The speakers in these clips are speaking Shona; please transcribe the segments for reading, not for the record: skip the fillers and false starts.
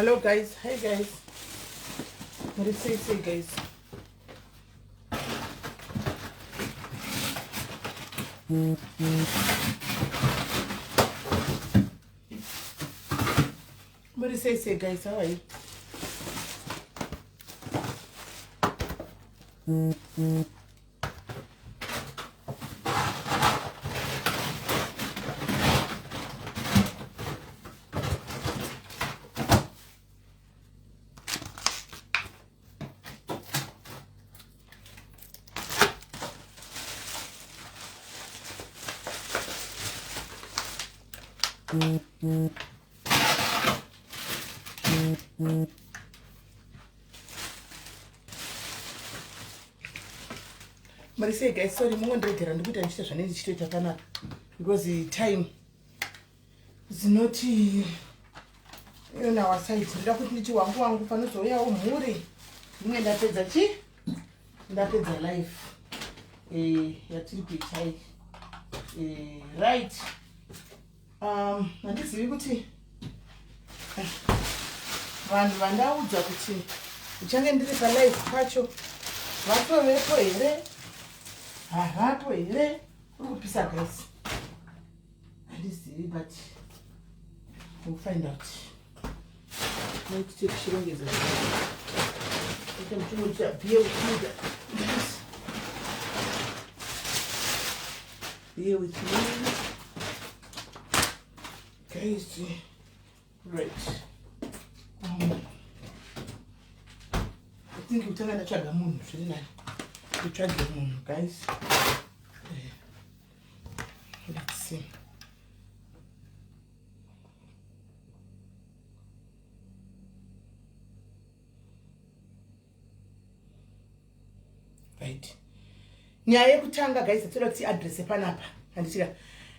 Hello guys, hey guys. Muri sei sei guys? Muri sei sei guys, how are you? Muri sei guys, sorry mungondiregera ndikuita ndichiita zvanei ndichitoita panapa because time dzinoti on our side ndoda kuti nditi wangu wangu panozouyawo mhuri ndinge ndapedza chi ndapedza life eh, yatiri kuita iyi eh, right um, handizivi kuti eh, vanhu vandaudza kuti ndichange ndiri palife pacho vatovepo here havapo here uri kupisa guys handizivi but we'll find out nokuti tichirongedza ita muchinoita beer with me guys beer with me guys right um, I think kutanga ndatsvaga munhu zviri nani nditsvage munhu guys eh, let's see right nyaya yekutanga guys atoda kuti adresse panapa handitika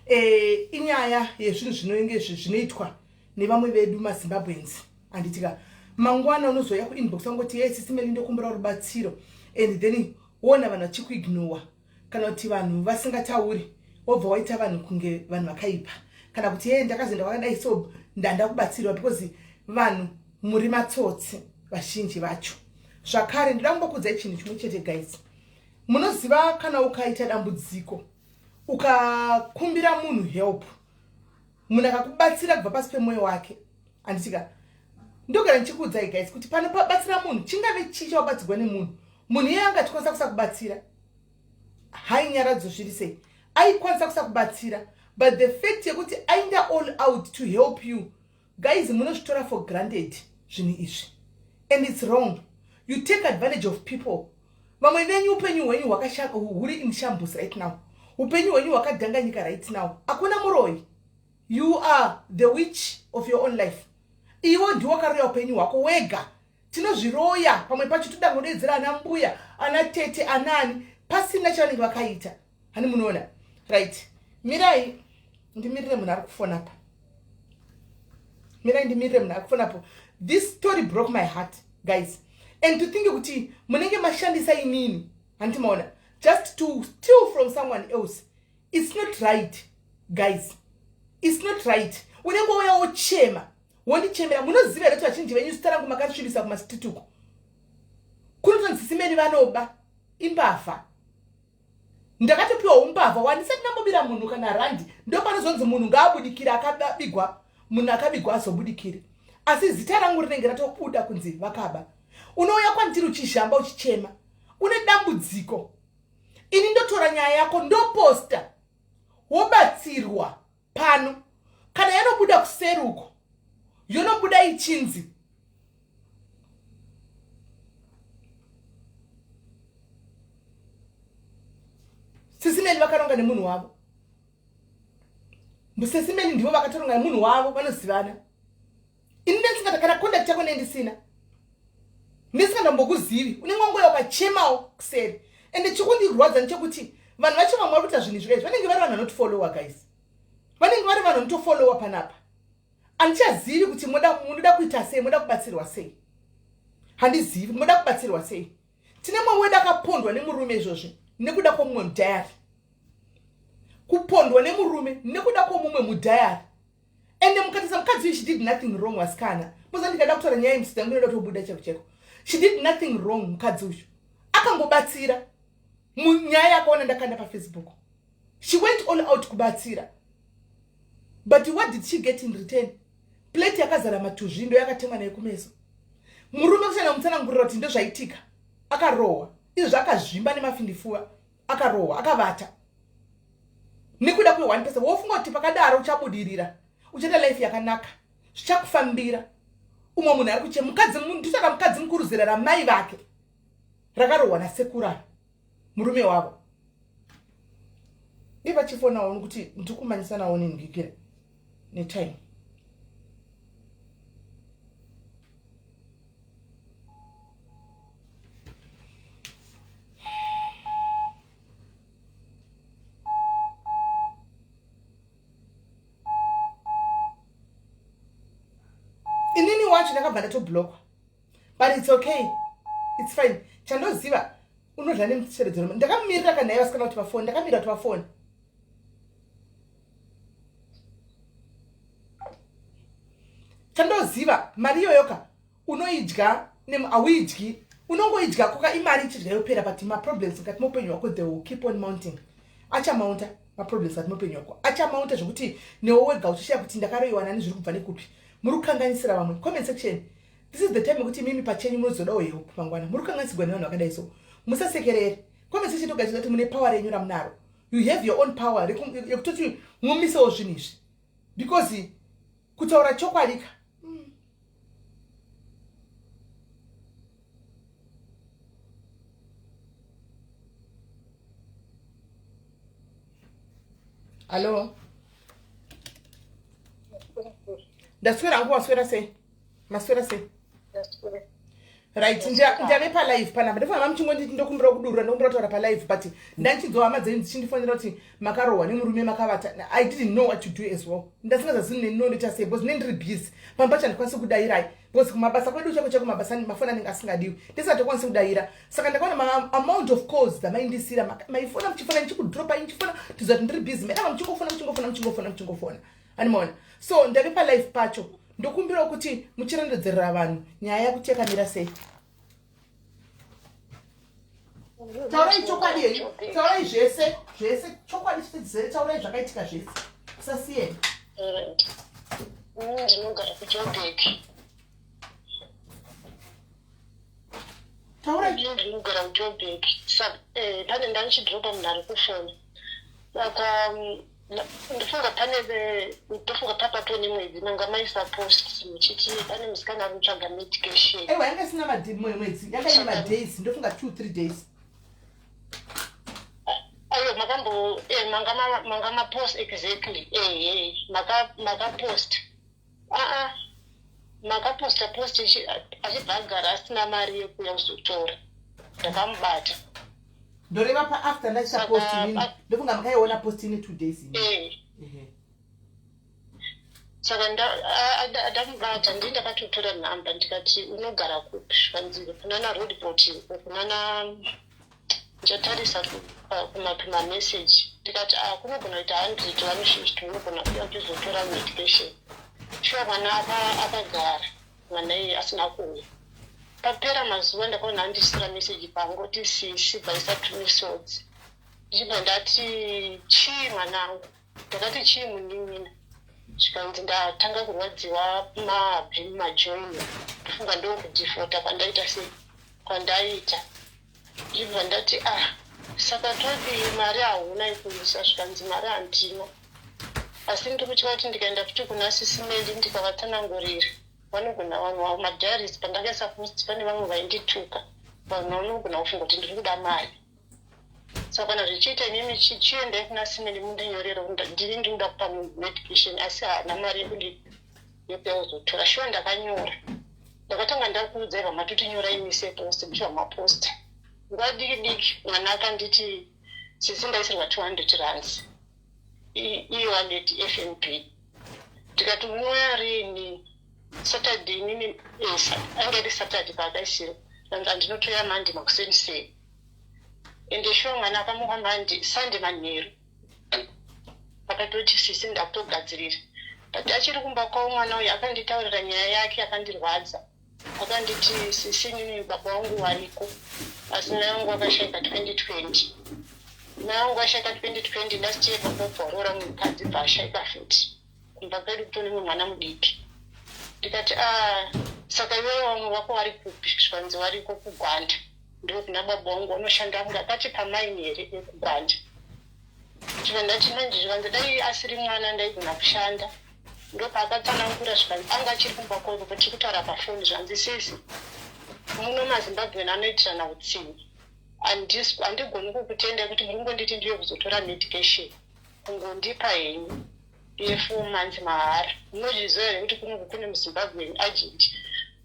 eh, inyaya yezvinhu zvinenge zvinoitwa nevamwe vedu mazimbabweans handitika mangwana unozouya kuinbox wangoti ye sisi meli ndokumbira rubatsiro and then wona vanhu vachikuignowa kana kuti vanhu vasingatauri wobva waita vanhu kunge vanhu vakaipa kana kuti ye ndakazoenda kwakadai so ndanda kubatsirwa because vanhu muri matsotsi vazhinji vacho zvakare ndoda kumbokuudzai chinhu chimwe chete guys munoziva kana ukaita dambudziko ukakumbira munhu help munhu akakubatsira kubva pasi pemwoyo wake handitika ndogara ndichikuudzai guys kuti panobatsira munhu chingave chii chawabatsirwa nemunhu munhu iye angatikwanisa kusakubatsira hai nyaradzo zviri sei aikwanisa kusakubatsira but the fact yekuti ainda all out to help you guys munozvitora for granted zvinhu izvi and its wrong you take advantage of people vamwe venyu upenyu hwenyu huri in shambles right now upenyu hwenyu hwakadhanganyika right now hakuna muroyi you are the witch of your own life iwo ndiwo wakaroya upenyu hwako wega tinozviroya pamwe pacho toda kudeedzera ana mbuya ana tete anani pasina chavanenge vakaita hani munoona right mirai ndimirire munhu ari kufona pa mirai ndimirire munhu ari kufona po this story broke my heart guys and to think kuti munenge mashandisa inini handiti maona just to steal from someone else it's not right guys it's not right unenge wouya wochema wondichemera munoziva here kuti vazhinji venyu zita rangu makasvibisa kumastreet uko kunotonzi simeni vanoba imbavha ndakatopiwa umbavha wandisati ndambobira munhu kana randi ndopanozonzi munhu ngaabudikire akabigwa munhu akabigwa azobudikire asi zita rangu rinenge ratobuda kunzi vakaba unouya kwandiri uchizhamba uchichema une dambudziko ini ndotora nyaya yako ndoposta wobatsirwa pano kana yanobuda kuseri uko yonobuda ichinzi sisimeni vakaronga nemunhu wavo mbusesimeni ndivo vakatoronga nemunhu wavo vanozivana ini ndisingata kana contact yako nendisina ndisingatombokuzivi unenge wangoya ukachemawo kuseri ende chikundirwadza ndechekuti vanhu vacho vamwe vari kuita zvinhu izvi guys vanenge vari vanhu vanotifollowa guys vanenge vari vanhu vanotofollowa panapa handichazivi kuti munoda kuita sei moda kubatsirwa sei handizivi moda kubatsirwa sei tine mumwe wedu akapondwa nemurume izvozvi nekuda kwomumwe mudhayari kupondwa nemurume nekuda kwomumwe mudhayari. Ende mukatarisa mukadzi uyu, she did nothing wrong, vasikana. Muza ndikada kutaura nyaya yemusita yangu inoda kutobuda cheko cheko. She did nothing wrong mukadzi uyu. Akangobatsira. Munyaya yakaona ndakanda paFacebook. She went all out kubatsira. But what did she get in return? Plate yakazara matuzvi ndo yakatemwa naye kumeso. Murume kushanda mutsanangurira kuti ndozvaitika. Akarohwa. Izvo akazvimba nemafindifuva. Akarohwa, akavata. Nekuda kwe one person wofunga kuti pakadaro uchabudirira. Uchaita life yakanaka. Zvichakufambira. Umwe munhu ari kuchema mukadzi ndisaka mukadzi mukuru zera ramai vake rakarohwa nasekura murume wavo. Ivachifonawo nokuti ndikumanyisanawo nengikira netime. Inini wacho ndakabva ndatoblokwa, but it's okay, it's fine. Chandoziva unodla nemucheredzero. Ndakamirira kanhai vasikana kuti vafoni, ndakamirira kuti vafoni. Chandoziva mari iyoyoka unoidya hauidyi, unongoidya koka imari ichidya yopera, but maproblems mukati meupenyu hwako, they will keep on mounting. Achamaunta maproblems mukati meupenyu hwako, achamaunta zvekuti newe wega uchishaya kuti ndakaroiwa nani, zviri kubva nekupi. Muri kukanganisira vamwe. Comment section, this is the time yekuti imimi pachenyu munozodawo help mangwana. Muri kukanganisigwa nevanhu vakadai, so musasekerere. Comment section togadzira kuti mune power renyu ramunaro. You have your own power yekutoti mumisewo zvinhu izvi, because kutaura chokwadi ka. Hallo, ndaswera hangu. Waswera sei? Maswera sei? Right, ndave palive panapa. Ndofana muchingonditi ndokumbira kudurura, ndokumbira kutaura palive, but ndanchinzwa hama dzenyu dzichindifonera kuti makarohwa nemurume makavata. I didn't know what to do as well. Ndasingazazivi nenondoita sei because nendiri busy pamba pacho, handikwanisi kudayirai because kumabasa kwedu chako chako mabasa mafoni anenge asingadiwi, ndisatokwanisi kudayira. Saka ndakaona maamount of calls dzamaindisira, maifona muchifona, ndichikudropa ndichifona tiziva kuti ndiri busy, mairamba muchingofona, muchingofona, muchingofona, muchingofona, animaona. So ndave palive pacho, ndokumbirawo kuti muchirondedzerera vanhu nyaya yakuti yakamira sei. Taurai chokwadi henyu, taurai zvese zvese, chokwadi chitedzere, taurai zvakaitika zvese, kusasiyeni. Ndinogara kuJoburg. Taurai. Ndinogara kuJoburg. Pane ndandichidhiropa munhu ari kufona, saka ndofunga pane, ndofunga papato nemwedzi manga maisa post muchiti pane musikana ari kutsvaga medication. Aiwa, yanga isina mwedzi, yanga ine madays, ndofunga 2 3 days. Aiwa, makambo manga manga mapost exactly, ehe, makapost aa makaposta post achibva agara asina mari yekuuya kuzotora, ndakamubata. Ndoreva paafter ndaisa post inini, ndofunga makaiona post ine 2 days ini. Saka ndamubata, ndii ndakatotora nhamba, ndikati unogara kupi? Zvikanzi kunana Roodepoort, kunana, ndichatarisa kumameseji. Ndikati a kunogona kuita 100 150, unogona kuya uchizotora medication. Shuwa mwana akagara, mwana iye asina kuuya. Papera mazuva ndakaona andisira meseji pangoti sisi, bvaisa tumisodzi. Ndichibva ndati chii mwanangu? Ndakati chii munin'ina? Zvikanzi ndatanga kurwadziwa mabvi mumajoini, ndofunga ndokudhifota kwandaita sei kwandaita. Ndibva ndati ah, saka todii, mari hauna yekuisa? Zvikanzi mari handina, asi ndiri kutya kuti ndikaenda futi kuna sisimeli ndikavatsanangurira vanogona, vanhu madiaries pandakaisa post pane vamwe vaindituka, vanhu vanogona kufunga kuti ndiri kuda mari. Saka kana zvichiita inini chiendai kuna simeli mundinyorere, ndini ndinoda kupa medication asi haana mari yekuya kuzotora. Shuwa ndakanyora, ndakatanga ndakuudzai vamatoti nyorai mise post, muchibva maposta. Nguva diki diki mwana akanditi sisi ndaisirwa 200 rands e-wallet FNB. Ndikati unouya rini? Saturday inini, anga iri Saturday paakaisirwa. Andinotoya Monday makuseni sei. Ende shuwa mwana akamuka Monday, Sunday manheru akatoti sisi ndakutogadzirira. But achiri kumba kwavo mwana uyu akanditaurira nyaya yake akandirwadza. Akanditi sisi inini baba vangu variko asi mai vangu vakashaika 2020. Mai vangu vashaika 2020 last year baba varoora mukadzi bva ashaika futi. Kumba kwedu kutone mwana mudiki. Ndikati ah saka iwewe vamwe vako vari kupi? Zvikanzi variko kuGwanda. Ndokuna baba vangu vanoshanda kunge akati pamaini here ekuGwanda. Chibva ndati manje zvikanzi dai asiri mwana ndaigona kushanda. Ndopaakatsanangura zvikanzi anga achiri kumba kwavo tiri kutaura pafoni zvanzi sisi muno maZimbabwean anoitirana utsinye. Handigoni kukutendai kuti muri kungonditi ndiye kuzotora medication kungondipa henyu ye4 months mahara. Munozviziva here kuti kuno kune muZimbabwean agent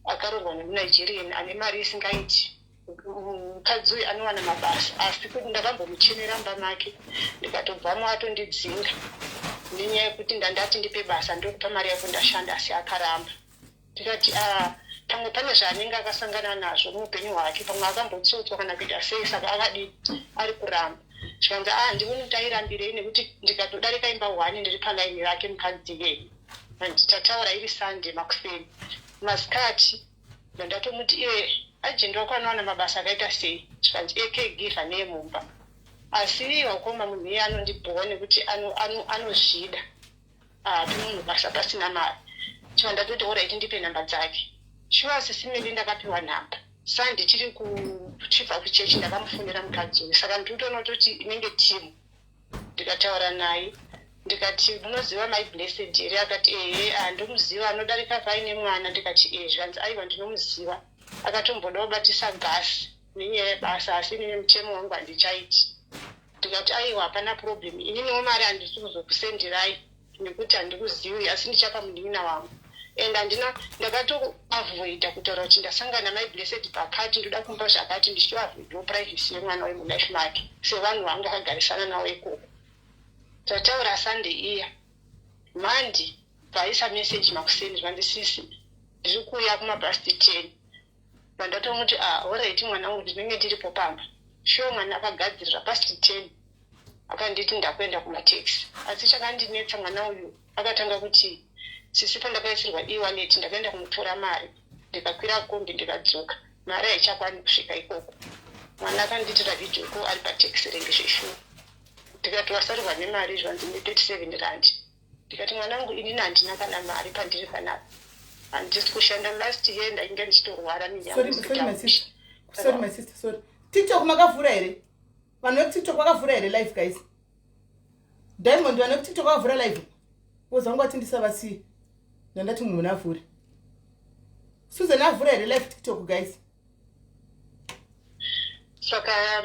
akaroorwa nemuNigerian ane mari isingaiti. Mukadzi uyu anowana mabasa asi kuti ndakambomuchenera mumba make ndikatobvamo atondidzinga nenyaya yekuti ndandati ndipe basa ndokupa mari yako ndashanda asi akaramba. Ndikati ah pamwe pane zvaanenge akasangana nazvo muupenyu hwake pamwe akambotsotswa kana kuita sei saka akadii ari kuramba. Zvikanzi ah handioni kuti airambirei nekuti ndikatodarika imba 1 ndiri palaini rake mukadzi iyeye. Tataura iri Sunday makuseni masikati ndatomuti iye agent wako anowana mabasa akaita sei zvikanzi ecaregiver neemumba asi iye wakoma munhu iye anondibhowa nekuti anozvida haapi munhu basa pasina mari. Chibva ndatoti alright ndipe nhamba dzake. Shuwa sisi Meli ndakapiwa nhamba. Sunday tiri kuchibva kuchechi ndakamufonera mukadzi uyu saka ndinotoona kutoti inenge timu. Ndikataura naye ndikati munoziva mai Blessed here akati ehe ndomuziva anodarika paine mwana ndikati ehe zvikanzi aiwa ndinomuziva akatomboda kubatisa gasi nenyaya yebasa asi inini mutemo wangu handichaiti. Ndikati aiwa hapana problem ininiwo mari handisi kuzokusenderai nekuti handikuzivi asi ndichapa munin'ina wangu. And handina ndakatoavoida kutaura kuti ndasangana mai Blessed pakati ndoda kumupa zvakati ndichitoavoidawo privacy yemwana uyu mulife make sevanhu vanga akagarisana navo ikoko. Tataura Sunday iya Monday vaisa message makuseni zvanzi sisi ndiri kuuya kumapast 10 vandatomuti ah alright mwana wangu ndinenge ndiripo pamba. Sure mwana akagadzirira past 10 akanditi ndakuenda kumatekisi asi chakandinetsa mwana uyu akatanga kuti sisi pandakaisirwa e-wallet ndakaenda kunotora mari ndikakwira kombi ndikadzoka mari haichakwani kusvika ikoko. Mwana akandiitira video call ari patekisi renge zveshuwa ndikati wasarirwa nemari zvanzi ne37 rand. Ndikati mwanangu inini handina kana mari pandiri panapa handisi kushanda last year ndainge ndichitorwara. Sorry, sorry my sister, sorry my sister, sorry. TikTok makavhura here? Vanhu vekuTikTok vakavhura here live guys? Diamond vanhu vekuTikTok vakavhura live wozangu vati ndisavasiye ndandati munhu avhure. Susan avhura here live TikTok guys? Saka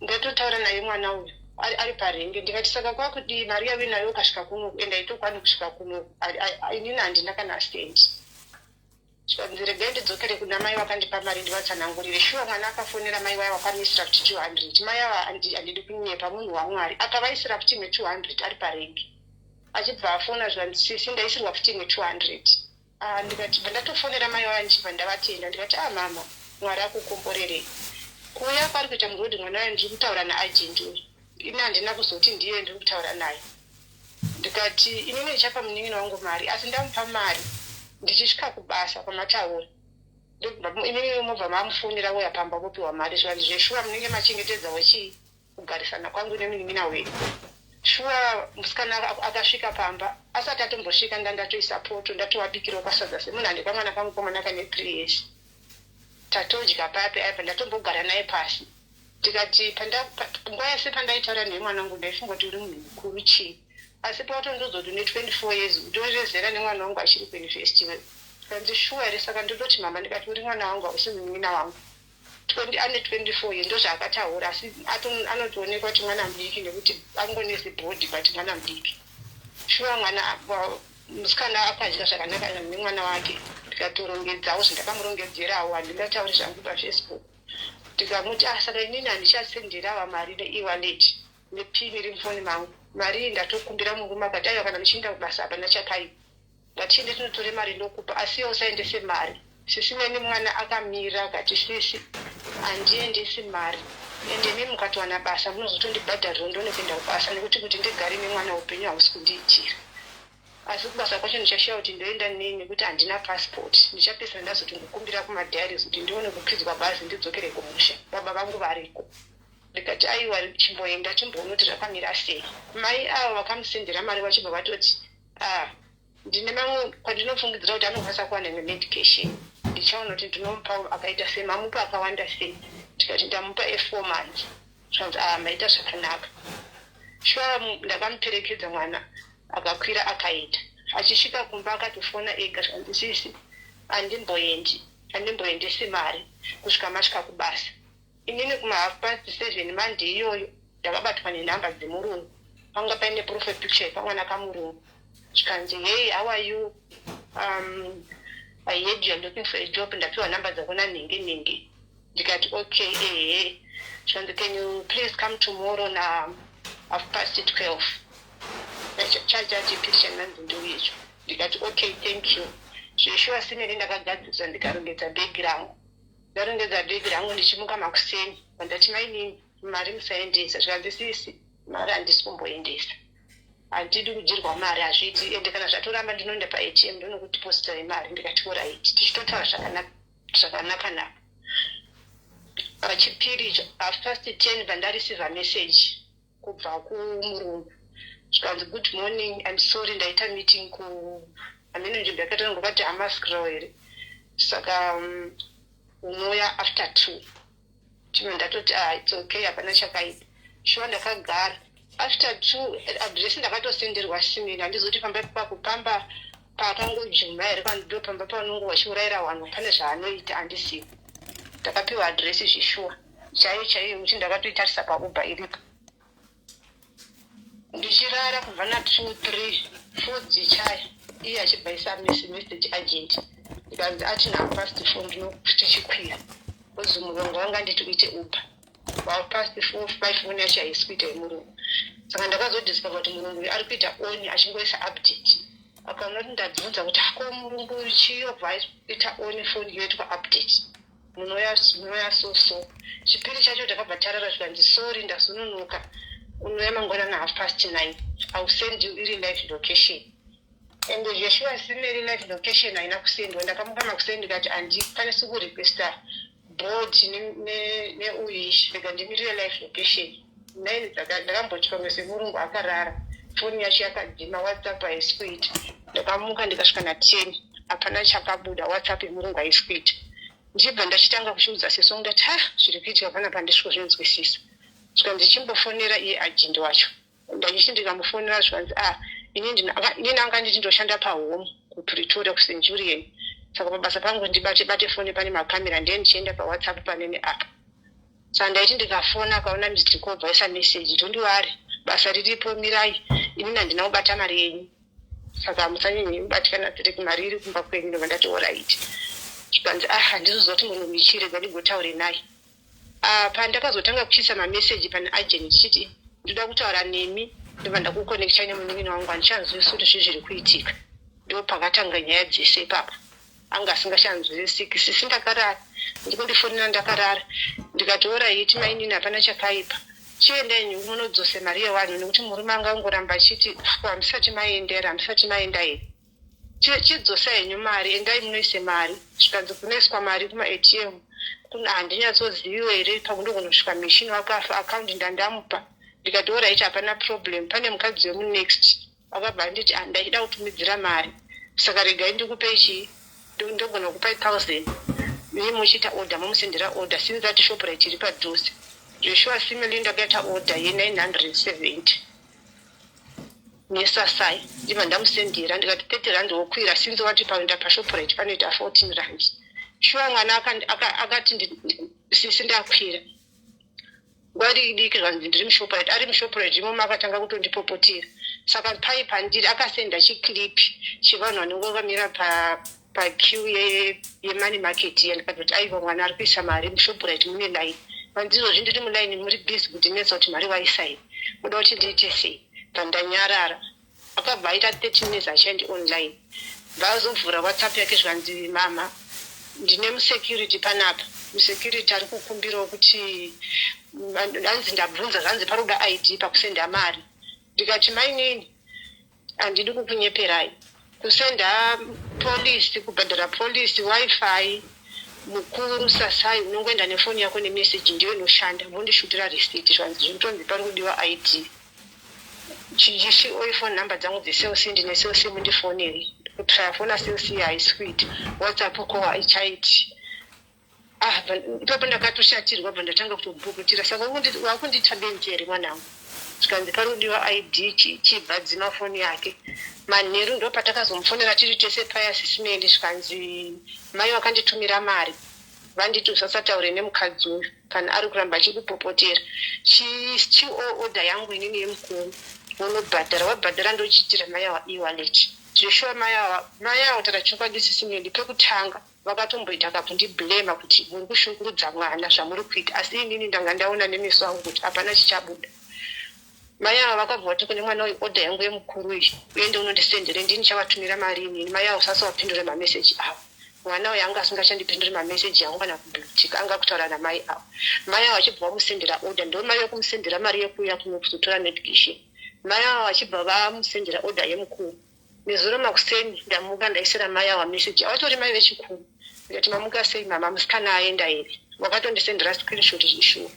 ndatotaura naye mwana uyu ari parenge ndikati saka kwakudii mari yave nayo ukasvika kuno enda itokwani kusvika kuno inini handina kana stendi. Zvikanzi regai ndidzokere kuna mai vakandipa mari ndivatsanangurire. Shuwa mwana akafonera mai vaya vakamuisira futi 200. Mai ava handidi kunyepa munhu waMwari akavaisira futi imwe 200 ari parengi achibva afona zvikanzi sisi ndaisirwa futi imwe 200. Ah, ndikati bva ndatofonera mai vaya ndichibva ndavatenda ndikati ah mama Mwari akukomborerei. Kuuya kwari kuita murodhi mwana uyu ndiri kutaura naagent uyu ini handina kuzoti ndiye ndiri kutaura naye. Ndikati inini ndichapa munin'ina wangu mari asi ndamupa mari ndichisvika kubasa kwamataura inini mobva mamufonera uya pamba vopiwa mari zvikanzi zveshuwa munenge machengetedzawo chii kugarisana kwangu nemunin'ina wedu. Shuwa musikana akasvika pamba asati atombosvika ndandatoisa poto ndatovabikirawo kasadza semunhu hande kamwana kangu komana kane 3 years. Tatodya papi apa ndatombogara naye pasi ndikati nguva yese pandaitaura naye mwana wangu ndaifunga kuti uri munhu mukuru chii asi pawatondodzoti une 24 years ndorezera nemwana wangu achiri kuuniversity kanzi shuwa here saka ndototi mama ndikati uri mwana wangu hausi munin'ina wangu. Ane 24 years ndozvaakataura asi anotoonekwa kuti mwana mudiki nekuti angonezi body but mwana mudiki. Shuwa mwana musikana akadya zvakanaka nemwana wake ndikatorongedzawo zvandakamurongedzerawo handingatauri zvangu paFacebook. Ndikamuti ah saka inini handichasenderawa mari ne-e-wallet nepini iri mufoni mangu. Mari iyi ndatokumbira murume akati aiwa kana muchienda kubasa hapana chakaipa. Ngatiende tinotore mari ndokupa asi iwe usaendese mari. Sisi neni mwana akamira akati sisi handiendesi mari ende imi mukatowana basa munozotondibhadharira ndone kuenda kubasa nekuti kuti ndigare nemwana upenyu hausi kundiitira. Asi kubasa kwacho ndichashiya kuti ndoenda nei, nekuti handina passport. Ndichapesana ndazoti ngokumbira kumadiaries kuti ndione kukwidzwa bhazi ndidzokere kumusha, baba vangu variko. Ndikati, "Aiwa, chimboenda chimboona kuti zvakamira sei." Mai avo vakamusendera mari vachibva vatoti, "Ah, ndine mamwe kwandinofungidzira kuti anokwanisa kuwana nemedication. Ndichaona kuti ndinomupa akaita sei. Mamupa akawanda sei?" Tikati, "Ndamupa e4 months." Zvanzi, "Ah, maita zvakanaka." Shuwa ndakamuperekedza, mwana akakwira akaenda. Achisvika kumba akatofona ega, zvanzi, "Sisi, handimboendi, handimboendesi mari kusvika masvika kubasa." Inini kuma 7:30 Monday iyoyo ndakabatwa nenhamba dzemurungu. Panga paine profile picture yekamwana kamurungu. Zvikanzi, "Hey, how are you? I heard you are looking for a job. Ndapiwa nhamba dzako nanhingi nhingi." Ndikati, "Okay, ehe." Zvikanzi, "Can you please come tomorrow na 12:30?" Chachati picture nanzi ndiuyecho. Ndikati, "Okay, thank you." Zveshuwa simene ndakagadzirisa, ndikarongedza bhegi rangu. Ndarongedza bhegi rangu, ndichimuka makuseni, ndati, "Mainini, mari musaendesa." Zvikanzi, "Sisi, mari handisi kumboendesa, handidi kudyirwa mari, hazviiti. Ende kana zvatoramba ndinoenda paATM ndonokudepositirai mari." Ndikati, "Alright." Tichitotaura zvakanaka naka. Pachipiri icho, 10:30, pandareceiva message kubva kumurungu. Zvikanzi, "Good morning, I'm sorry, ndaita meeting ku hamene nzvimbo yakaita ngokati Hammanskraal here, saka unouya after 2." Chimwe ndatoti, "Ah, it's okay, hapana chakaipa." Shuwa ndakagara after 2. Address ndakatosenderwa simini, handizoti pamba ipapo pamba paakangojuma here, ndo pamba paunonge wachiurayira vanhu, pane zvaanoita, handisivo. Ndakapiwa address zvishuwa chaiyo chaiyo, kuti ndakatoitarisa paUber iripo. Ndichirara kubva na2, 3, 4 dzichaya, iye achibva isa message agent. Ndikanzi ati na 4:30 ndinotichikwira ozi murungu wanga nditi uite Uber. 4:30, 5, foni yacho haisi kuita yemurungu. Saka ndakazodiscover kuti murungu uyu ari kuita on achingoisa update. Akaona kuti ndabvunza kuti ko murungu chiyobva aita on foni yoitwa update, munoya munoya. So chipiri chacho takabva tarara. Zvikanzi, "Sorry, ndazononoka, unoya mangwanana 9:30. I will send you iri live location." And zveshuwa simeri live location haina kusendwa. Ndakamuka makuseni, ndikati handikwanisi kurequesta Bolt neuyi, rega ndimirire live location. 9 ndakamboti pamwe semurungu akarara, foni yacho yakadzima, WhatsApp haisi kuita. Ndakamuka ndikasvika na10, hapana chakabuda, WhatsApp yemurungu haisi kuita. Ndichibva ndachitanga kuchiudza seso, ndati, "Ha, zviri kuitika panapa ndisviko zvinzwisisa." Svika ndichimbofonera iye agent wacho, ndachichi ndikamufonera, zvikanzi, "A, inini anga nditi ndoshanda pahome kuPretoria, kuCenturion, saka pabasa pangu ndibate bate foni, pane makamera, ndiye ndichienda paWhatsApp panene apa." Saka ndaiti ndikafona akaona missed call, bvaisa message, "Don't worry, basa riripo, mirai, inini handina kubata mari yenyu, saka musanyanye kubatikana tireki, mari iri kumba kwenyu." Ndobva ndati, "Alright." Zvikanzi, "Ah, handizoziva kuti murungu ichirega ndigotaure naye." Ah, pandakazotanga kuchiisa mameseji pane agent ndichiti ndoda kutaura nemi, ndobva ndakuconnecta nemunin'ina wangu, handichanzwisi kuti zvii zviri kuitika. Ndo pakatanga nyaya dzese ipapo. Anga asingachanzwisisiki. "Sisi, ndakarara, ndikundifonera ndakarara." Ndikati, "Alright mainini, hapana chakaipa, chiendai nyungu munodzose mari yevanhu," nekuti murume anga angoramba achiti, "Hamusati maendera, hamusati maenda here? Chidzosai henyu mari, endai munoise mari." Zvikanzi, "Kunoiswa mari kumaATM handinyatsoziviwo here, pakundogonosvika machine wakafa, account ndandamupa." Ndikati, "Alright, hapana problem." Pane mukadzi wemunext akabva anditi, "Ah, ndachida kutumidzira mari, saka regai ndikupei chii, ndogona kupai 1000, ii muchiita order, momusendera order, since ati Shoprite iri padhuze." Zveshuwa simeli ndakaita order ye970 nesasai, ndibva ndamusendera. Ndikati, "R30 wokwira, since wati paenda paShoprite panoita R14." Shuwa mwana akati, "Sisi, ndakwira." Nguva diki diki zvanzi, "Ndiri muShoprite." Ari muShoprite imomo akatanga kutondipopotera. Saka pai pandiri akasenda chiclip chevanhu vanenge vakamira paqueue yemoney market iya. Ndikatoti, "Aiwa, mwana ari kuisa mari muShoprite, mune line." Vandizvozvi, "Ndiri muline, muri busy kundinetsa kuti mari waisa here, muda kuti ndiite sei?" Pandanyarara, akabva aita 30 minutes achaendi online. Vaazovhura WhatsApp yake, zvikanzi, "Mama, ndine musecurity panapa, musecurity ari kukumbirawo kuti hanzi ndabvunza, zvanzi paroda ID pakusenda mari." Ndikati, "Mainini, Handidi kukunyeperai. Kusenda police, kubhadhara police, wifi, mukuru sasai unongoenda nefoni yako nemeseji ndiyo inoshanda mondishutira receipt zvanzi zvinotonzi pari kudiwa ID. Chichi oifone number dzangu dzeCell C ndine Cell C mundifonere. Kutraya fona Cell C haisi kuita. WhatsApp ko haichaiti. Ah, ipapo ndakatoshatirwa bva ndatanga kutobhukutira saka wakundiita benzi here mwanangu zvikanzi pari kudiwa id chibva dzima foni yake manheru ndo patakazomufonera tiri tese paya sisimeli zvikanzi mai vakanditumira mari vanditi usasataure nemukadzi uyu kana ari kuramba achikupopotera chioda yangu inini yemukuru unobhadhara wabhadhara ndochiitira mai awa ewallet zveshuwa mai awa tara chokwadi sisimeli pekutanga Vakatomboita kakundiblema kuti muri kushungurudza mwana zvamuri kuita asi inini ndanga ndaona nemeso angu kuti hapana chichabuda. Mai ava vakabva vati kune mwana uyu order yangu yemukuru iyi uende unondisendere ndini chavatumira mari inini. Mai ava usasavapindure mameseji avo. Mwana uyu anga asingachandipinduri mameseji angu kana kublutika anga kutaura namai ava. Mai ava vachibva vamusendera order ndo mai vekumusendera mari yekuuya kuno kuzotora medication. Mai ava vachibva vamusendera order yemukuru. Nezuro makuseni ndamuka ndaisira mai awa message avatori mai vechikuru ndikati mamuka sei mama musikana aenda here wakatondisendera screenshot zvishuwa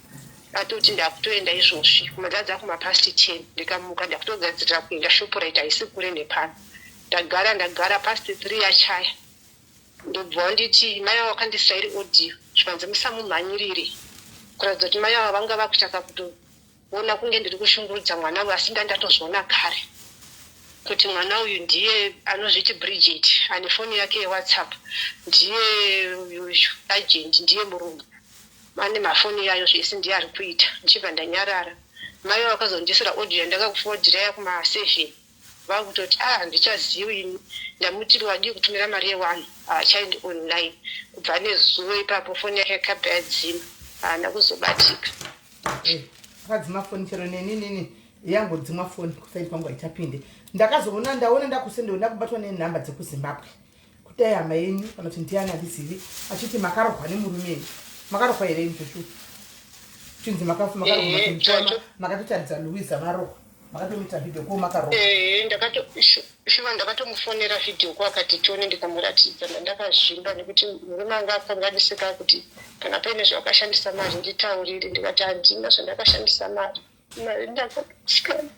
atoti ndakutoenda izvozvi kumadzadza kumapast 10 ndikamuka ndakutogadzirira kuenda shoprite haisi kure nepano ndagara ndagara past 3 yachaya ndobva wanditi mai ava wakandisira iri audio zvikanzi musamumhanyirire kuratidza kuti mai ava vanga vakuita kakuto Ona kunge ndiri kushungurudza mwana uyu asi ndandatozviona kare kuti mwana uyu ndiye anozviti Bridget ane foni yake yeWhatsApp ndiye uyu agent ndiye murungu ane mafoni iyayo zvese ndiye ari kuita ndichibva ndanyarara mai vakazondisira audio yandakakufowadhira yakuma 7 vakutoti ah handichazivi ini ndamuti wadii kutumira mari yewanhu haachaendi online kubva nezuro ipapo foni yake yakabva yadzima haana kuzobatika eh, akadzima foni chero neni nini yangodzimwa foni kusaidi kwangu haichapinde ndakazoona ndaona ndakusendewo ndakubatwa nenhamba dzekuzimbabwe kudai hama yenyu kana kuti ndiani handizivi achiti makarohwa nemurume yenyu makarohwa here ini zveshuwa chinzi makafu makarohwa eh, makatotaridza louisa varohwa makatomuita video ko makarohwa eh, shuwa ndakatomufonera video ko akati tione ndikamuratidza ndandakazvimba nekuti murume anga akanganisika kuti kana paine zvawakashandisa mari nditaurire ndikati handina zvandakashandisa mari mari ndakatsikana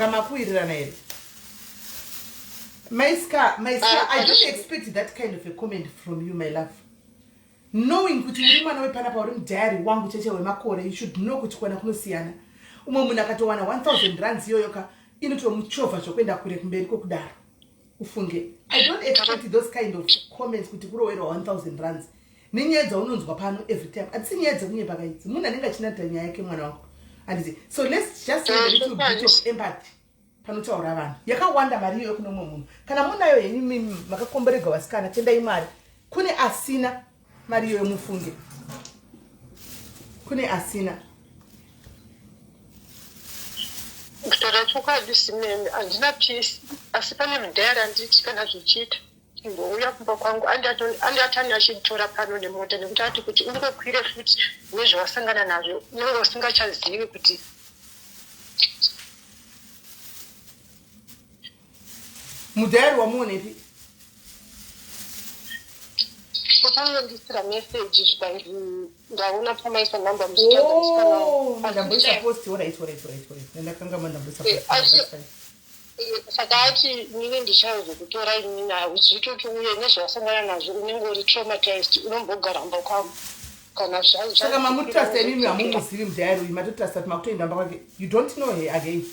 Saka makuwirirana here? Maiska, Maiska, I don't expect that kind of a comment from you, my love. Knowing kuti uri mwana wepanapa uri mudiary wangu cheche wemakore, you should know kuti kuwana kunosiyana. Umwe munhu akatowana 1000 rands iyoyo ka inotomuchovha zvokuenda kure kumberi kwekudaro. Ufunge. I don't expect those kind of comments kuti kurowerwa 1000 rands. Nenyaya dzaunonzwa pano every time. Hatisi nyaya dzekunyepa ka idzi. Munhu anenge achinatira nyaya yake mwana wangu. Handiti. So let's just have a little bit of empathy. Panotaura vanhu. Yakawanda mari iyoyo kune umwe munhu. Kana munayo henyu mimi makakomberedzwa vasikana tendai Mwari. Kune asina mari iyoyo mufunge. Kune asina. Kutaura chokwadi simene handina peace asi pane mudhara anditi kana zvichiita chimbouya kumba kwangu andiatani achitora pano nemota nekuti ati kuti ungokwire futi nezvawasangana nazvo unenge usingachazivi kuti mudhayari wamuonepi wakangondisira meseji zvikanzi ndaona pamaisa number muchitaura ndamboisa post orit orit orit orit ndakanga mandamboisa post saka ati inini ndichazokutora inini hauzvitoti uye nezvawasangana nazvo unenge uri traumatized unombogara mba kwangu kana saka mamutrasta imimi hamumuzivi mudhayari uyu matotrasta kuti makutoenda mba kwake you don't know her again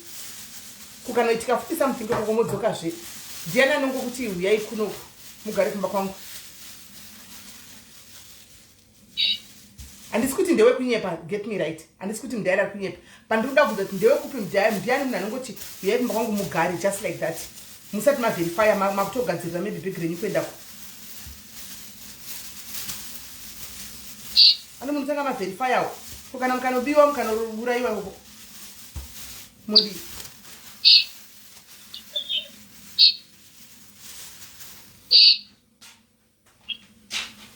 Kukanoitika futi something ikoko modzokazve. Ndiani anongokuti huyai kuno mugare kumba kwangu? Handisi kuti ndewekunyepa, get me right. Handisi kuti mudhara ari kunyepa. Pandiri kuda kubvunza kuti ndewekupi mudhara, ndiani munhu anongoti huyai kumba kwangu mugare just like that. Musati maverifya makutogadzirira maybe bhegi renyu kuendako. Ano munotanga maverifyawo. Ko kana mukanobiwa mukanouraiwa ikoko. Muri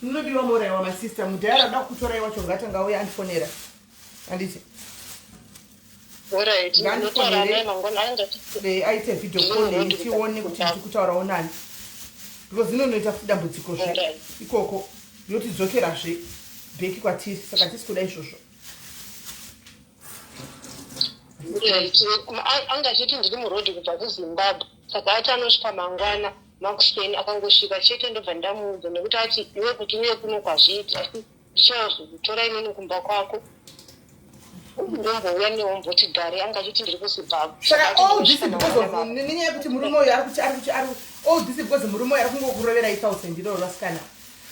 Munodiwa mouraiwa my sister. Mudhara ada kutorai wacho ngatanga auya andifonera. Anditi. Alright, ndinotaura naye mangwana Eh, aite video call neni tione kuti ndiri kutaurawo nani. Because inonoita futi dambudziko zve ikoko. Yotidzokerazve back kwatiri saka tisi kuda izvozvo. Anga achiti ndiri muroad kubva kuZimbabwe saka ati anosvika mangwana makuseni akangosvika chete ndobva ndamuudza nekuti ati iwe kuti uye kuno kwazviiti asi ndichazokutora inini kumba kwako ndombouya newomboti gare anga achiti ndiri kuZimbabwe. Saka all this because of nenyaya yekuti murume uyu ari kuti ari kuti ari all this because murume uyu ari kungokurovera i1000 iroro vasikana.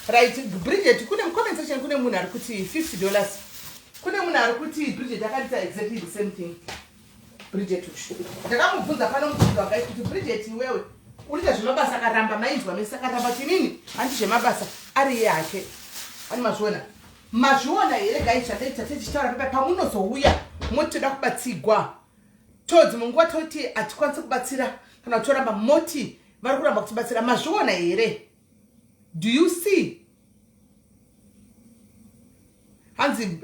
Right, Bridget, kune comment section kune munhu ari kuti $50. Kune munhu ari kuti Bridget akaita exactly the same thing. Bridget ushu. Ndakamubvunza pano mubvunzo wakaita kuti Bridget iwewe urikuita zvemabasa akaramba mainzwa mese akaramba kuti inini handi zvemabasa ari iye hake. Ani mazviona? Mazviona here guys zvandaita tichitaura pepa pamunozouya moti toda kubatsigwa. Todzi munguva toti hatikwanisi kubatsira kana kutoramba moti vari kuramba kutibatsira. Mazviona here? Do you see? Hanzi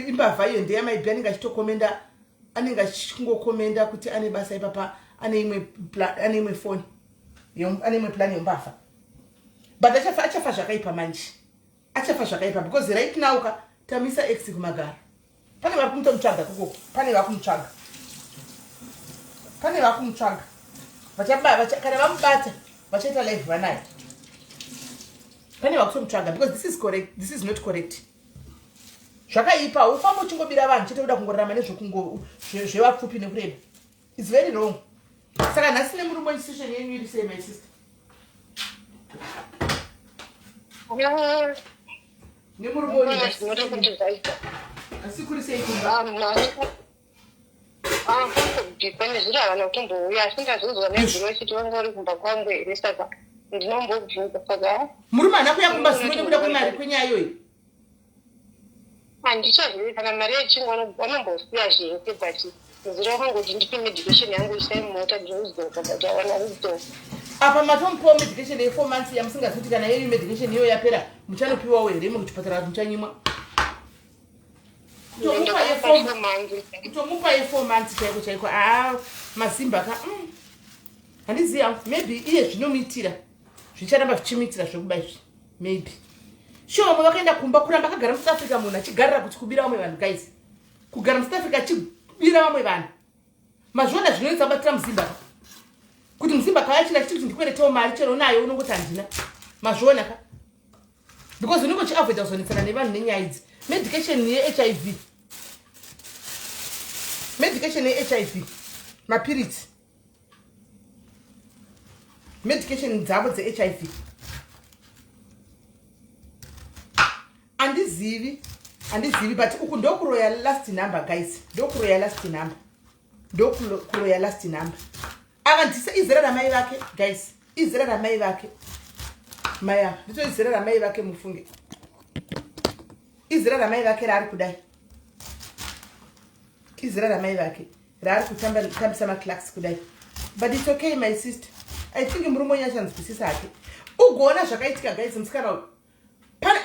imbavha iyo ndeya maybe anenge achitokomenda, anenge achingokomenda kuti ane basa ipapa, ane imwe ane imwe phone, ane imwe plan yembavha. But achafa, achafa zvakaipa manje. Achafa zvakaipa because right now ka tamisa ex kumagara. Pane vari kumutomutsvaga koko, pane vari kumutsvaga. Pane vari kumutsvaga. Kana vamubata vachaita live vanaye. Pane vari kutomutsvaga because this is correct, this is not correct. Zvakaipa, ufamba uchingobira vanhu chete kuda kungorarama nezvekungo zvevapfupi nekureba. It's very wrong. Saka nhasi nemurume decision yenyu iri sei my sister? Nemurume wenyu asi kuri sei kumba? Pane zviro havana kutombouya asi ndazonzwa nezuro vachiti vanga vari kumba kwangu here saka ndinombobvunza saka murume haana kuuya kumba zuro nekuda kwemari kwenyaya iyoyi? Handichazivi kana mari yechingwa vanombosiya zvese but zuro vakangoti ndipe medication yangu isai mumota ndinodzoka but havana kudzoka. Apa matomupawo medication ye 4 months yamusingazivi kuti kana yenyu medication iyoyo yapera muchanopiwawo here imwe kuchipatara kuti muchanyimwa? Kutomupa ye 4 months chaiko chaiko. Aa masimba ka. Handizivi hangu, maybe iye zvinomuitira zvicharamba zvichimuitira zvekuba izvi maybe. Sure vamwe vakaenda kumba kuramba akagara muSouth Africa munhu achigarira kuti kubira vamwe vanhu guys. Kugara muSouth Africa achibira vamwe vanhu. Mazviona zvinonetsa kubatira muZimba. Kuti muZimba kaya china chiti kuti ndikweretewo mari chero nayo unongoti handina. Mazviona ka? Because unenge uchiavoida kuzonetsana nevanhu nenyaya idzi. Medication yeHIV. Medication yeHIV. Mapiritsi. Medication dzavo dzeHIV. Andizivi, andizivi but uku ndokuroya last number guys. Ndokuroya last number. Ndokuroya last number. Ava ndise izera ramai vake guys. Izera ramai vake. Mai ava ndito izera ramai vake mufunge. Izera ramai vake raari kudai. Izera ramai vake raari kutambisa maclarks kudai. But it's okay my sister. I think murume wenyu achanzwisisa hake. Ugoona zvakaitika guys musikana uyu. Pane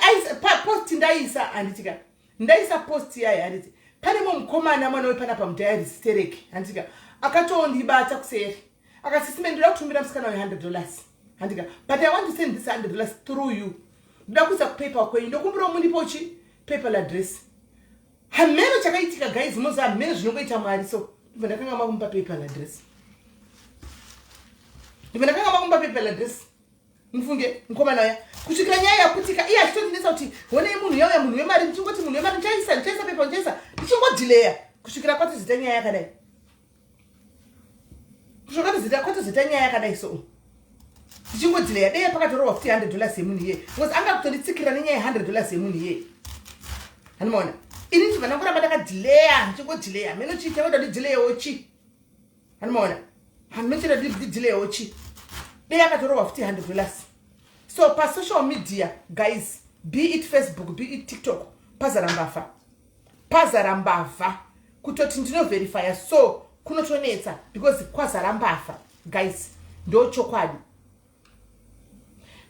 post ndaisa handitika. Ndaisa post yaye handiti. Pane mumwe mukomana mwana wepanapa mudiary sterek handitika. Akatondibata kuseri. Akati sisi ndoda kutumira musikana uyu $100. Handika. But I want to send this $100 through you. Ndoda kuisa kuPayPal kwenyu. Ndokumbira mundipe chi PayPal address. Hameno chakaitika guys, moziva hameno zvinongoita Mwari so. Ndibva ndakanga makumupa PayPal address. Ndibva ndakanga makumupa PayPal address. Mufunge mukomana uya kusvikira nyaya yaputika iye achitondinetsa kuti honei munhu yauya munhu wemari ndichingoti munhu wemari ndichaisa ndichaisa PayPal ndichaisa ndichingodhileya kusvikira kwatozita nyaya yakadai. Kusvika kwatozoita nyaya yakadai so tichingodzileya dei pakatorohwa futi 100 dollars yemunhu iye, because anga kutonditsikirira nenyaya ye100 dollars yemunhu iye. Handimaona ini ndibva ndangoramba ndakadhileya, ndichingodhileya meno chii chavaida ndidhileyewo chi. Handimaona handinochida ndidhileyewo chi. Dei akatorohwa futi 100 dollars. So pasocial media, guys, be it Facebook, be it TikTok, pazara mbavha, pazara mbavha. Kutoti ndinoverifya so kunotonetsa because kwazara mbavha, guys, ndo chokwadi.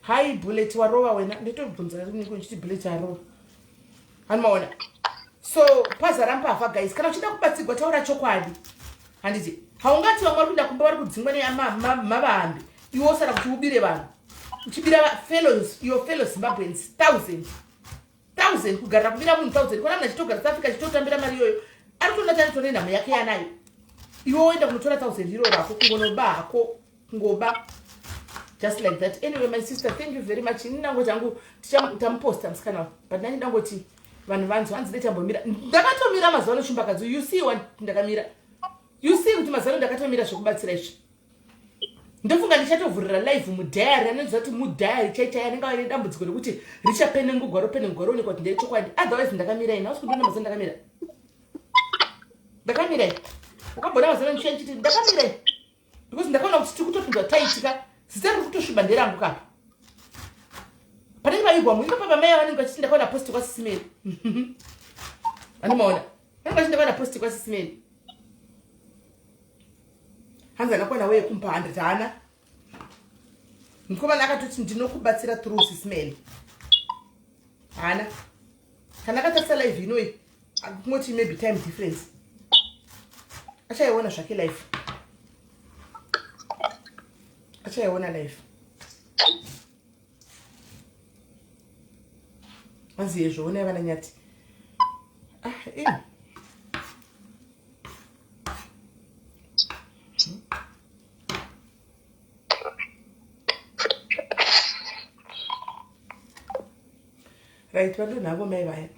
Hai, Bullet warova wena. Nditobvunza riniko ndichiti Bullet arova. Handimaona. So pazara mbavha, guys. Kana uchida kubatsigwa, taura chokwadi, handiti? Haungati vamwe vari kuenda kumba vari kudzingwa nemavahambi, iwe usara kuti ubire vanhu, uchibira fellows, your fellow Zimbabweans, thousand thousand. Kugarira kubira munhu thousand, kona munhu achitogara South Africa achitotambira mari iyoyo, ari kutoona tari tone nhamo yake yanayo, iwe woenda kunotora thousand iro rako, kungonoba hako, kungoba just like that. Anyway, my sister, thank you very much. Ini ndangoti hangu tamuposta musikana, but nani ndangoti vanhu vanzwa hanzi detambomira. Ndakatomira mazuva ano, Shumbakadzi. You see one, ndakamira. You see kuti mazuva ano ndakatomira zvekubatsira izvi. Ndofunga ndichatovhurira live mudiary, anoziva kuti mudiary chai chai anenge aine dambudziko rekuti richapenengugwa, ropenengugwa, roonekwa kuti nderechokwadi. Otherwise ndakamira ini. Hausi kundiona mazuva ndakamira? Ndakamira. Ukambona mazuva ndichiya ndichiti ndakamira because ndakaona kuti tiri kutopinzwa taitika, zita riri kutosviba nderangu kapa panenge vaigwa mu ipapa. Vamai vanenge vachiti ndakaona post kwaSisimeri. Andimaona vanenge vachiti ndakaona post kwaSisimeri. Hanzi anakwana weye kumupa 100. Haana mukomana akatoti ndinokubatsira through Sisimeli. Haana kana akatarisa live inoi, kungoti maybe time difference, achaiona zvake live, achaiona live. Hanzi yezvo onai vana Nyati. Ah, eh. Right, vadonhavo mai vaya,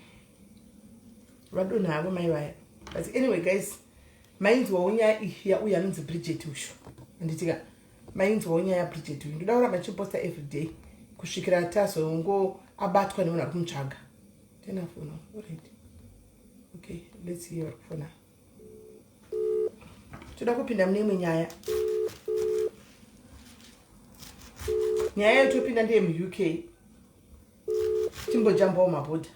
vadonhavo mai vaya. But anyway, guys, mainzwawo nyaya iyi yauya anonzi Bridget usho, handitika? Mainzwawo nyaya yaBridget uyu. Ndoda kuramba ndichiposta everyday kusvikira tazongo abatwa nemunhu ari kumutsvaga. Tenafona. Alright, okay, let's hear vari kufona. Toda kupinda mune imwe nyaya. Nyaya yotopinda ndeye muUK. Timbojambawo mabhodha.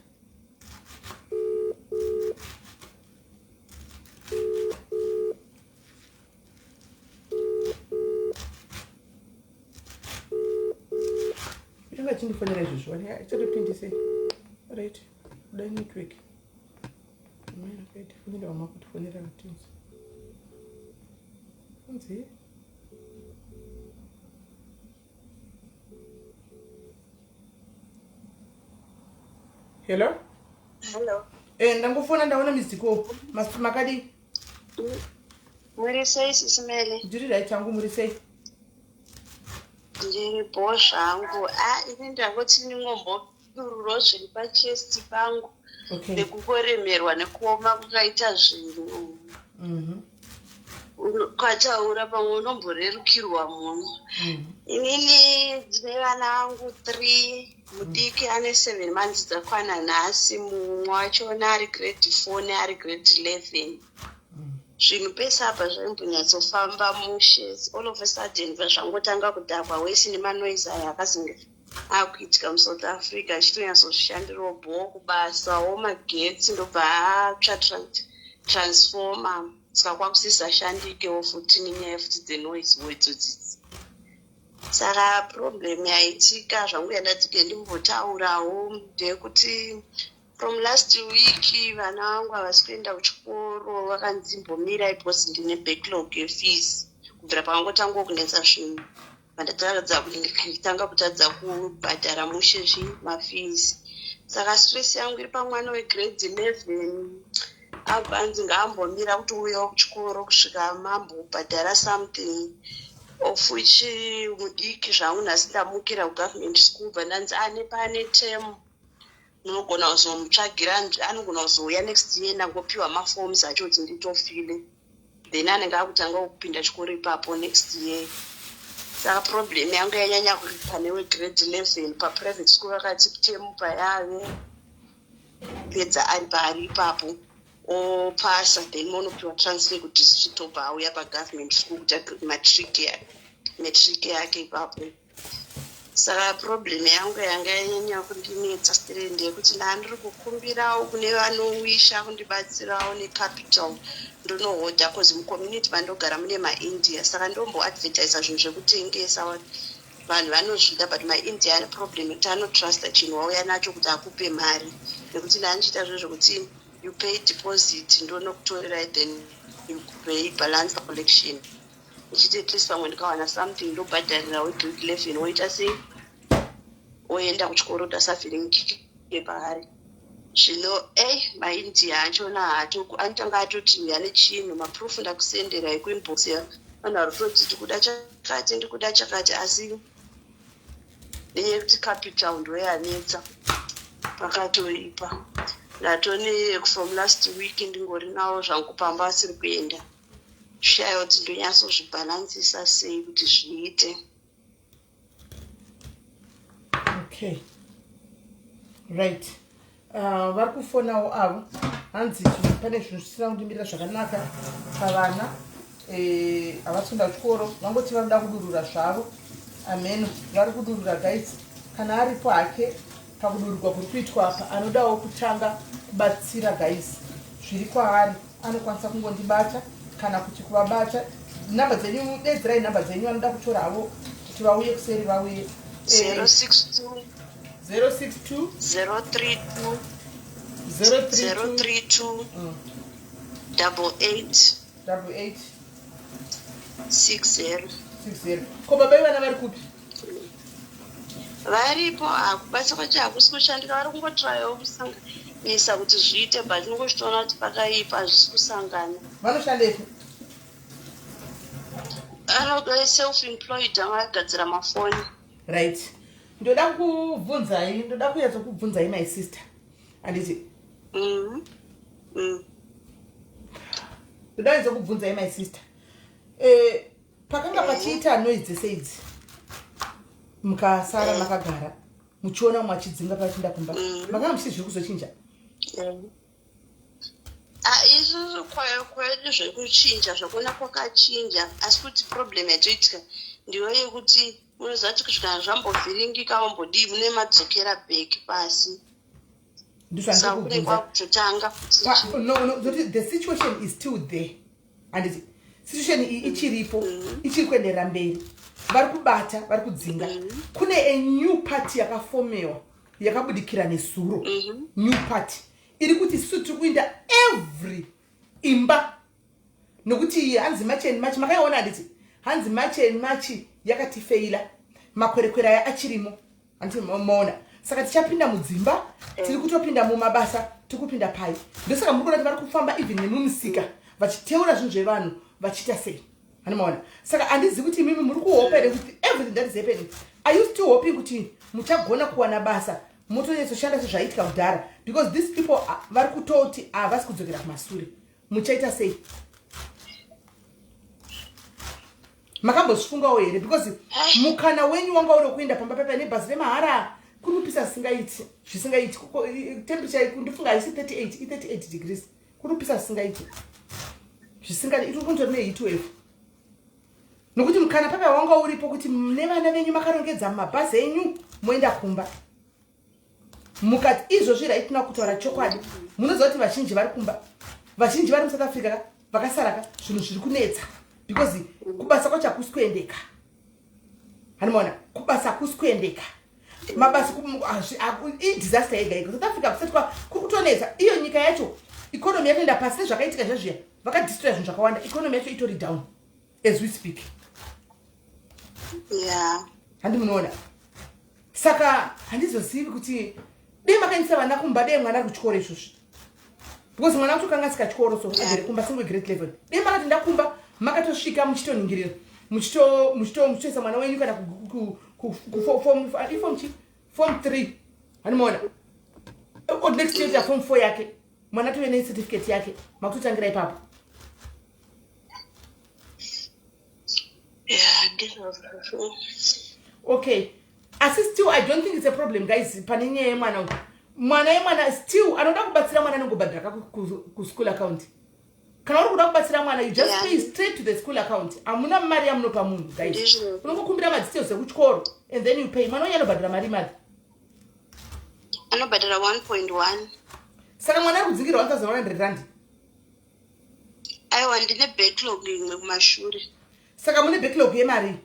Uchanga chindifonera izvozvo, ichatopindisei. Right, kudai network tifonera, vama kutifonera kutinzi unzi. Hello? Hello. Ndangofona ndaona missed call. Makadi? Muri sei, Sisimele? Ndiri right hangu, muri sei? Ndiripo zvangu. A, ini ndangoti ndingombodururo zviri pachest pangu nekukoremerwa nekuoma kwakaita zvinhu. Kwataura pamwe unomborerukirwa munhu. Inini ndine vana vangu three. Mudiki ane 7 months dzakwana nhasi, mumwe wachona ari grade 4 neari grade 11. Zvinhu pese apa zvaimbonyatsofamba mushe. All of a sudden zvangotanga kudhakwa wese nemanoise aya akazonge akuitika muSouth Africa. Achitonyatsozvishandirawo bhoo kubasawo, magetsi ndobva atsva transformer, saka kwakusisashandikewo futi nenyaya futi dzenoise idzodzidzi. Saka problem yaitika zvangu yandadzike ndimbotaurawo ndeyekuti from last week vana vangu havasi kuenda kuchikoro, vakanzi mbomirai because ndine backlog yefees. Kubvira pavangotangawo kunetsa zvinhu, vandatadza kutanga kutadza kubhadhara mushe zvi mafees. Saka stress yangu iri pamwana wegrade 11. Abva anzi ngaambomira kuti uyawo kuchikoro kusvika mambobhadhara something, of which mudiki zvangu nhasi ndamukira kugovernment school, bva ndanzi ane pane term munogona kuzomutsvagira, anogona kuzouya next year. Ndangopiwa maforms acho kuti nditofile. Then anenge akutanga kupinda chikoro ipapo next year. Saka problem yangu yanyanya kuri pane wegrade 11 paprivate school. Vakati term payave pedza ari paari ipapo, opasa, then monopiwa transfer kudistrict, obva auya pagovernment school kuti matric yake ipapo. Saka problem yangu yanga yanyanya kundinetsa still ndeyekuti ndandiri kukumbirawo kune vanowisha kundibatsirawo necapital, ndonohodha, 'cause mucommunity mandogara mune maIndia. Saka ndomboadvertisa zvinhu zvekutengesa, vanhu vanozvida, but maIndia ane problem yekuti anotrusta chinhu wauya nacho kuti akupe mari, nekuti ndandichiita zvo zvekuti you pay deposit, ndonokutorerai, then you pay balance collection, ndichiti at least pamwe ndikawana something ndobhadharira wegrade 11, woita sei, oenda kuchikoro kuti asavhiringike paari. Zvino ei, maIndia achona anotanga atoti uya nechinhu, maproof ndakusenderai kuinbox. Vanhu vari kutoti ndikuda chakati, ndikuda chakati, asi nenyaya yekuti capital ndoyanetsa, pakatoipa. Ndatone from last week ndingori nawo zvangu pamba, asiri kuenda, shaya kuti ndonyatsozvibhalansisa sei kuti zviite. Okay, right. Vari kufonawo avo, hanzi pane zvinhu zvisina kundimirira zvakanaka pavana. Havasi kuenda kuchikoro, vangoti vanoda kudurura zvavo. Ameno vari kudurura. Guys, kana aripo hake pakudururwa kuri kuitwa apa, anodawo kutanga kubatsira, guys, zviri kwaari, anokwanisa kungondibata kana kuti kuvabata. Namba dzenyu, dedzirai namba dzenyu. Vanoda kutora havo kuti vauye kuseri, vauye. 062. 062. 032. 032. 032. 88. 88. 60. 60. Ko baba ivana vari kupi? Varipo. Hakubasa kwacho hakusi kushandika, vari kungotrayawo kusanganisa kuti zviite, but nongozvitoona kuti pakaipa, hazvisi kusangana. Vanoshandepi? Anoda self employed, angagadzira mafoni. Right, ndoda kubvunzai, ndoda kunyatsokubvunzai, my sister, handiti? Mhm. Ndoda kunyatsokubvunzai, my sister. Pakanga pachiita noise dzese idzi, mukasara makagara muchiona mumwe achidzinga pachienda kumba, makanga muchiti zviri kuzochinja? Ah, isusu kwedu zvekuchinja zvakona kwakachinja, asi kuti problem yatoitika ndiyo yekuti munoziva kuti kusvika zvambovhiringika, vambodii, mune madzokera back pasi. Saka kune Ndizvandikubvunza. Kwakutotanga. No, zoti the situation is still there, handiti? Situation iyi ichiripo, ichiri kuenderera mberi, vari kubata, vari kudzinga. Kune a new party yakafomewa, yakabudikira nezuro. New party iri kuti isusu tiri kuinda every imba, nokuti hanzi March and March makaiona, handiti? Hanzi March and March yakatifeila, makwerekwere aya achirimo, handiti maona? Saka tichapinda mudzimba, tiri kutopinda mumabasa, tiri kupinda pai. Ndosaka muri kuona kuti vari kufamba even nemumisika vachiteura zvinhu zvevanhu, vachiita sei, hani maona? Saka handizivi kuti imimi muri kuhopa here kuti everything that is happening, are you still hoping kuti muchagona kuwana basa, motonyatsoshanda sezvaiitika kudhara? Because these people vari kutoti havasi kudzokera kumasure. Muchaita sei? Makambozvifungawo here? Because mukana wenyu wanga uri wekuenda pamba pepa nebhazi remahara. Kuri kupisa zvisingaiti, zvisingaiti. Temperature kundifunga haisi 38, i38 degrees. Kuri kupisa zvisingaiti, zvisingaiti. Iri kuntori neheat wave, nokuti mukana papa wanga uripo kuti nevana venyu makarongedza mumabhazi enyu moenda kumba. Mukati izvozvi, right now, kutaura chokwadi, munoziva kuti vazhinji vari kumba, vazhinji vari muSouth Africa ka, vakasara ka, zvinhu zviri kunetsa because kubasa kwacho hakusi kuendeka, hanimaona? Kubasa hakusi kuendeka, mabasa idisaster yega yega. South Africa kusati kuri kutonetsa. Iyo nyika yacho, economy yatoenda pasi nezvakaitika zvazviya, vakadestroya zvinhu zvakawanda. Economy yacho itori down as we speak. Handi munoona? Saka handizozivi kuti dei makaendesa vana kumba, dei mwana ari kuchikoro izvozvi, because mwana kutokanganisika chikoro, so agere kumba singwe grade 11. Dei makati ndakumba, makatosvika muchitoningirira, muchitoisa mwana wenyu kana form chi, form 3, hanimaona? Next year form 4 yake, mwana tove necertificate yake, makutotangira ipapo. Ndizvozvo. Okay, asi still I don't think it's a problem, guys. Pane nyaya yemwana uyu, mwana yemwana still anoda kubatsira mwana anongobhadhara kuschool account. Kana uri kuda kubatsira mwana, you just pay straight to the school account. Hamuna mari yamunopa munhu, guys. Unongokumbira madetails ekuchikoro and then you pay. Mwana wenyu anobhadhara mari mari? Anobhadhara 1.1. Saka mwana ari kudzingirwa 1100 rand? Aiwa, ndine backlog imwe kumashure. Saka mune backlog yemari?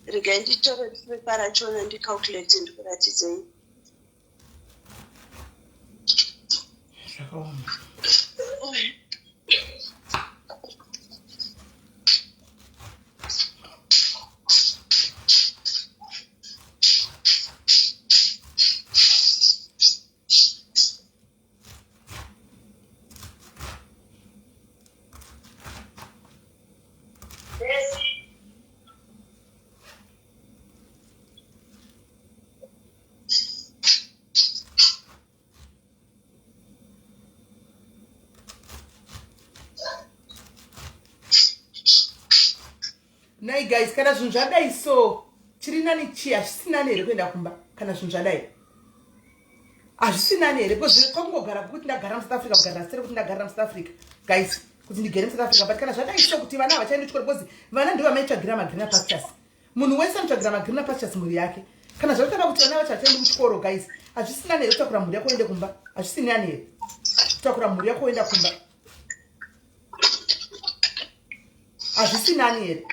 Regai nditore pepa rachona, ndicalculate, ndikuratidzei. Zvakaoma. Nai guys, kana zvinhu zvadai so, chiri nani chii? Hazvisi nani here kuenda kumba? Kana zvinhu zvadai, hazvisi nani here? Because kwakungogara kuti ndagara muSouth Africa, kugarira sere kuti ndagarira muSouth Africa, guys, kuti ndigere muSouth Africa. But kana zvadai so, kuti vana havachaendi kuchikoro, because vana ndo vamaitsvagira magreener pastures. Munhu wese anotsvagira magreener pastures mhuri yake. Kana zvakutanga kuti vana vacho hachaendi kuchikoro, guys, hazvisi nani here kutakura mhuri yako uende kumba? Hazvisi nani here kutakura mhuri yako uenda kumba? Hazvisi nani here?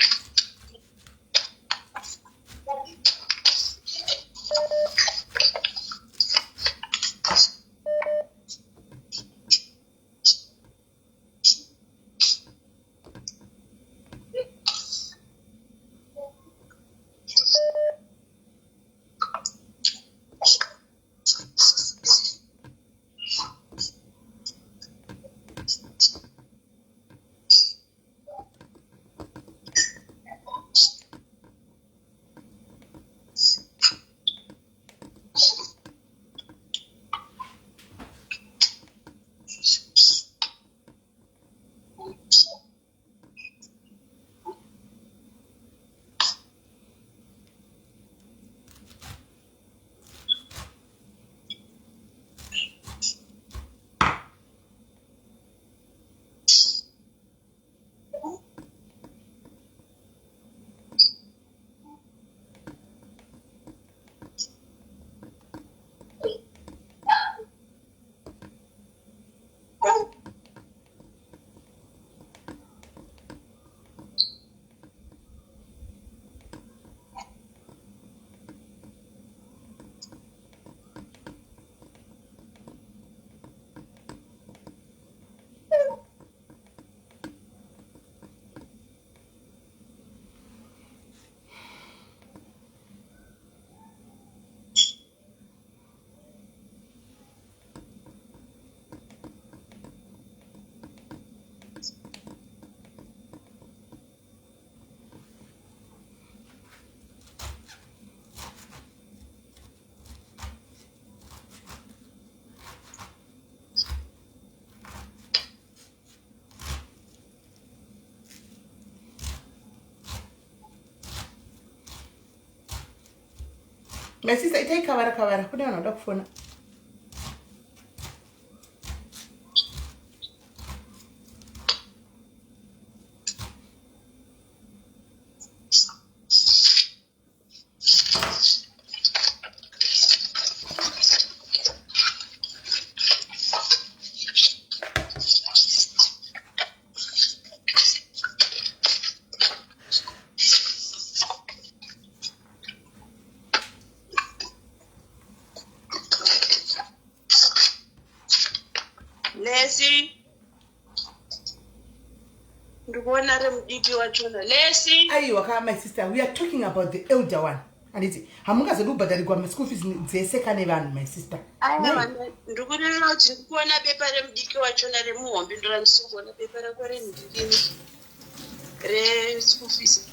My sister, itai kavara kavara, kune vanhu vanoda kufona. Lesi, ndikuona remudiki wachona, Lesi. Aiwa ka, my sister, we are talking about the elder one. Handiti hamungazodi kubhadharirwa school fees dzese kane vanhu, my sister? Aiwa, ndikureva kuti ndikuona bepa remudiki wachona, remuhombe. Ndorandisi kuona bepa rako rendirini reschool fees.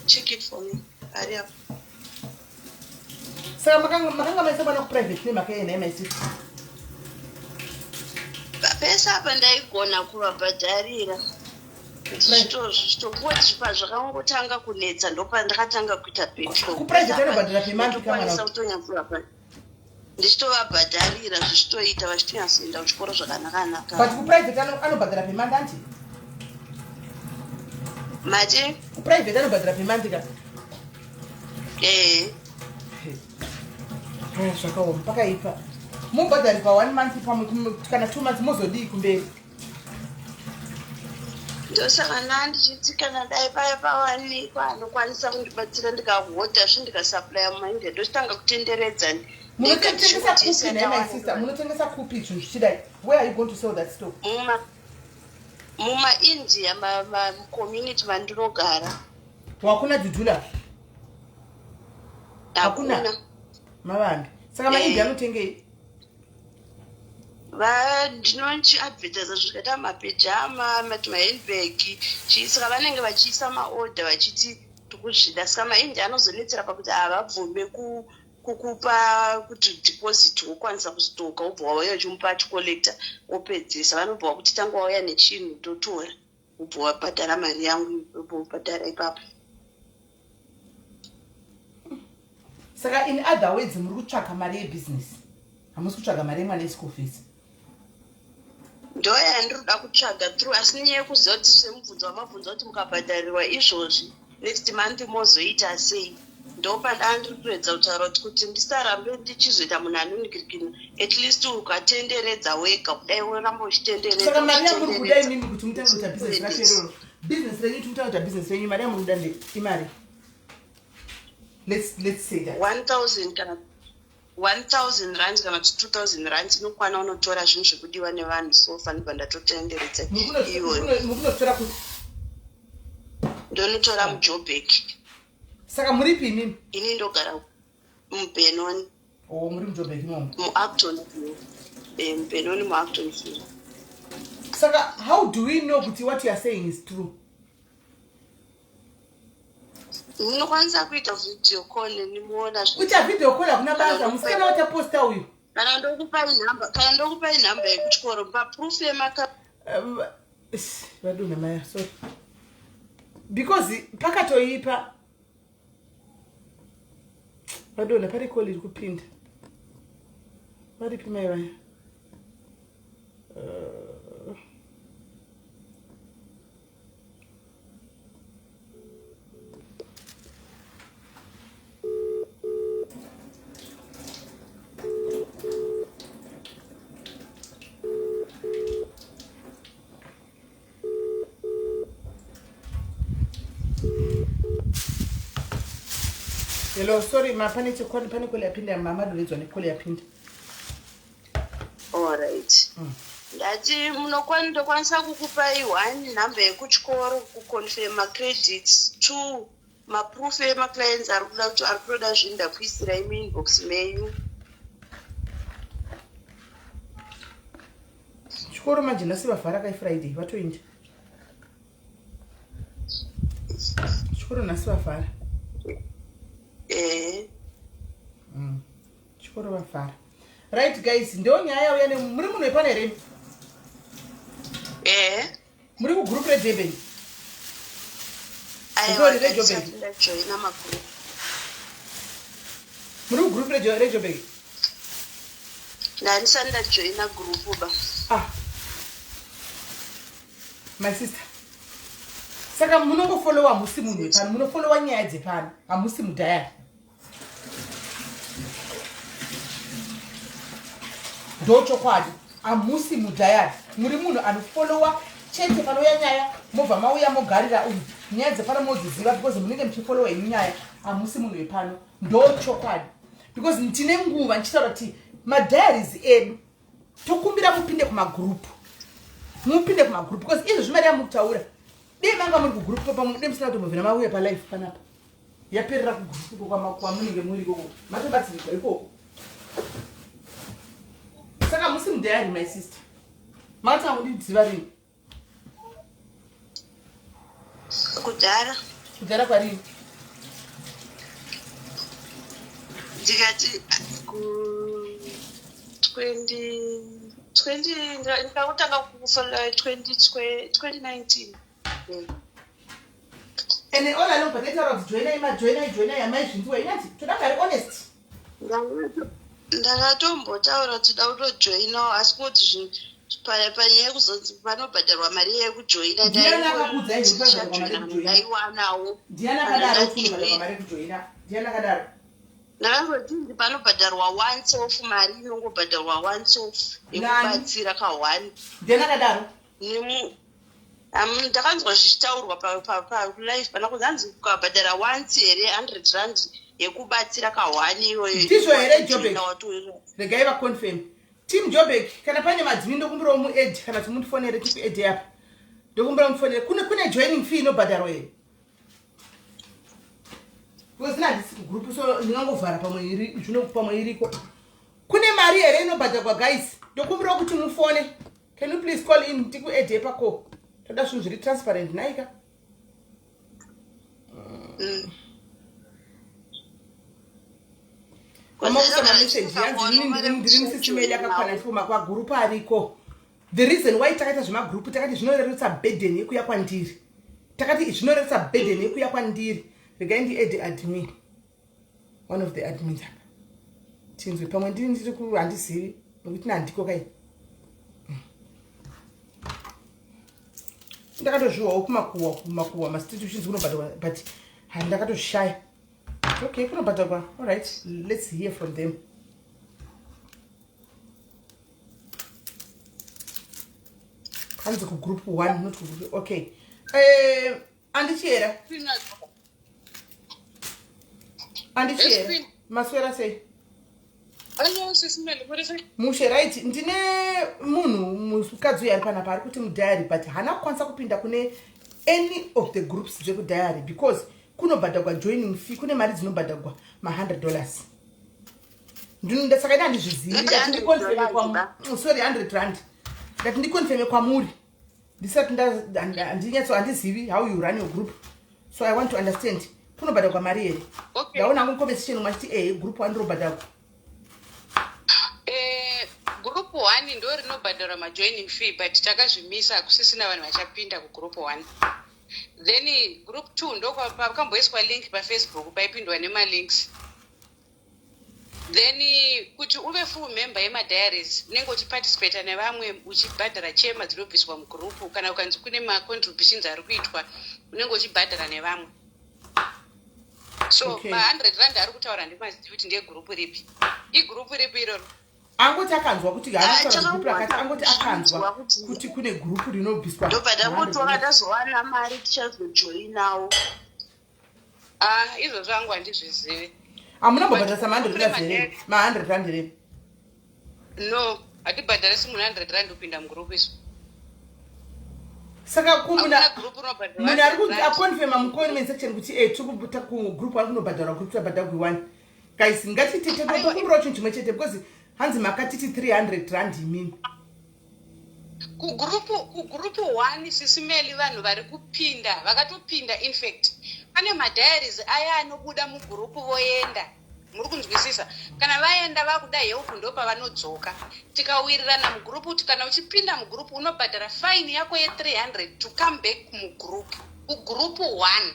Check it for me, ari apo. Saka makanga maisa mwana kuprivate nemhaka yenhai, my sister? Pese apa ndaigona kuvabhadharira. Zvichitokuwa zvakangotanga kunetsa ndopandakatanga kuita petrol. Kuprivate anobhadhara pemonth kamwana. Ndokwanisa kutonyatsoapa ndichitovabhadharira zvichitoita vachitonyatsoenda kuchikoro zvakanaka-naka. But kuprivate anobhadhara pemonth anti? Mati? Kuprivate anobhadhara pemonth ka? Eh. Oh, zvakaoma pakaipa. Mobhadharirwa 1 month pamwe kana 2 months mozodii kumberi? Ndosaka ndandichiti kana dai paya pawanikwa anokwanisa kundibatsira ndikahodha zvinhu ndikasuplya mumaindia ndochitanga kutenderedza. Munotengesa kupi nhai my sister? Munotengesa kupi zvinhu zvichidai? Where are you going to sell that stock? Mumaindia macommunity mandinogara. Wakuna Dudula? Hakuna. Mavambi. Saka maIndia anotengei? Ndinochiadvertisa zvikaita mapejama, mati mahandbag chii, saka vanenge vachiisa maodha vachiti tikuzvida. Saka maindia anozonetsera pakuti havabvume kukupa kuti deposit wokwanisa kustoka wobva wauya uchimupa achicollecta wopedzisa. Vanobva vakuti tanga wauya nechinhu totora, wobva wabhadhara mari yangu, wobva wabhadhara ipapo. Saka in other words muri kutsvaga mari yebhizinesi, hamusi kutsvaga mari yemwana yeschool fees. Ndo yandinoda kutsvaga through, asi nenyaya yekuziva kuti semubvunzo wamabvunza kuti mukabhadharirwa izvozvi next month mozoita sei, ndopandaa ndiri kuedza kutaura kuti ndisarambe ndichizoita munhu anonigirikina. At least ukatenderedza wega kudai woramba uchitenderedza. Saka mari yamuri kuda imimi kuti mutange kuita bhizinesi racho iroro, bhizinesi renyu, kuti mutange kuita bhizinesi renyu, mari yamuri kuda nde imari? Let's say that 1000 kana 1000 rands kana kuti 2000 rands inokwana unotora zvinhu zvekudiwa nevanhu, so fanirwa ndatotenderedza iyoyo. Mukunotora kuti? Ndonotora muJoburg. Saka muripi imimi? Ini ndogara muBenoni. O, muri muJoburg imomo? MuActon, muBenoni, muActon View. Saka how do we know kuti what you are saying is true? Munokwanisa kuita video call nenimuona. Kuita video call hakuna basa, musikana wataposta uyu. Kana ndokupai nhamba yekuchikoro paproof yemaka. Vadonha maya, sorry, because pakatoipa vadonha pari call iri kupinda. Varipi mai vaya? Hello, sorry ma, pane chekwani, pane call yapinda. Mama donhedzwa necall yapinda. Alright. Ndati ndokwanisa kukupai one nhamba yekuchikoro kuconfirma credits, two maproof emaclients ari kuda kuti ari kutoda zvinhu, ndakuisirai muinbox menyu. Chikoro manje nhasi vavhara kai, Friday vatoinda chikoro nhasi vavhara. Ehe. Chikoro vavhara. Right guys, ndo nyaya yauya. Muri munhu wepano here? Ehe. Muri kugroup reDurban? Aiwa. Sorry, reJoburg. Ndajoina magroup. Muri kugroup reJoburg? Ndandisati ndajoina group ba. Ah, my sister, saka munongofollowa, hamusi munhu wepano, munofollowa nyaya dzepano, hamusi mudiary. Ndo chokwadi, hamusi mudiary, muri munhu anofollowa chete. Panouya nyaya mobva mauya mogarira uyu, nyaya dzepano modziziva because munenge muchifollowa henyu nyaya, hamusi munhu wepano. Ndo chokwadi, because ndine nguva ndichitaura kuti madiaries edu tokumbira mupinde kumagroup, mupinde kumagroup, because izvo zvimari yamukutaura dei manga muri kugroup pamwe dei musina kutombobvira mauya palive panapa. Yaperera kugroup iko kwamunenge muri ikoko, matobatsirikwa ikoko. Saka musi mudiary, my sister, makatanga kundiziva rini? Kudhara. Kudhara kwarini? Ndikati ku 20 20 ndakutanga kufollowa 20 2019. And all along pataitaura kuti joinai, majoinai, joinai, hamaizvinzwa. Inati toda kari honest. Ndakatombotaura kuti da kutojoinawo, asi kuti panyaya yekuzonzi panobhadharwa mari yekujoina. Ndiani akakuudza izvo, panobhadharwa mari yekujoina? Ndaiwanawo. Ndiani akadaro kuti unobhadharwa mari yekujoina? Ndiani akadaro? Ndakangoti panobhadharwa once off, mari inongobhadharwa once off yekubatsira ka1. Ndiani akadaro? Ndakanzwa zvichitaurwa palive pana kunzi, hanzi ukabhadhara once here, R100 yekubatsira ka1 iyoyo. Ndizvo here, Jobek? Regai vaconfirm. Team Jobek, kana pane madzimi, ndokumbirawo muadd kana kuti mundifonere, tikuadd apa. Ndokumbira mufonere. Kune joining fee inobhadharwa here? Because ina handisi kugroup, so ndingangovhara pamwe iri zvino, pamwe iriko. Kune mari here inobhadharwa, guys? Ndokumbirawo kuti mufone. Can you please call in, tikuadd pako? Toda zvinhu zviri transparent, naika. Vamakusa mameseji, yanzi inini ndiri musisimeli yakakwana ndifuma kwagurupu ariko. The reason why takaita zvemagrupu, takati zvinorerutsa burden yekuya kwandiri. Takati zvinorerutsa burden yekuya kwandiri. Regai ndiadd admin, one of the admins apa, tinzwe. Pamwe ndiri ndiri ku, handizivi nekuti nandiko kai. Ndakatozviwawo kumakuwa, kumakuwa mastreet uchinzi kunobhadharwa, but handakatoshaya. Okay, kunobhadharwa. Alright, let's hear from them. Hanzi kugroup one, not kugroup. Okay, andichiyera, andichiyera, maswera sei? Mushe, right. Ndine munhu mukadzi uyu ari panapa, ari kuti mudiary, but haana kukwanisa kupinda kune any of the groups dzekudiary because kunobhadhagwa joining fee, kune mari dzinobhadhagwa, ma$100. Saka ina handizvizivi. Ndati ndiconfirme, sorry, R100. Ndati ndiconfirme kwamuri ndisati handinyatso, handizivi how you run your group, so I want to understand, kunobhadhagwa mari here? Ndaona hangu muconversation mwachiti ehe, group one rinobhadhagwa. Group one ndo rinobhadharwa majoining fee, but takazvimisa, hakusisina vanhu vachapinda kugroup one. Then group two ndopakamboiswa link paFacebook, paipindwa nemalinks. Then kuti uve full member yemadiaries, unenge uchiparticipata nevamwe, uchibhadhara chema dzinobviswa mugrupu. Kana ukanzi kune macontributions ari kuitwa, unenge uchibhadhara nevamwe. So ma100 rand ari kutaura ndimazivi kuti ndegurupu ripi, igurupu ripi iroro? Angoti akanzwa kuti haana gurupu rakati, angoti akanzwa kuti kune gurupu rinobviswa. Ndobva ndangoti wakatazowana mari tichazojoinawo. Ah, izvozvo hangu handizvizivi. Hamuna mbobhadharisa ma100 here, ma100 rand here? No, hatibhadharisi munhu R100 kupinda mugurupu isu. Saka munhu ari aconfirma mucomment section kuti e tiri kugroup one kunobhadharwa, group tabhadhagwi one. Guys, ngatitokumbirawo chinhu chimwe chete, because hanzi makatiti R300 imini. Kugrupu one, sisimeli, vanhu vari kupinda vakatopinda. Infact pane madiaries aya anobuda mugurupu voenda, muri kunzwisisa? Kana vaenda vakuda help, ndo pavanodzoka. Tikawirirana mugurupu kuti kana uchipinda mugurupu unobhadhara fine yako ye300 to come back mugurupu. Kugurupu one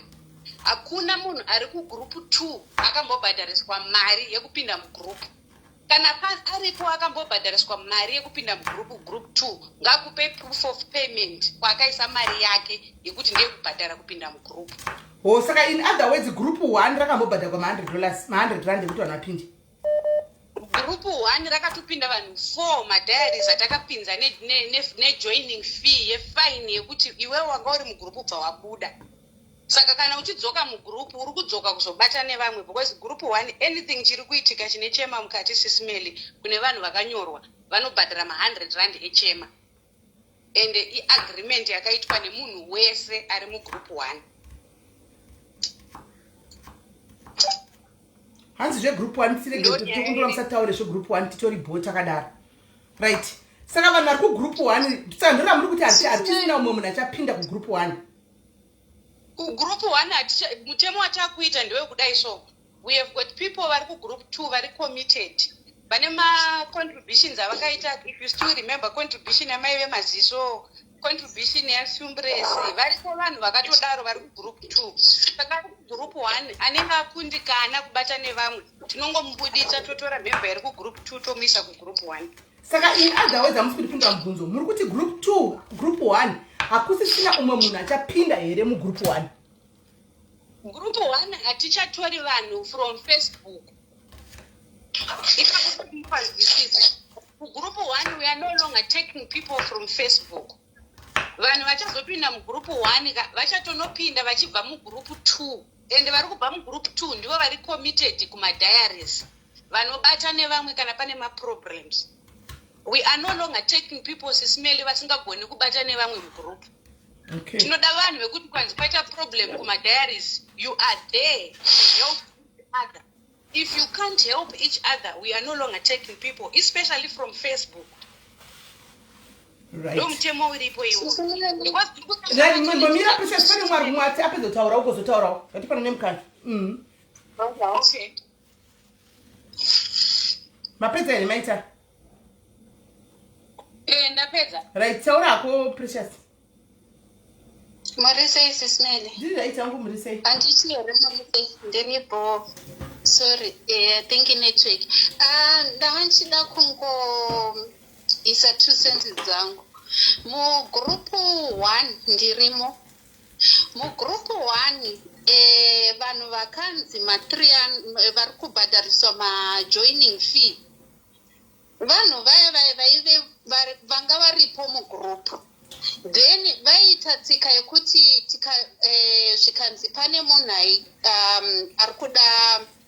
hakuna munhu ari kugurupu two akambobhadhariswa mari yekupinda mugurupu. Kana aripo akambobhadhariswa mari yekupinda mugrupu group two, ngakupe proof of payment kwaakaisa mari yake yekuti ndeyekubhadhara kupinda mugrupu. Ho, saka in other words, group one rakambobhadharwa ma$100, ma100 rand ekuti vanhu vapinde? Group one rakatopinda vanhu four, madiaries atakapinza nejoining fee yefine yekuti iwewe wanga uri mugrupu ubva wabuda. Saka kana uchidzoka mugrupu, uri kudzoka kuzobata nevamwe, because group one, anything chiri kuitika chine chema mukati, sisimeli, kune vanhu vakanyorwa vanobhadhara ma100 rand echema, ende iagreement yakaitwa nemunhu wese ari mugroup one. Hanzi zvegroup one tiregetokumbira musataure zvegroup one, titori bo takadaro. Right, saka vanhu vari kugroup one, saka ndora muri kuti hatisina umwe munhu achapinda kugroup one? Kugroup one mutemo watakuita ndewekudai. So we have got people vari kugroup two vari committed, vane macontributions avakaita. If you still remember contribution yamai vemaziso. Contribution yaSumbresi. Variko vanhu vakatodaro vari kugroup 2. Saka ari kugroup 1 anenge akundikana kubata nevamwe, tinongomubuditsa totora member iri kugroup 2 tomuisa kugroup 1. Saka in other words, hamusi kutipindura mubvunzo. Muri kuti group 2, group 1 hakusisina umwe munhu achapinda here mugroup 1? Group 1 hatichatori vanhu from Facebook. Ipapo panzwisisa. Kugroup 1 we are no longer taking people from Facebook. Vanhu vachazopinda mugroup 1 ka vachatonopinda vachibva mugroup 2, and vari kubva mugroup 2 ndivo vari committed kumadiaries, vanobata nevamwe kana pane maproblems. We are no longer taking people, Sis Melly, vasingagoni kubata nevamwe mugroup. Tinoda vanhu vekuti kwanzi kwaita problem kumadiaries, you are there to help each other. If you can't help each other, we are no longer taking people, especially from Facebook. Ndo mutemo uripo iwo. Right, mbomira, Precious. Pane mwari mumwe ati apedza kutaura, ugozotaurawo. Ngatipana nemukana. Okay. Mapedza here, maita? Eh, ndapedza. Right, taurako, Precious. Muri sei, Sis Melly? Ndiri right yangu, muri sei? Handiti here, muri sei? Ndiripo. Sorry, I think network. Ndanga ndichida kungoisa 2 cents dzangu. Mugroup one ndirimo. Mugroup one, vanhu vakanzi ma vari kubhadhariswa majoining fee, vanhu vaya vaya vaive vanga varipo mugroup. Then vaiita tsika yekuti zvikanzi pane munhu ari kuda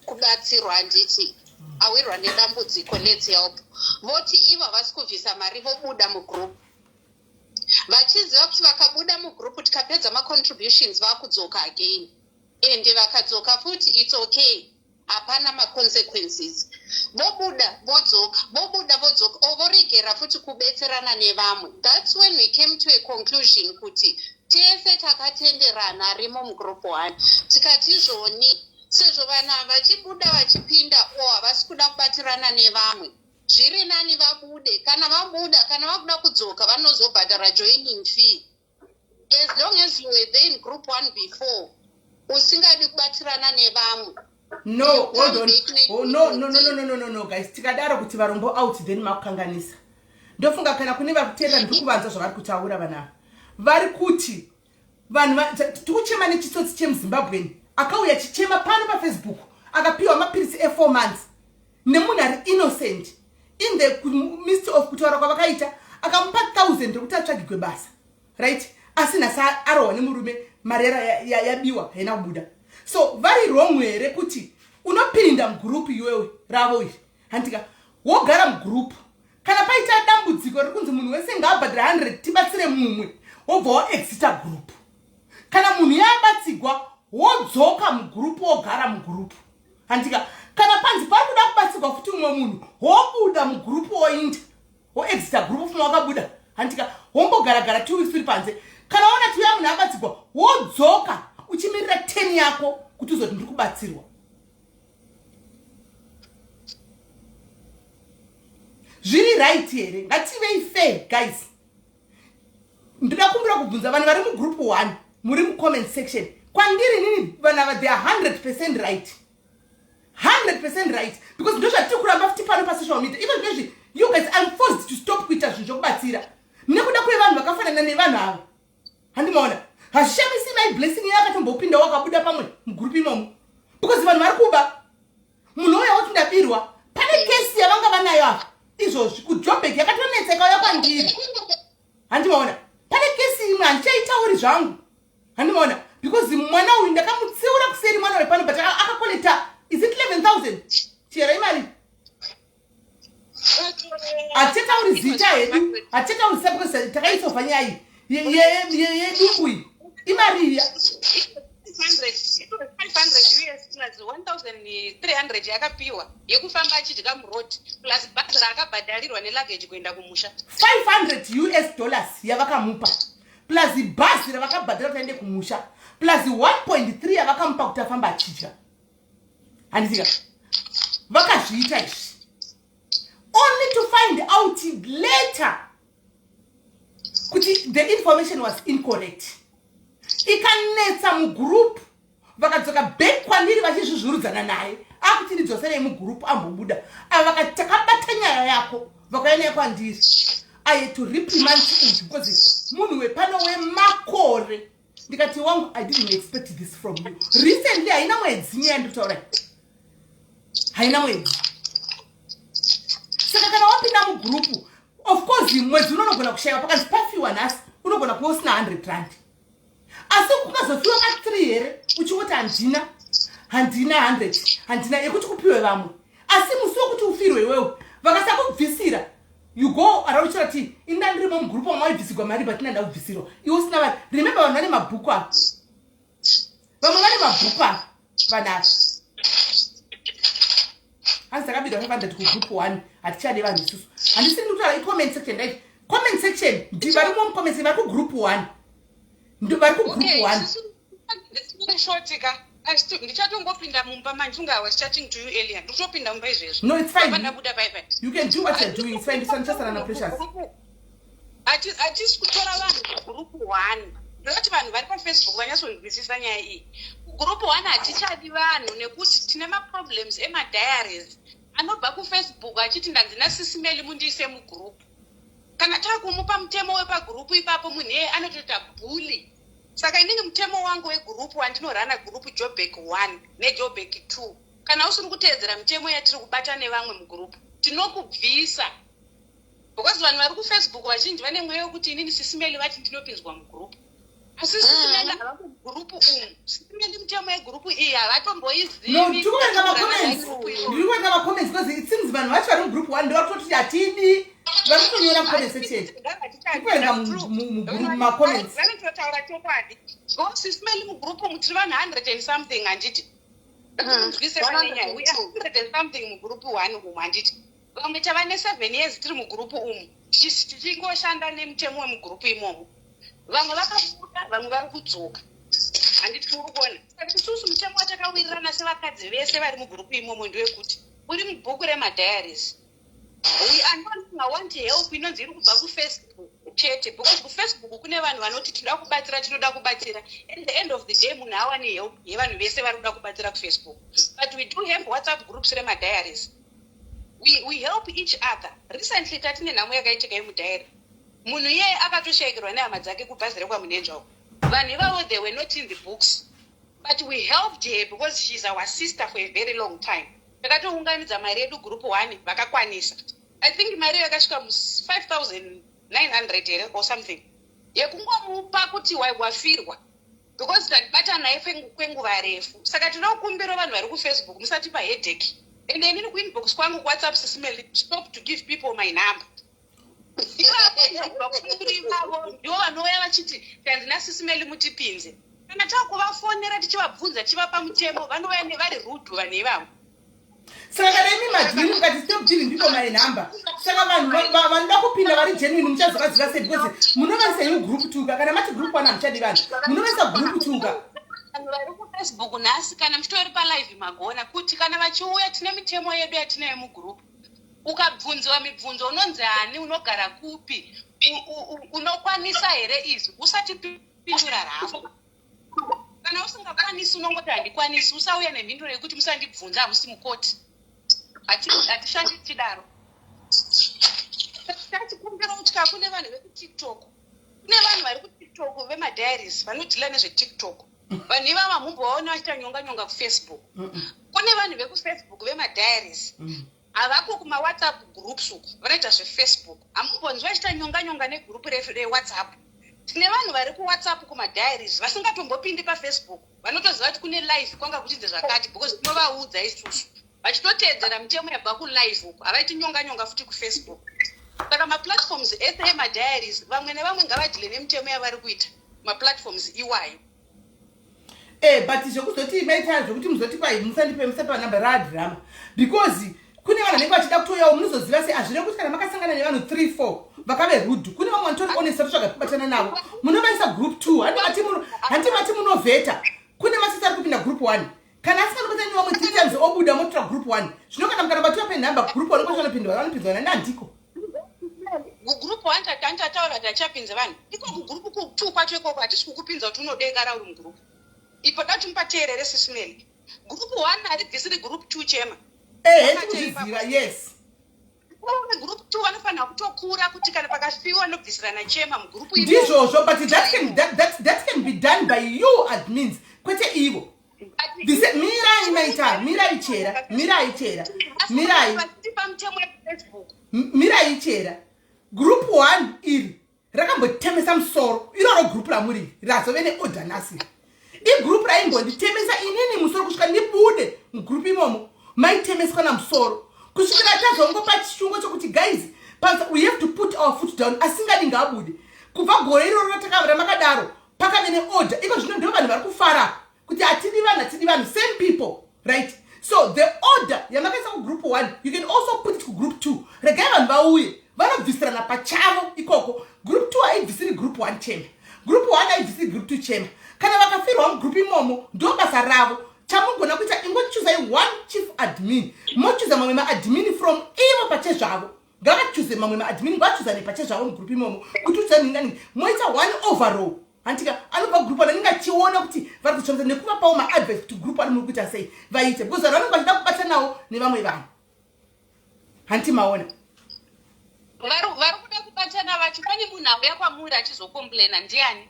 kubatsirwa, handiti, awirwa nedambudziko, let's help, voti ivo havasi kubvisa mari, vobuda mugroup, vachiziva kuti vakabuda mugroup, tikapedza macontributions, vakudzoka again. Ende vakadzoka futi, it's okay, hapana maconsequences. Vobuda, vodzoka, vobuda, vodzoka, o voregera futi kubetserana nevamwe. That's when we came to a conclusion kuti tese takatenderana arimo mugroup one, tikati izvoni, sezvo vanhu ava vachibuda vachipinda, o havasi kuda kubatirana nevamwe, zviri nani vabude. Kana vabuda, kana vakuda kudzoka, vanozobhadhara joining fee. As long as you were there in group one before, usingadi kubatirana nevamwe, No, hold on. Oh, no, no, no, no, no, no, no, guys, tikadaro kuti varombo out, then makukanganisa. Ndofunga kana kune vari kuteerera, ndiri kuvanza zvavari kutaura vanhu ava. Vari kuti vanhu tikuchema nechitsotsi chemuZimbabweni akauya chichema pano paFacebook, akapiwa mapirisi e4 months nemunhu ari innocent. In the midst of kutaura kwavakaita, akamupa 1000 rekuti atsvagigwe basa, right? Asi nhasi arohwa nemurume, mari yabiwa, haina kubuda. So vari wrong here kuti unopinda mugroup iwewe ravo iri, handika, wogara mugroup, kana paita dambudziko riri kunzi munhu wese ngaabhadhira 100 tibatsire mumwe, wobva waexita group? Kana munhu yabatsigwa, wodzoka mugroup, wogara mugroup, handika? Kana panzi pari kuda kubatsigwa futi umwe munhu, wobuda mugroup, woinda, woexita group, fuma wakabuda, handika, wombogaragara 2 weeks uri panze. Kana waona tiuya munhu abatsigwa, wodzoka uchimirira 10 yako kuti uzoti ndiri kubatsirwa. Zviri right here? Ngativei fair, guys. Ndoda kumbira kubvunza vanhu vari mugroup one muri mucomment section. Kwandiri nini, vanhu ava, they are 100% right, 100% right, because ndo zvatiri kuramba futi pano pasocial media. Even zvinezvi, you guys, I'm forced to stop kuita zvinhu zvokubatsira nekuda kwevanhu vakafanana nevanhu ava. Handimaona, hazvishamisi mai Blessing iye akatombopinda, wakabuda pamwe mugroup imomo, because vanhu vari kuba. Munhu uya woti ndabirwa, pane kesi yavanga vanayo apa izvozvi kuJobek, yakatonetseka uya kwandiri. Handimaona, pane kesi imwe handichaitauri zvangu, handimaona, because mwana uyu ndakamutsiura kuseri, mwana wepano, but akacollecta, is it 11,000? Chiyera imari. Hatichatauri zita hedu, hatichatauri zita because takaisova nyaya iyi yedumbu iyi. Imari iya. 500 US plus 1300 yakapiwa yekufamba achidya muroad, plus bhazi raakabhadharirwa neluggage kuenda kumusha. 500 US dollars yavakamupa, plus bhazi ravakabhadhara kuti aende kumusha, plus 1.3 yavakamupa kuti afamba achidya, handitika? Vakazviita izvi only to find out later. Kuti the information was incorrect. Ikanetsa mugroup, vakadzoka back kwandiri vachizvizvurudzana naye, akuti ndidzoserei mugroup, ambobuda. Ava vakati takabata nyaya yako, vakauya naye kwandiri. I had to reprimand uyu because munhu wepano wemakore. Ndikati, "Wangu, I didn't expect this from you." Recently, haina mwedzi nyaya ndikutaurai, haina mwedzi. Saka kana wapinda mugroup, of course mwedzi unonogona kushayiwa. Pakanzi pafiwa nhasi, unogona kuva usina 100 rand, asi kukazofiwa ka3 here uchingoti handina, handina 100, handina yekuti kupiwe vamwe. Asi musi wekuti ufirwe iwewe, vakasakubvisira, you go around uchirati inda ndirimo mugroup wamwe waibvisigwa mari, but inanda kubvisirwa iwe usina vari. Remember, vanhu vane mabhuku ava, vamwe vane mabhuku ava. Vanhu ava hanzi takabirwa 500 kugroup 1, hatichade vanhu isusu. Handisiri ndikutaura, icomment section, right? Comment section, varimo mucomment section, vari kugroup 1, vari kugroup 1. Short ka, ndichatongopinda mumba manje. Unga I was chatting to you earlier, ndikutopinda mumba izvezvi. No, it's fine. Ndabuda paipai. You can do what you're doing, it's fine. Ndichasara naPrecious. Hatisi kutora vanhu kugroup 1. Ndinoti vanhu vari paFacebook vanyatsonzwisisa nyaya iyi. Kugroup 1 hatichadi vanhu nekuti tine maproblems emadiaries anobva kuFacebook achiti ndanzi naSisi Meli mundiise mugroup. Kana taakumupa mutemo wepagroup ipapo, munhu iyeye anotoita bully. Saka inini mutemo wangu wegroup wandinorana, group Joburg 1 neJoburg 2, kana usiri kuteedzera mitemo yatiri kubata nevamwe mugroup, tinokubvisa, because vanhu vari kuFacebook vazhinji vane mweya wekuti inini Sisi Meli vati ndinopinzwa mugroup, asi Sisi Meli hava mugroup umu. Sisi Meli mitemo yegroup iyi havatomboizivi. No, ndiri kuverenga macomments, ndiri kuverenga macomments, because it seems vanhu vacho vari mugroup 1 ndovakutoti hatidi. Vari kutonyora mucomment section. Ndikuverenga mugroup macomments. Vanototaura chokwadi. Sisi Meli, mugroup umu tiri vanhu 100 and something, handiti? Nzwise pane nyaya. We are 100 and something mugroup 1 umu, handiti? Vamwe tava ne7 years tiri mugroup umu, tichingoshanda nemutemo wemugroup imomo. Vamwe vakabuda, vamwe vari kudzoka, handiti? Uri kuona? Saka isusu mutemo watakawirirana sevakadzi vese vari mugroup imomo ndewekuti uri mubhuku remadiaries, we are not want help inonzi iri kubva kuFacebook chete, because kuFacebook kune vanhu vanoti tinoda kubatsira, tinoda kubatsira. At the end of the day, munhu awani help yevanhu vese vari kuda kubatsira kuFacebook. But we do have WhatsApp groups remadiaries. We help each other. Recently tatine nhamo yakaitika yemudiary. Munhu iyeye akatoshayikirwa nehama dzake kubhazi rekwaMunhenzva uko. Vanhu ivavo, they were not in the books, but we helped her because she is our sister for a very long time. Takatounganidza mari yedu, group 1 vakakwanisa. I think mari iyo yakasvika mu5900 here or something, yekungomupa kuti wafirwa, because tatibata naye kwenguva refu. Saka tinokumbira vanhu vari kuFacebook, musatipa headache. And inini kuinbox kwangu kuWhatsApp, Sisi Meli, stop to give people my number. Ivavo ivavo ndivo vanouya vachiti tanzi naSisi Meli mutipinze. Kana takuvafonera tichivabvunza, tichivapa mutemo, vanouya nevari rude vanhu ivavo. Saka kana imi madhiri mukati "Stop giving people my number," saka vanhu vanoda kupinda vari genuine muchazovaziva sei? Because munovaisa imi group 2 ka. Kana mati group 1 hamuchadi vanhu, munovaisa group 2 ka. Vanhu vari kuFacebook nhasi, kana muchitori palive, magona kuti kana vachiuya, tine mitemo yedu yatinayo mugroup. Ukabvunziwa mibvunzo, unonzi hani, unogara kupi, unokwanisa here izvi, usatipindura rafu. Kana usingakwanisi, unongoti handikwanisi. Usauya nemhinduro yekuti musandibvunza, hamusi mukoti. Hatishandi tichidaro. Tachikumbira kutya kune vanhu vekuTikTok. Kune vanhu vari kuTikTok vemadiaries vanodeala nezveTikTok. Vanhu ivava hamumbovaona vachiita nyonga nyonga kuFacebook. Kune vanhu vekuFacebook vemadiaries, havako kumaWhatsApp groups uku, vanoita zveFacebook. Hamumbonzwi vachiita nyonga nyonga negroup reWhatsApp. Tine vanhu vari kuWhatsApp kumadiaries vasingatombopindi paFacebook, vanotoziva kuti kune live kwanga kuchinzi zvakati, because tinovaudza isusu, vachitoteedzera mitemo yabva kulive uku. Havaiti nyonga nyonga futi kuFacebook. Saka maplatforms ese emadiaries, vamwe nevamwe ngavadeale nemitemo yavari kuita maplatforms iwayo. But zvekuzoti maita zvekuti muzoti kwai musandipe, musape namba, raadhirama, because kune vanhu vanenge vachida kutoyawo. Munozoziva sei? Hazvirevi kuti kana makasangana nevanhu 3 4 vakave rude. Kune vamwe vanotori honest, totsvaga kubatana navo, munovaisa group 2. Handi mati munovheta? Kune masisi ari kupinda group 1, kana asinganobatani nevamwe 3 times, obuda, motora group 1. Zvino kana mukana batiwa penhamba, group 1 kwasvanopindwa, vanopinzwa nani? Handiko. Kugroup one tataura kuti hatichapinze vanhu. Iko kugroup two kwacho ikoko hatisi kukupinza kuti unodekara uri mugroup. Ipo da kuti mupateerere Sisi Melly. Group one haribvisiri group two chema. Ehe ndikuzviziva yes. Group two vanofanira kutokura kuti kana pakafiwa vanobvisirana chema mugroup imomo. Ndizvozvo but that can, that, that, that can be done by you admins kwete ivo. This, mirai maita mirai chera mirai chera mirai mirai chera group one iri rakambotemesa musoro iroro group ramuri razove neorder nhasi igroup raimbonditemesa inini musoro kusvika ndibude mugroup imomo maitemeswa namusoro kusvikira tazongopa chisungo chokuti guys we have to put our foot down asingadi ngaabude kubva gore iroro ramakadaro pakave neorder iko zvino ndo vanhu vari kufara kuti hatidi vanhu hatidi vanhu same people right so the order yamakaisa kugroup one you can also put it kugroup two regai vanhu vauye vanobvisirana pachavo ikoko group two haibvisiri group one chema group one haibvisiri group two chema kana vakafirwa mugroup imomo ndo basa ravo chamugona kuita ingochuzai one chief admin mochuza mamwe maadmin from ivo pachezvavo ngavachuze mamwe maadmin ngavachuzane pachezvavo mugroup imomo kuti uchaningani moita one overall hantika anobva group one anenge achiona kuti vari kushandisa nekuvapawo maadvice kuti group one muri kuita sei vaite because vanhu vanenge vachida kubatanawo nevamwe vanhu hanti maona vari kuda kubatana vacho pane munhu auya kwamuri achizocomplaina ndiani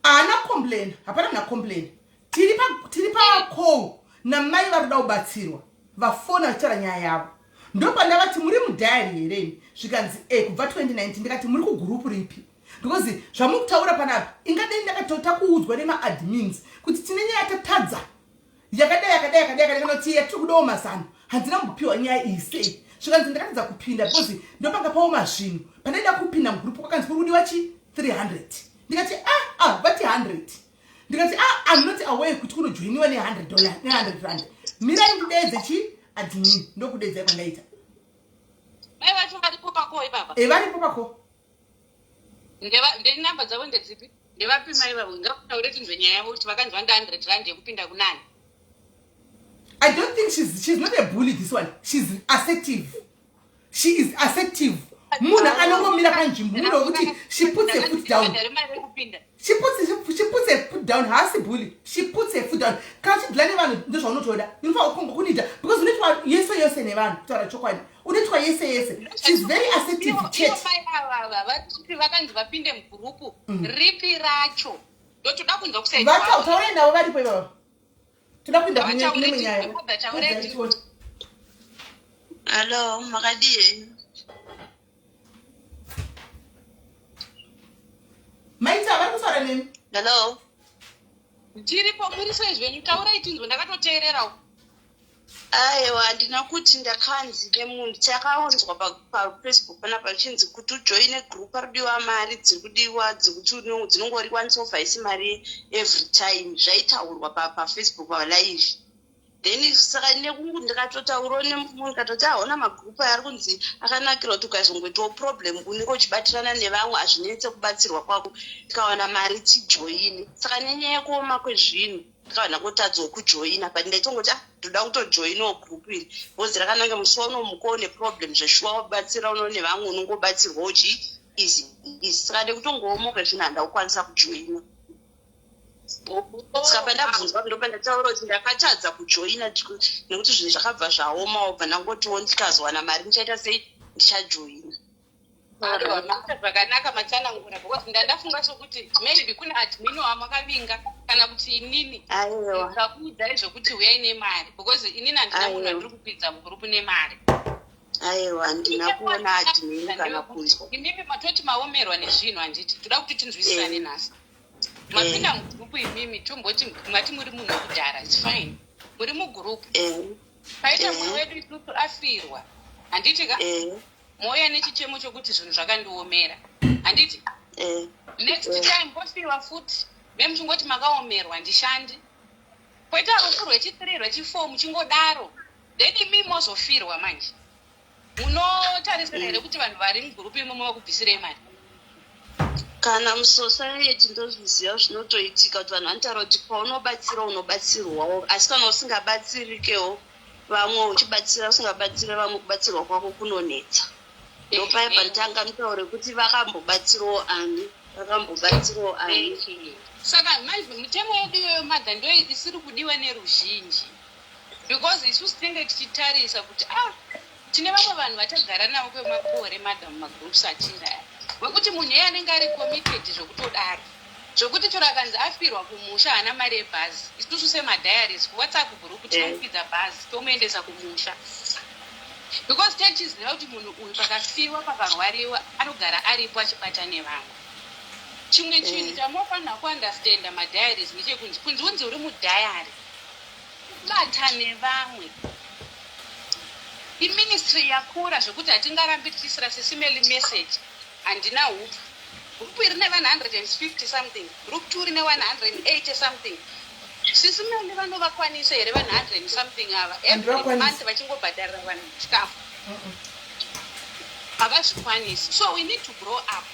haana complain hapana munhu acomplain tiri pacall namai vari kuda kubatsirwa vafona vachitaura nyaya yavo ndopandavati muri mudiary here imi zvikanzi e kubva 2019 ndikati muri kugurupu ripi because zvamukutaura panapa ingadei ndakatota kuudzwa nemaadmins kuti tine nyaya tatadza yakadai yakadai yakadai yakadai kana kuti yatiri kudawo mazano handina kumbopiwa nyaya iyi sei zvikanzi ndakatadza kupinda because ndopanga paoma zvinhu pandaida kupinda mugurupu kwakanzi kuri kudiwa chi 300 ndikati ah ah vati 100 ndikati ah i'm not aware kuti kunojoiniwa ne100 dollar ne100 rand mirai ndideedze chi admin ndokudeedzai kwandaita mai vacho varipo pako ipapa e varipo pako ndenumber dzavo ndedzipi ndevapi mai vavo ngavataure tinzwe nyaya yavo kuti vakanzi vanda 100 rand yekupinda kunani I don't think she's not a bully this one she's assertive she is assertive munhu anongomira panzvimbo munhu wekuti she puts her foot down she puts, she puts her foot down haasi bully she puts her foot down kana uchidhila nevanhu ndozvaunotoda unofanira kukonga kunita because unoitwa yese yese nevanhu kutaura chokwadi unoitwa yese yese she's very assertive chete vatiti vakanzi vapinde mugurupu ripi racho ndotoda kunzwa kusaitaurai navo varipo ivava toda kuenda kune imwe nyaya Hello, makadii? Maita vari kutaura nemi. Hello. Ndiripo muri sei zvenyu taurai tinzwe ndakatoteererawo. Aiwa handina kuti ndakanzi nemunhu chakaunzwa pafacebook panapa chinzi kuti ujoine group parikudiwa mari dziri kudiwa dzekuti dzinongoriwanisa uvhaisi mari every time zvaitaurwa pafacebook palive then saka nekungu ndikatotaurawo nemunhu ndikatoti ahona magroup aya ari kunzi akanakira kuti ukaizongoitawo problem unenge uchibatirana nevamwe hazvinetse kubatsirwa kwako tikawana mari tijoine saka nenyaya yekuoma kwezvinhu ndikawana kotadzawo kujoina but ndaitongoti ah ndoda kutojoinawo group iri because rakananga musi waunomuka une problem zveshuwa wabatsira uno nevamwe unongobatsirwawo chi easy easy saka nekutongooma kwezvinhu handakukwanisa kujoina saka pandabvunzwa ndopandataura kuti ndakatadza kujoina nekuti zvinhu zvakabva zvaoma wobva ndangotiwo ndikazowana mari ndichaita sei ndichajoina Maita zvakanaka matsanangura because ndandafunga sokuti maybe kune admin wamakavinga kana kuti inini ndikakuudzai zvekuti huyai nemari because inini handina munhu andiri kupinza mugurupu nemari aiwa handina kuona admin kana kunzwa imimi matoti maomerwa nezvinhu handiti toda kuti tinzwisisane eh. nhasi mapinda eh. mugurupu imimi tomboti mati muri munhu wekudhara its fine muri mugurupu eh. paita mumwe wedu isusu afirwa handiti ka mouya nechichemo chokuti zvinhu zvakandiomera handiti eh. next eh. time pofiwa futi me muchingoti makaomerwa handishandi poita rufu rwechithree rwechifour muchingodaro then imi mozofirwa manje munotarisira here kuti vanhu vari mugurupu imomo vakubvisirei mari kana musociety ndozviziva zvinotoitika kuti vanhu vanotaura kuti paunobatsira unobatsirwawo asi kana usingabatsirikewo vamwe uchibatsira usingabatsire vamwe kubatsirwa kwako kunonetsa. Ndopaya panditanga mutaure kuti vakambobatsirawo ani, vakambobatsirawo ani. Saka manje mitemo yedu iyoyo, madha, ndo isiri kudiwa neruzhinji, because isusu tinenge tichitarisa kuti, ah, tine vamwe vanhu vachagara navo kwemakore, madha, mumagroups atiri aya, wekuti munhu iye anenge ari committed zvekutodaro, zvokuti chero akanzi afirwa kumusha, haana mari yebhazi, isusu semadiaries kuWhatsApp group tinomukwidza bhazi, tomuendesa kumusha, because tichiziva kuti munhu uyu pakafiwa, pakarwariwa, anogara aripo achibata nevamwe. Chimwe chinhu chamunofanira kuunderstanda, madiaries, ndechekunzi kunzi unzi uri mudiary, kubata nevamwe iministry yakura zvekuti hatingarambi tichiisira Sisi Melly message, "Handina hupfu." Group iri nevanhu 150 something, group 2 rine 180 something. Sisi Melly vanovakwanisa here vanhu 100 something ava every Handivakwanisi. month vachingobhadharira vanhu chikafu? Havazvikwanisi. So we need to grow up,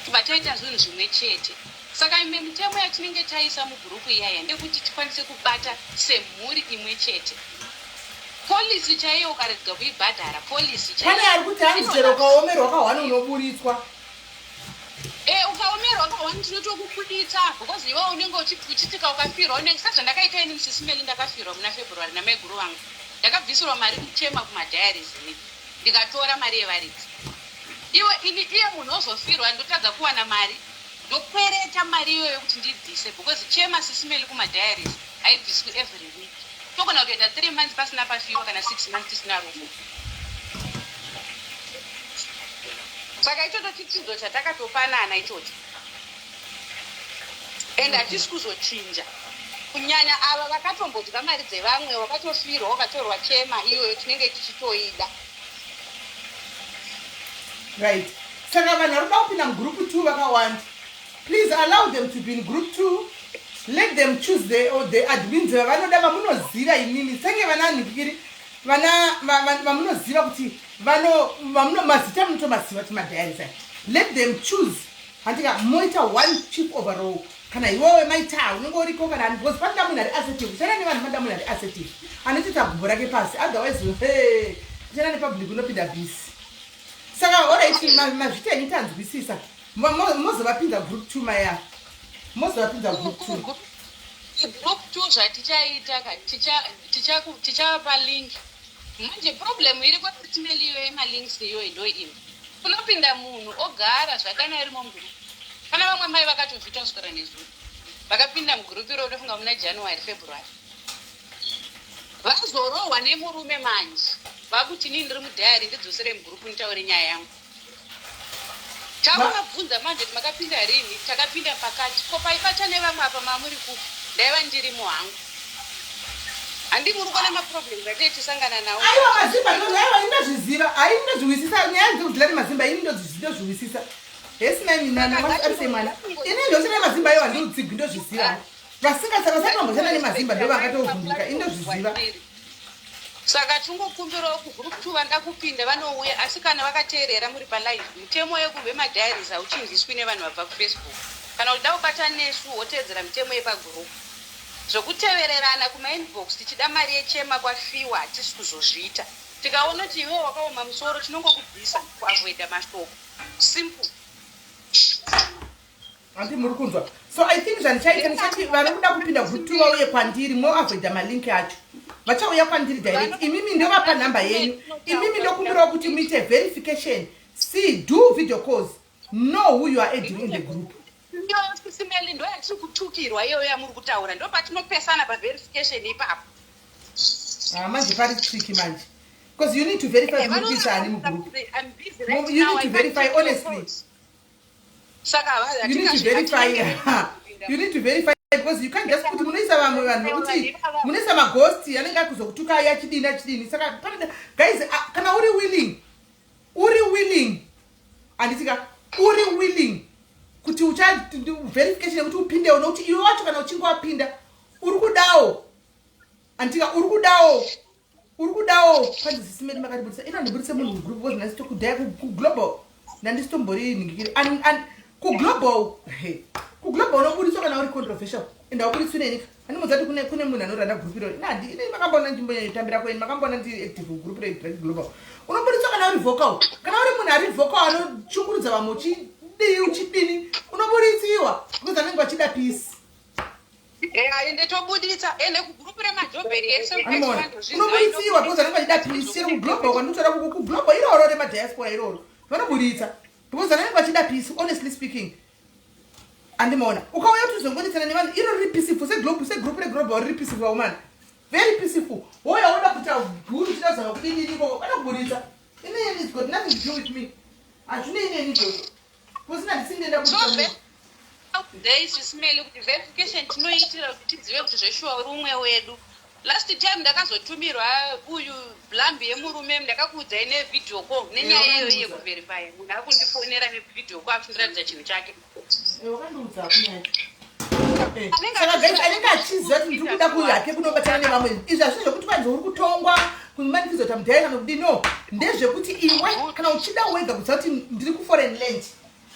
tibva taita zvinhu zvimwe chete. Saka imwe mitemo yatinenge taisa mugurupu iyaya ndekuti tikwanise kubata semhuri imwe chete. Policy chaiyo, ukarega kuibhadhara policy Pane ari kuti hanzi chero ukaomerwa kahwani unoburitswa. Ukaomerwa kahwani, tinotokukuditsa, because iwe unenge uchitika ukafirwa, unenge sezvandakaita ini, Sisi Melly. Ndakafirwa muna February namaiguru vangu. Ndakabvisirwa mari kuchema kumadiaries ini, ndikatora mari yevaridzi. Iwe ini, iye munhu ozofirwa, ndotadza kuwana mari, ndokwereta mari iyoyo kuti ndibvise, because chema, Sisi Melly, kumadiaries haibviswi every week. Togona kutoita 3 months pasina pafiwa, kana 6 months tisina rufu. Saka ichocho chitsidzo chatakatopanana ichocho, and hatisi kuzochinja, kunyanya ava vakatombodya mari dzevamwe, wakatofirwa, wakatorwa chema iyoyo, tinenge tichitoida. Right, saka vanhu vari kuda kupinda mugroup two vakawanda. Please allow them to be in group two. Let them choose the admins vavanoda, vamunoziva imimi, senge vana nhikiri, vana vamunoziva kuti mazita munotomaziva kuti madiaries aya. Let them choose, handika? Moita one chief overall. Kana iwewe maita unenge uriko, kana ani, because panoda munhu ari assertive. Kushanda nevanhu panoda munhu ari assertive, anotoita gumbo rake pasi. Otherwise, kushanda nepublic unopinda busy. Saka alright, mazvita enyu, tanzwisisa. Mozovapinza group two, maya, mozovapinza group two. Group two, zvatichaita, tichavapa link. Manje problem iri kwatimeli iyoyo yemalinks iyoyo ndo imwe kunopinda munhu ogara zvakana irimo mugroup. Pana vamwe mai vakatozvita kuswera nezuro, vakapinda mugroup iro, unofunga muna January, February, vazorohwa nemurume. Manje vakuti, "Inini ndiri mudiary, ndidzosere mugroup nditaure nyaya yangu." Takuvabvunza manje kuti, "Makapinda rini?" "Takapinda pakati." "Ko paibata nevamwe apa mamuri kupi?" "Ndaiva ndirimo hangu." Handi muri kuona maproblems atee tisangana nawo? Aiwa, mazimba, aiwa, indozviziva, hai, indozviwisisa nyaya dzekudhila nemazimba. Ini ndozviwisisa hesi naiminana ari semwana. Ini ndoshanda nemazimba, aiwa, ndiutsigwi, ndozviziva. Vasingasaka vasati vamboshanda nemazimba ndo vangatovhunduka. Indozviziva. Saka tingokumbirawo kugroup two, vanoda kupinda vanouya, asi kana vakateerera muri palive, mitemo yekuvemadiaries hauchinjiswi nevanhu vabva kuFacebook. Kana uchida kubata nesu, woteedzera mitemo yepagroup. Zvokutevererana kumainbox tichida mari yechema kwafiwa, hatisi kuzozviita. Tikaona kuti iwe wakaoma musoro, tinongokubvisa kuavoida mashoko. Simple. Handi muri kunzwa? So I think zvandichaita, ndichati vari kuda kupinda group two vauye kwandiri, moavoida malink acho. Vachauya kwandiri direct. Imimi ndovapa nhamba yenyu. Imimi ndokumbirawo kuti muite verification, see, do video calls, know who you are adding in the group. Iyoyo, Sisi Melly, ndo yatiri kutukirwa iyoyo yamuri kutaura. Ndo patinopesana paverification ipapo. Ah, manje pari tricky manje, because you need to verify kuti mukuisa ani mugroup. You need to verify, honestly. Saka You need to verify, you need to verify, because you can't just kuti munoisa vamwe vanhu, nekuti munoisa maghost anenge akuzokutukai achidini achidini. Saka guys, ah, kana uri willing, uri willing, handitika, uri willing kuti ucha verification yekuti upindewo, nokuti iwe wacho kana uchinge wapinda uri kudawo, handitika, uri kudawo, uri kudawo. Panzi, "Sisi Melly, makatibudisa." Ino handibudise munhu mugroup, because ndandisitokudhaya kuglobal, ndandisitombori ningikiri kuglobal. Kuglobal unobudiswa kana uri controversial, and haubudiswi nenyika. Handimudza kuti kune munhu anoranda group irori. Nandi ini makamboona nzvimbo yanyotambira kweni, makamboona ndiri active kugroup reglobal. Unobudiswa. kana uri vocal, kana uri munhu ari vocal anochungurudza vamwe, uchidii, uchidini, unoburitsiwa because vanenge vachida peace. Ende tobuditsa, ende kugurupu remajobheki ese. Anoona unobuditsiwa because vanenge vachida peace. Chero kuglobal kwandinotaura, kuglobal iroro remadiaspora iroro, vanoburitsa because vanenge vachida peace. Honestly speaking, andimaona ukauya kuti uzongonetsana nevanhu, iro riri peaceful seglobe, segroup reglobal riri peaceful, vaumana, very peaceful. Wouya woda kuita guru, uchida kuzama kudinini ikoko, vanokuburitsa. Inini, it's got nothing to do with me, hazvinei neni izvozvo, kusina ndisindenda. So dei zvisimeli kuti verification tinoitira kuti tizive kuti zveshuwa uri umwe wedu. Last time ndakazotumirwa uyu blambi yemurume, ndakakuudzai nevideo call nenyaya iyoyi yekuverifya. Munhu ari kundifonera nevideo call achindiratidza chinhu chake. Wakandiudza kunyaya. Saka guys, anenge achiziva kuti ndiri kuda kuhake kunobatana nevamwe. Izvi hazvi zvekuti kwanzi uri kutongwa, kumanikidzwa kuti mudhai kana kudii. No, ndezvekuti iwe kana uchida wega kuziva kuti ndiri kuforeign land,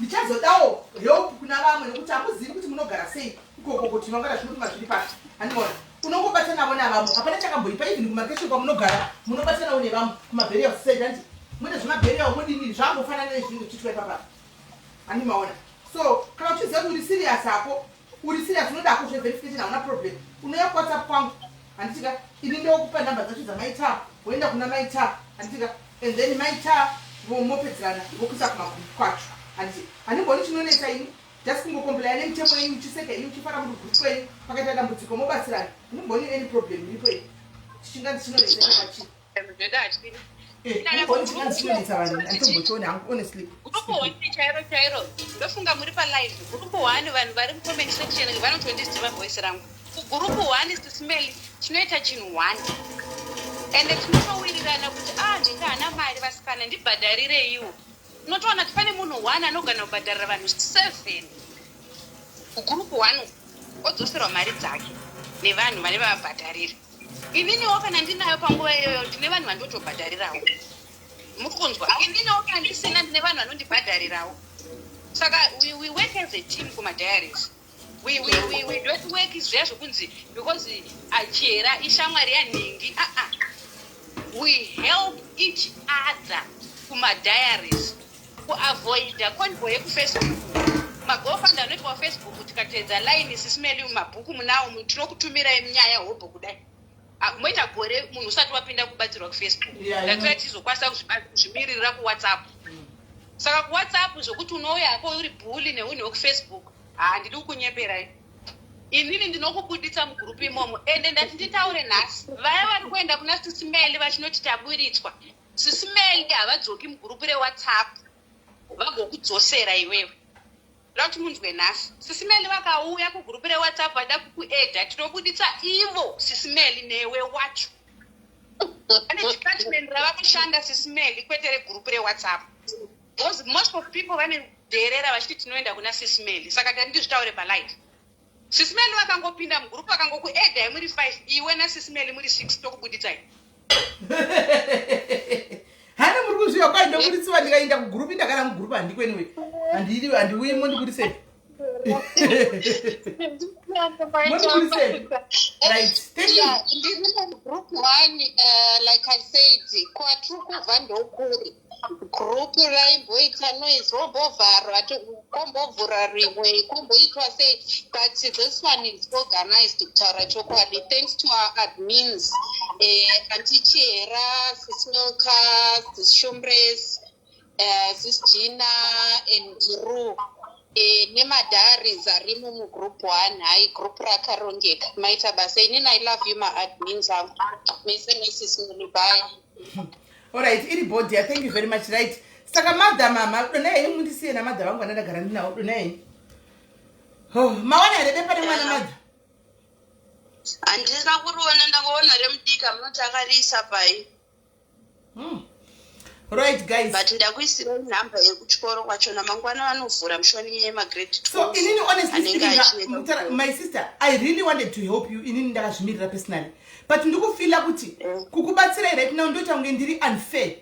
ndichazodawo help kuna vamwe, nekuti hamuzivi kuti munogara sei ikoko, kuti mangwana zvinotuma zviri pasi. Handiona unongobatanavo navamwe, hapana chakamboipa. Even kumakeshe kwamunogara, munobatanawo nevamwe kumaburial society, handi mune zvemaburial, mudini, zvangofanana nezvinhu zvichiitwa ipapapa, handimaona? So kana uchiziva kuti uri serious hako, uri serious, unoda hako zveverification, hauna problem, unouya kuWhatsApp kwangu, handitika? Ini ndokupa nhamba dzacho dzamaita, woenda kuna maita, handitika? And then maita mopedzerana, vokuisa kumagroup kwacho, handiti? Handimboni chinonetsa ini, just kungocomplya nemitemo yenyu, uchiseka ini, uchifara muri group kwenyu. Pakaita dambudziko mobatsirana. Handimboni any problem iripo iyi. Chichinganzi chinonetsa chakachii? Zvedu hatidi. Handimboni chinganzi chinonetsa vanhu, handitombochioni hangu, honestly. Group one chairo chairo, ndofunga muri palive. Group one, vanhu vari mucomment section vanotondiziva voice rangu. Kugroup one, sisimeli, tinoita chinhu one, ende tinotowirirana kuti a ndinga hana mari, vasikana ndibhadharireiwo. Unotoona kuti pane munhu one anogona kubhadharira vanhu seven kugroup one, odzoserwa mari dzake nevanhu vane vavabhadharira. Ininiwo kana ndinayo panguva iyoyo, ndine vanhu vandotobhadharirawo, muri kunzwa? Ininiwo kana ndisina, ndine vanhu vanondibhadharirawo. Saka we work as a team kumadiaries. We don't work zviya zvokunzi because achera ishamwari yanhingi. Aa, we help each other kumadiaries kuavoida convoy yekufacebook, magofund anoitwa kufacebook. Tikateedza line, sisimeli, mabhuku munawo, tinokutumirai nyaya hobho kudai. Ah, moita gore munhu usati wapinda kubatsirwa kufacebook. Ndatora tizokwanisa kuzvimiririra kuWhatsApp. Saka kuWhatsApp zvokuti unouya hako uri bully neunhu wekufacebook, handidi kukunyeperai. Inini ndinokubuditsa mugurupu imomo. Ende ndati nditaure nhasi, vaya vari kuenda kuna sisimeli vachinoti taburitswa, sisimeli havadzoki mugurupu reWhatsApp vagokudzosera iwewe. Ndoda kuti munzwe nhasi, sisimeli vakauya kugurupu reWhatsApp vada kukuedha, tinobuditsa ivo sisimeli newe wacho. Pane department ravakushanda sisimeli, kwete regurupu reWhatsApp, because most of people vanedherera vachiti tinoenda kuna sisimeli. Saka tati ndizvitaure palive. Sisimeli vakangopinda mugurupu, vakangokuedhai muri five, iwe nasisimeli muri six, tokubuditsai. Hana, muri kuzviva kwai ndobuditsiwa ndikaenda kugurupu? Ndakara mugurupu, handikwenwe, handidi, handiuyi. Mondibudisei? Mondibudisei? Right, thank you. Yeah, ndiri mugroup one. Like I said, kwatiri kubva ndokuri group raimboita noise, rombovharwa, kombovhura rimwe, komboitwa sei, but this one is organized, kutaura chokwadi, thanks to our admins, antichera, Sismilka, Sishumbres, Sisgina and Ru, nemadiaries arimo mugroup one. Hai, group rakarongeka, maita basa. Inini I love you, maadmins angu mese nesismili. Bye. Alright, iri body ya, thank you very much. Right, saka madha, mama, donai henyu, mundisiye namadha vangu vandandagara ndinawo. Donai henyu. Oh, mawana here bepa remwana, madha? Handina kuriona, ndangoona remudika, munoti akariisa pai. Right guys. But ndakuisirai nhamba yekuchikoro kwachona, mangwana vanovhura mushoni yemagrade. So inini, honestly speaking, my sister, I really wanted to help you. Inini ndakazvimirira personally, but ndikufeela kuti kukubatsirai right now ndoita kunge ndiri unfair,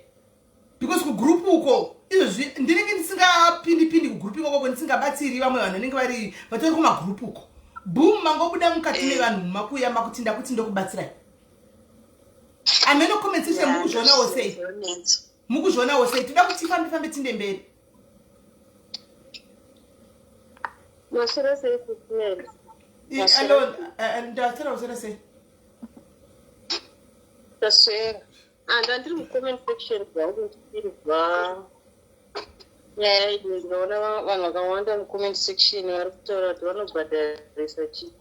because kugroup uko izvozvi ndinenge ndisingapindi-pindi kugroup ikokoko, ndisingabatsiri vamwe vanhu vanenge vari vatori kumagroup uko. Boom, mangobuda mukati mevanhu, makuya makuti ndakuti ndokubatsirai. Ameno comment section, mukuzvionawo sei? Mukuzvionawo sei? Toda kuti tifambe fambe tinde mberi. Maswera sei Sisi? Allo, ndaswera uswera sei? Taswera. Ah, ndandiri mucomment section zvangu ndichirwa nyaya iyi ndinoona vanhu vakawanda mucomment section vari kutaura kuti vanobhadharisa chii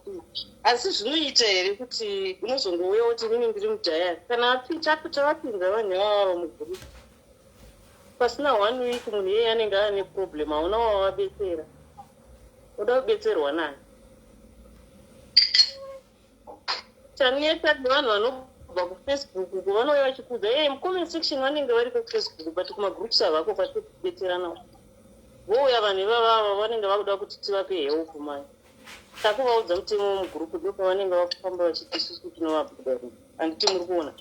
asi zvinoita here kuti unozongouya kuti inini ndiri mudhayari kana tavapinza vanhu ivavavo mugurupu pasina one week munhu iyeye anenge ane problem hauna wavabetsera uda kubetserwa nani Taneta nevanhu vanobva kufacebook uko vanouya vachikuudza ee mucomment section vanenge vari kufacebook but kumagroups havako kwatobetserana vouya vanhu ivavava vanenge vakuda kuti tivape help mai takuvaudza mutemo wemugroup ndopavanenge vakufamba vachiti isusu tinovabhadharira handiti muri kuona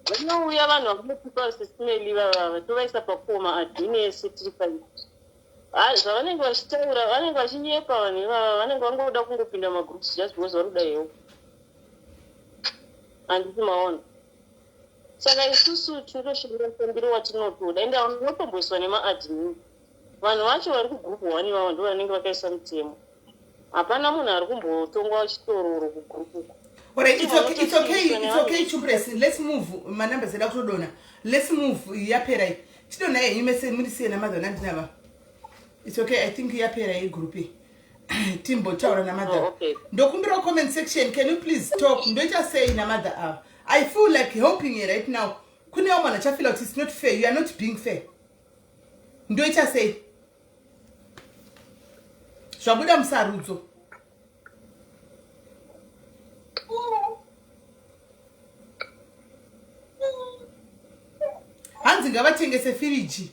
vanouya vanhu vakunotipa sismeli ivavava tovaisa pakoma admin ese tiri pai zvavanenge vachitaura vanenge vachinyepa vanhu ivava vanenge vangoda kungopinda magroups just because vari kuda help handiti maona saka isusu tinotoshanda mufambiro watinotoda ende unotomboiswa nemaadmin vanhu vacho vari kugroup one ivavo ndo vanenge vakaisa mutemo hapana munhu ari kumbotongwa chitororo kugroup uko Alright, it's okay, it's okay, it's okay, Chupres. Let's move. Manamba zeda kutodona. Let's move. Yapera. Chidona yenyu mese muri siye namadha nandinava. It's okay. I think yapera iyi group. Timbotaura namadha. Oh, okay. Ndokumbira comment section. Can you please talk? Ndoita sei namadha ava? I feel like helping you right now. Kune vamwe vanhu vachafeel kuti it's not fair. You are not being fair. Ndoita sei? Zvabuda musarudzo. Hanzi ngavatengese firiji.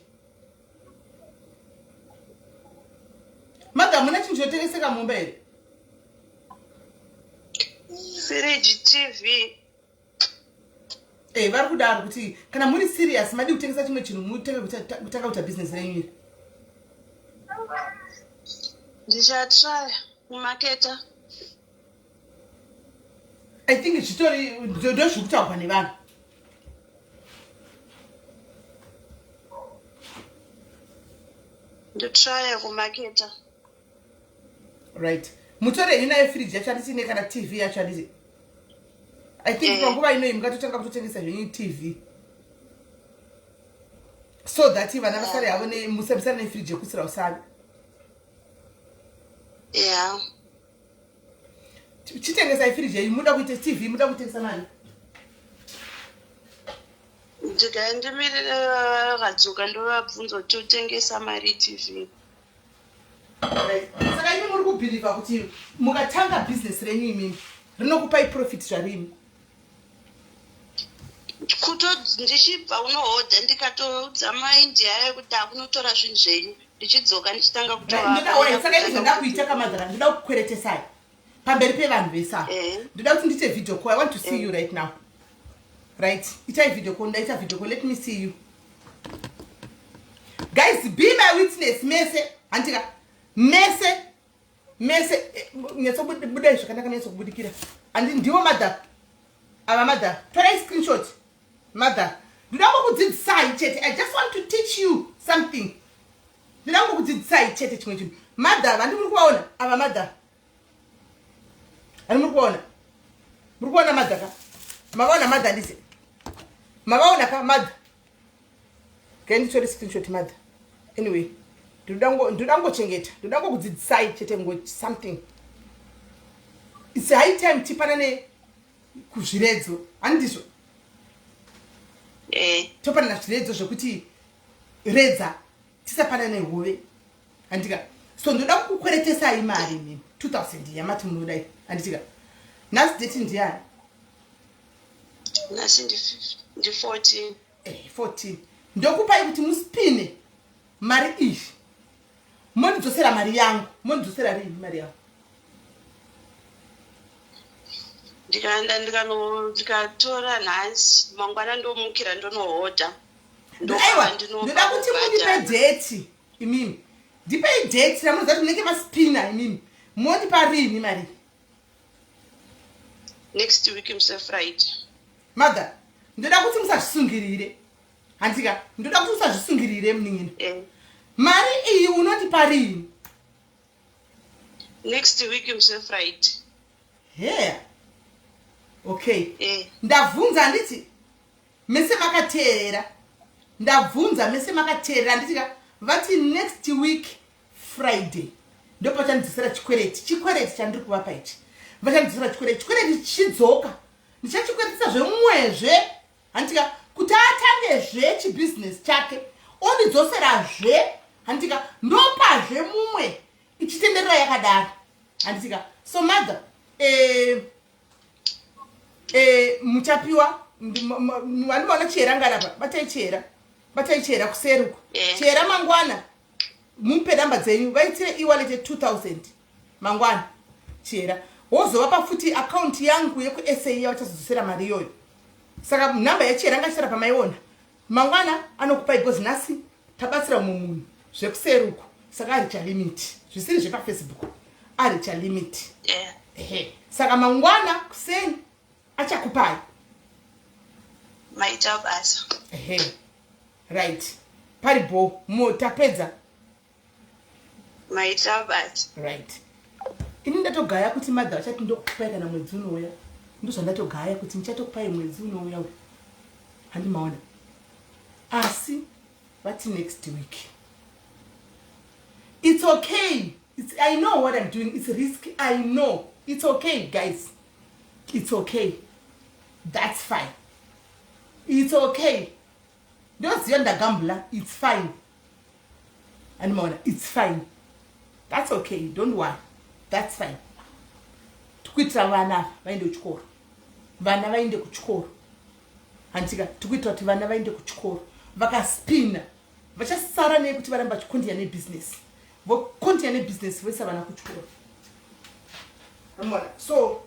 Madha hamuna chinhu chinotengeseka mumba here? Firiji, TV. Eh, vari kudaro kuti kana muri serious madi kutengesa chimwe chinhu mutenge kutanga kuita business renyu iri. Ndichatraya kumaketa. I think zvitori ndozviri kutaurwa nevanhu. Ndotraya kumaketa. Right. Mutore henyu nayo fridge yacho handiti ne kana TV yacho handiti. I think eh. panguva inoyi mungatotanga kutotengesa zvenyu TV. So that vana vasare havo ne musare nefridge yekusira usavi. Yeah. Chitengesai fridge yenyu muda kuita TV muda kutengesa mani. Ndikaya ndimirire vakadzoka ndovabvunza kuti totengesa mari TV. Saka imi muri kubhilivha kuti mukatanga business renyu imimi rinokupai profit zvarimi? Kuto ndichibva unohodha ndikatoudza maindia ayo kuti akunotora zvinhu zvenyu ndichidzoka ndichitanga kutovaorai. Saka ini zvandakuita kamadhara ndoda kukweretesai pamberi pevanhu vese ava. Ndoda kuti ndiite video call. I want to see you right now. Right, itai video call. Ndaita video call. Let me see you guys. Be my witness mese, handika mese mese nyatsobudai zvakanaka, nyatsobudikira. Handi ndivo madha ava? Madha, torai screenshot. Madha, ndoda ngokudzidzisai chete. I just want to teach you something. Ndoda ngokudzidzisai chete chimwe chinhu. Madha ava, ndi muri kuvaona ava madha? Ani muri kuvaona? Muri kuona madha ka? Mavaona madha? Ndise mavaona ka madha? Kai nditore screenshot madha. Anyway, ndoda ngochengeta, ndoda ngokudzidzisai chete ngo something. It's high time tipanane kuzviredzo, handizvo? Eh. Topanana zviredzo zvekuti redza tisapanane hove, handitika? So ndoda kukukweretesai mari imimi, 2000 yamati munodai, handitika? Nhasi date ndiyani? Nhasi ndi 14. Eh, 14. Ndokupai kuti muspine mari iyi, mondidzosera mari yangu. Mondidzosera rini mari yangu? Ndikaenda ndikatora nhasi, mangwana ndomukira ndonohodha. Aiwa, ndoda kuti mundipe date imimi. Ndipei date ramunoziva kuti munenge maspina imimi. Mondipa rini mari? Next week muse Friday. Mother, ndoda kuti musazvisungirire. Handika ndoda kuti usazvisungirire munin'ina. Eh. Mari iyi unoti parii? Next week mse Friday. Here. Okay. Eh. Ndabvunza handiti mese makateerera. Ndabvunza mese makateerera handiti ka vati next week Friday ndopachandidzosera chikwereti. Chikwereti chandiri kuvapa ichi. Vachandidzosera chikwereti. Chikwereti chichidzoka. Ndichachikweretesa zvemumwezve. Handitika kuti atangezve chibusiness chake ondidzoserazve handitika ndopazve mumwe ichitenderera yakadaro handitika so mother eh, eh, muchapiwa vandivaona chihera ngana pa batai chihera batai chihera kuseri uko eh. chihera mangwana mupe namba dzenyu vaitire ewallet ye 2000 mangwana chihera wozovapa futi akaunti yangu yekusa yavachazodzosera mari iyoyo saka nhamba yachihera ngachitara pamaiona mangwana anokupai because nhasi tabatsira umwe munhu zvekuseri uku saka aricha limit zvisiri zvepafacebook aricha limit ehe saka mangwana kuseni achakupai maita basa ehe right pari bho mo tapedza maita basa right ini ndatogaya kuti madha vachati ndokupai kana mwedzi unouya ndozvandatogaya kuti ndichatokupai mwedzi unouya uyu handimaona asi vati next week it's okay it's, i know what i'm doing it's risk i know it's okay guys it's okay that's fine it's okay ndoziva ndagambula it's fine andimaona it's fine that's okay don't worry that's fine tikuitira vana ava vaende kuchikoro vana vaende kuchikoro handitika tikuitira kuti vana vaende kuchikoro vakaspina vachasara nei kuti varamba vachikontinya nebusiness vokontinya nebusiness voisa vana kuchikoro so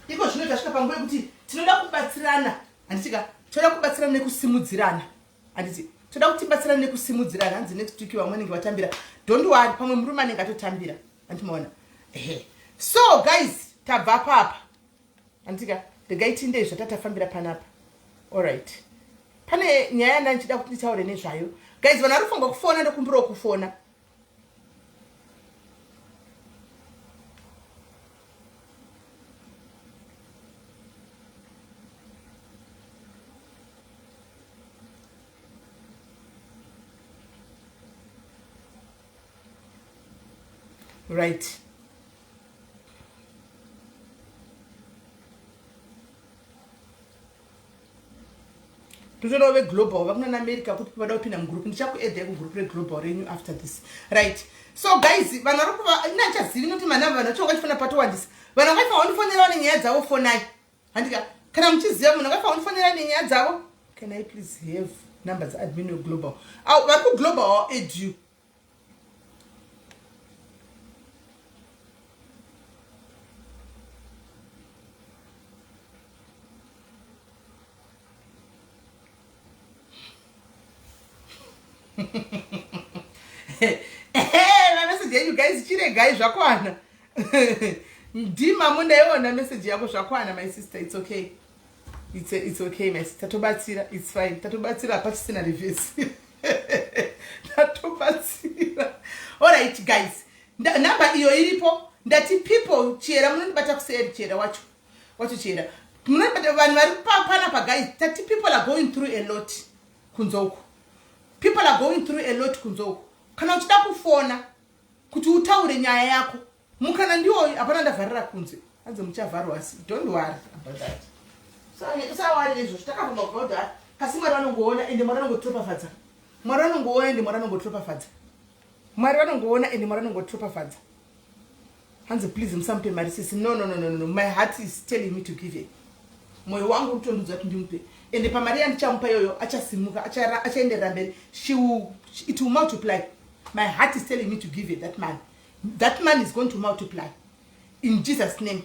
iko zvino tasvika panguva yekuti tinoda kubatsirana handitika toda kubatsirana nekusimudzirana handiti toda kuti tibatsirane nekusimudzirana hanzi next week vamwe vanenge vatambira don't worry pamwe murume anenge atotambira handimaona ehe so guys tabva papa handitika regai tiinde zvatatafambira panapa allright pane nyaya yanda ndichida kuti nditaure nezvayo guys vanhu vari kufunga kufona ndokumbirawo kufona right totodawo veglobal vakunana america kuti vada kupinda mugroup ndichakuedhai kugroup reglobal renyu after this right so guys vanhu vari kuva ina ndichazivi nokuti manamba vanhu vacho vakachifanira patowandisa vanhu vakafanira vandifonera vane nyaya dzavo fonai handika kana muchiziva munhu akafanira kundifonera nenyaya dzavo can i please have number dzaadmin weglobal au vari kuglobal or add you mameseji enyu guys chiregai zvakwana ndimamo ndaiona meseji yako zvakwana my sister it's okay it's, it's okay my sister tatobatsira it's fine tatobatsira hapachisina reverse tatobatsira alright guys number iyo iripo ndati people chiyera munondibata kuseri chiyera wacho wacho chiyera munondibata vanhu vari panapa guys tati people are going through a lot kunze uku people are going through a lot kunze uku kana uchida kufona kuti utaure nyaya yako mukana ndiwoyu hapana ndavharira kunze hanzi muchavharwa asi don't worry about that usawari nezvozvo takafamba kubva kudhara kasi mwari vanongoona ende mwari vanongotiropafadza mwari vanongoona ende mwari vanongotiropafadza mwari vanongoona ende mwari vanongotiropafadza hanzi please musamupe mari sisi no no no no no my heart is telling me to give it mwoyo wangu uri kutondudza kuti ndimupe ende pamari yandichamupa iyoyo achasimuka achaenderera mberi she will, it will multiply my heart is telling me to give it that man that man is going to multiply in jesus name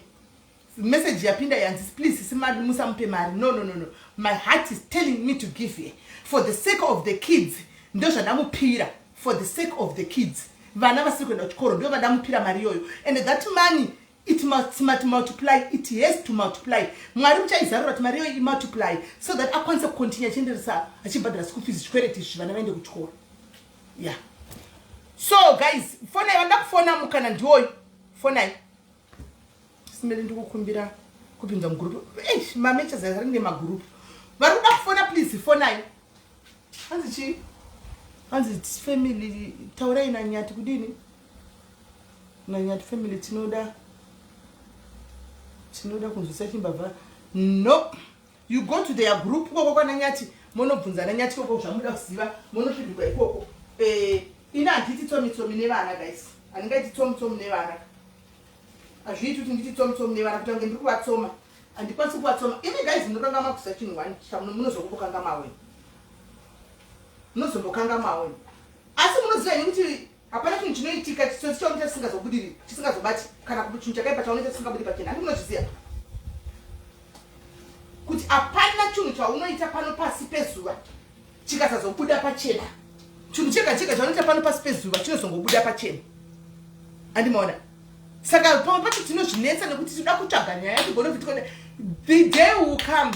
message yapinda yanzi please sisi mari musamupe mari no no no no my heart is telling me to give her for the sake of the kids ndozvandamupira for the sake of the kids vana vasiri kuenda kuchikoro ndo vandamupira mari iyoyo and that money It must multiply, it has to multiply. Mwari muchaizarura kuti mari iyoyo imultiply so that akwanise kucontinue achienderesa achibhadhara school fees, chikwereti izvi, vana vaende kuchikoro. Yeah, so guys, fonai. Vanoda kufona, mukana ndiwoyo, fonai. Simele, ndikukumbira kupinza mugurupu. Mameches aringe magurupu. Vari kuda kufona, please fonai. Hanzi chii? Hanzi family, taurai naNyati. Kudini naNyati family? Tinoda kunzwisa chimbavha. No, you go to their group ikoko kwananyati, monobvunza nanyati ikoko zvamuda kuziva, monopindurwa ikoko. Ini handiti tsomi tsomi nevana, guys. Handingaiti tsomi tsomi nevana. Hazviiti kuti nditi tsomi tsomi nevana, kuti ange ndiri kuvatsoma. Handikwanisi kuvatsoma imi, guys. Munokanga makusa chinhu one, munozombokanga maweni, munozombokanga maweni. Asi munoziva ini kuti hapana chinhu chinoitika chitsotsi chaunoita chisingazobudiri, chisingazobati, kana kuti chinhu chakaipa chaunoita chisingabudi pachena. Handi munozviziva kuti hapana chinhu chaunoita pano pasi pezuva chikasazobuda pachena? Chinhu chega chega chaunoita pano pasi pezuva chinozongobuda pachena, andimaona? Saka pamwe pacho tinozvinetsa nekuti tinoda kutsvaga nyaya tigone kuti the day will come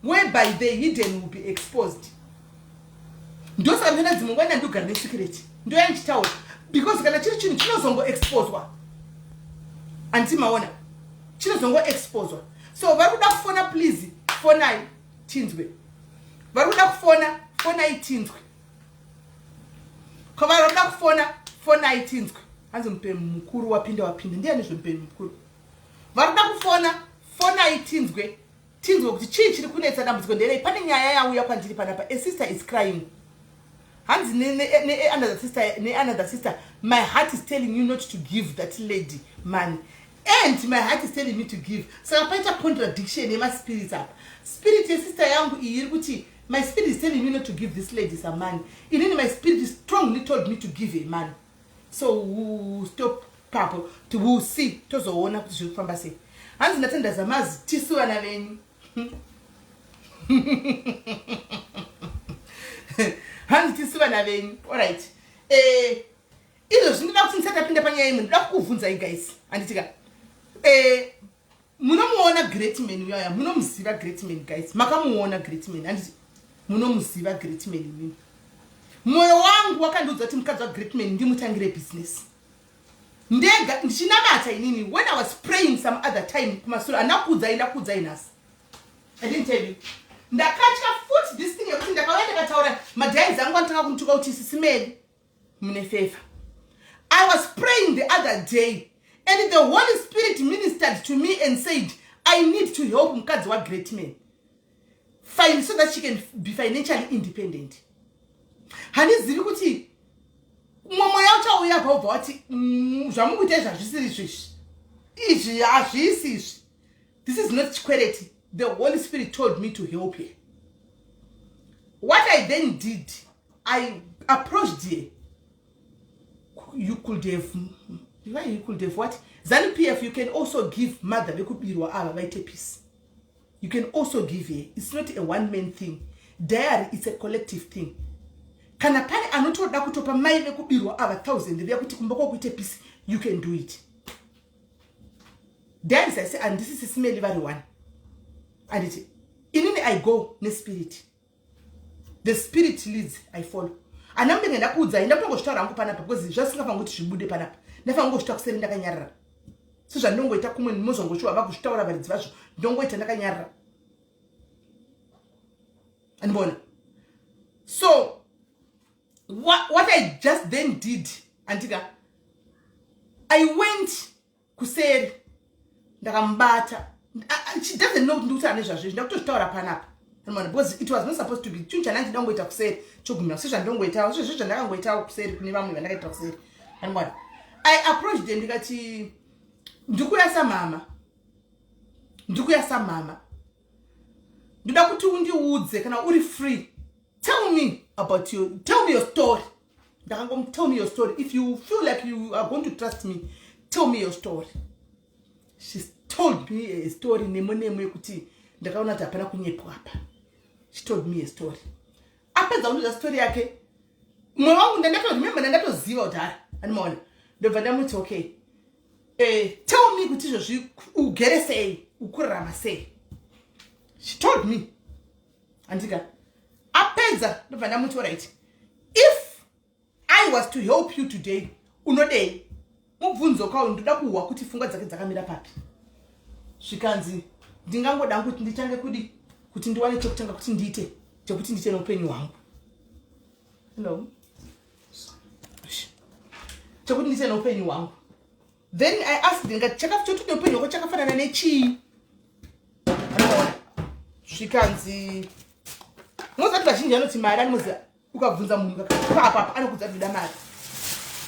whereby the hidden will be exposed. Ndosaka ndinoda dzimwe nguva ndandogara nesecret, ndoya ndichitaura, because kana chiri chinhu chinozongoexposwa, handiti maona? Chinozongoexposwa. So vari kuda kufona, please fonai tinzwe. Vari kuda kufona, fonai tinzwe. Kwavari kuda kufona, fonai tinzwe. Hanzi mupemu mukuru wapinda, wapinda. Ndiani zvemupemu mukuru? Vari kuda kufona, fonai tinzwe, tinzwe kuti chii chiri kunetsa, dambudziko nderei. Pane nyaya yauya kwandiri panapa. A sister is crying. Hanzi neanother sister, neanother sister, "My heart is telling you not to give that lady money and my heart is telling me to give." Saka paita contradiction yemaspirits apa. Spirit yesister yangu iyi iri kuti, "My spirit is telling me not to give this lady some money." Inini my spirit strongly told me to give a money. So stop papo, we'll see, tozoona kuti zviri kufamba sei. Hanzi ndatandaza mazi, tisu vana venyu. Hanzi tisu vana venyu. Alright, izvozvi ndinoda kuti ndisati tapinda panyaya imwe, ndoda kukubvunzai, guys, handitika? Munomuona Great Man uyaya? Munomuziva Great Man, guys? Makamuona Great Man, handiti? Munomuziva Great Man imini? Mwoyo wangu wakandiudza kuti mukadzi waGreat Man ndimutangire business ndega ndichinamata inini. When I was praying some other time kumasure, handina kukuudzai, ndakuudzai nhasi. I didn't tell you. Ndakatya futi this thing yekuti ndakauya ndakataura madiaries angu, anotanga kunituka kuti sisimeli mune favor. I was praying the other day and the Holy Spirit ministered to me and said I need to help mukadzi waGreat Man fine so that she can be financially independent. Handizivi kuti mumwe mweya uchauya pa ubva wati, zvamukuita izvi hazvisiri izvizvi, izvi hazvisi izvi, this is not chikwereti." The Holy Spirit told me to help her. What I then did, I approached her. You could have, why you could have what? ZANU PF, you can also give mother vekubirwa ava vaite peace. You can also give her. It's not a one man thing, diary. It's a collective thing. Kana pane anotoda kutopa mai vekubirwa ava 1000 riya kuti kumba kwakuite peace, you can do it. Diaries, I say, handisi sisimeli vari one, anditi? Inini I go nespirit. The spirit leads, I follow. Handina mbenge ndakuudzai, ndakutongozvitaura hangu panapa because zvasingafangi kuti zvibude panapa. Ndafanira kungozvita kuseri ndakanyarara, sezvandinongoita kumwe. Mozongoshuwa vakuzvitaura varidzi vazvo, ndongoita ndakanyarara, andibona? So what I just then did, andika, I went kuseri, ndakamubata. She doesn't know kuti ndikuti ane zvazvo izvi, ndakutozvitaura panapa, andibona? Because it was not supposed to be chinhu chandanga ndinongoita kuseri chogumira, sezvandinongoitawo, sezvo zvandakangoitawo kuseri kune vamwe vandakaita kuseri, andibona? I approached them, ndikati, "Ndikuya samama, ndikuya samama, ndoda kuti undiudze kana uri free. Tell me about your, tell me your story." Ndakangomu, "Tell me your story. If you feel like you are going to trust me, tell me your story." She told me a story nemo nemo yekuti ndakaona kuti hapana kunyepwa apa. She told me a story. Apedza kundiudza story yake, mwoyo wangu ndandatoremember, ndandatoziva kudhara, andimaona? Ndobva ndamuti, "Okay." Eh, tell me kuti izvozvi ugere sei, ukurarama sei. She told me. Andika apedza, ndobva ndamuti, "Alright, if I was to help you today, unodei?" Mubvunzo kawo ndoda kuhwa kuti pfungwa dzake dzakamira papi. Zvikanzi, "Ndingangoda kuti nditange kudi kuti ndiwane chekutanga, kuti ndiite chekuti ndiite neupenyu hwangu." Hello, chekuti ndiite neupenyu hwangu. Then I asked, ndikati, "Chekuti neupenyu hwako chakafanana nechii?" Zvikanzi, mozati vazhinji vanoti mari. Anomoziva, ukabvunza munhu kapapa anokudza kuti ndoda mari.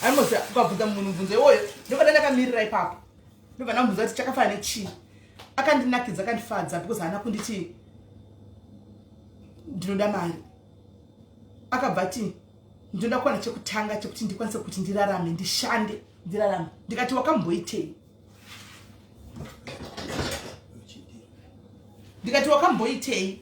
Anomoziva, ukabvunza munhu mubvunzo iwoyo. Ndobva ndakamirira ipapo, ndobva ndamubvunza kuti chakafanana nechii. Akandinakidza, akandifadza, because haana kunditi ndinoda mari. Akabva ati, "Ndinoda kuwana chekutanga chekuti ndikwanise kuti ndirarame, ndishande, ndirarame." Ndikati, "Wakamboitei?" Ndikati, "Wakamboitei?"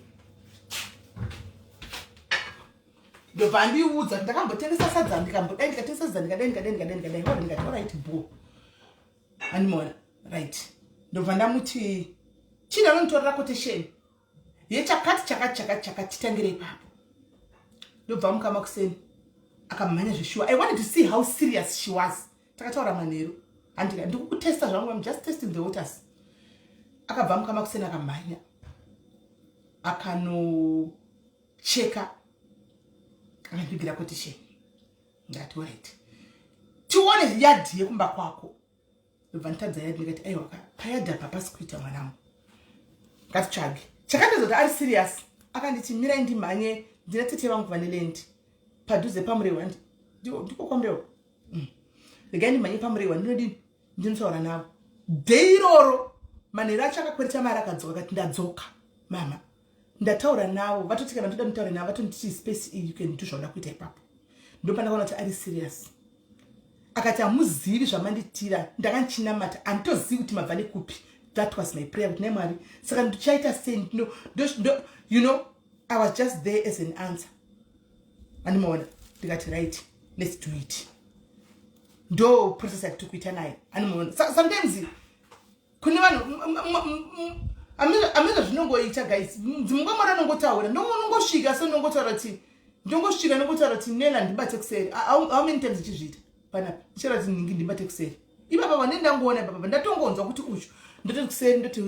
Ndobva andiudza kuti, "Ndakambotengesa sadza, ndikambodai, ndikatengesa sadza, ndikadai, ndikadai, ndikadai, ndikadai." Ora, ndikati, "Alright, bo." Andimona, right. Ndobva ndamuti, "Chii anonditorera quotation yechakati, chakati, chakati, chakati, titangire ipapo." Ndobva mukama kuseni akamhanya zveshuwa. I wanted to see how serious she was. Takataura manheru, handika ndikukutesta zvangu, I'm just testing the waters. Akabva mukama kuseni, akamhanya, akanocheka, akandigira quotation. Ndati, "Right, tione yadhi yekumba kwako." Ndobva nditadza yadhi. Ndikati, "Aiwa, payadhi apa pasi kuita, mwanangu, ngatitsvage." Chakandidza kuti ari serious, akanditi, "Mirai ndimhanye, ndina tete vangu vane land padhuze paMurewa." Ndiko kwaMurewa. "Regai ndimhanye paMurewa, ndinodini, ndinotaura navo." Day iroro manheru acho akakwereta mari, akadzoka, akati, "Ndadzoka mama, ndataura navo, vatoti kana ndoda nditaure navo, vatonditi space iyi you can do zvauda kuita ipapo." Ndopandakaona kuti ari serious. Akati, "Hamuzivi zvamanditira, ndanga ndichinamata, handitozivi kuti mabva nekupi. That was my prayer, kuti nai Mwari, saka ndichaita sei?" I was just there as an answer. Andimaona, ndikati, "Right, let's do it." Ndo process yatiri kuita naye. Andimaona, sometimes kune vanhu amene zvinongoita, guys. Dzimwe mwari anongotaura, ndongosvika, so ndongotaura kuti, ndongosvika, ndongotaura kuti, "Nela, ndibate kuseri." How many times ichizviita panapa? Ndichara kuti, "Ningi, ndibate kuseri." Ipapa vane ndangoona ipapa, ndatongonzwa kuti uchu, ndoti kuseri, ndoti,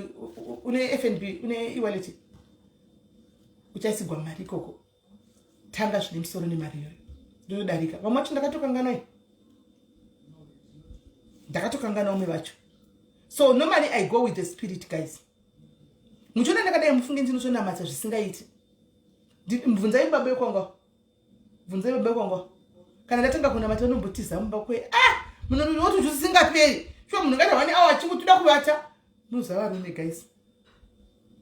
"Une FNB, une ewallet, uchaisigwa mari ikoko, tanga zvine musoro nemari iyoyo." Ndotodarika. Vamwe vacho ndakatokanganwai, ndakatokanganwa umwe vacho. So normally I go with the spirit, guys. Muchiona ndakadai, mufunge ndinotonamata zvisingaiti. Bvunzai baba vekwanga, bvunzai baba vekwanga. Kana ndatanga kunamata, unombotiza mumba kwe. Ah, munoti zvisingaperi shuwa. Munhu ngaita 1 hour achingotoda kuvata. Munoziva varume, guys,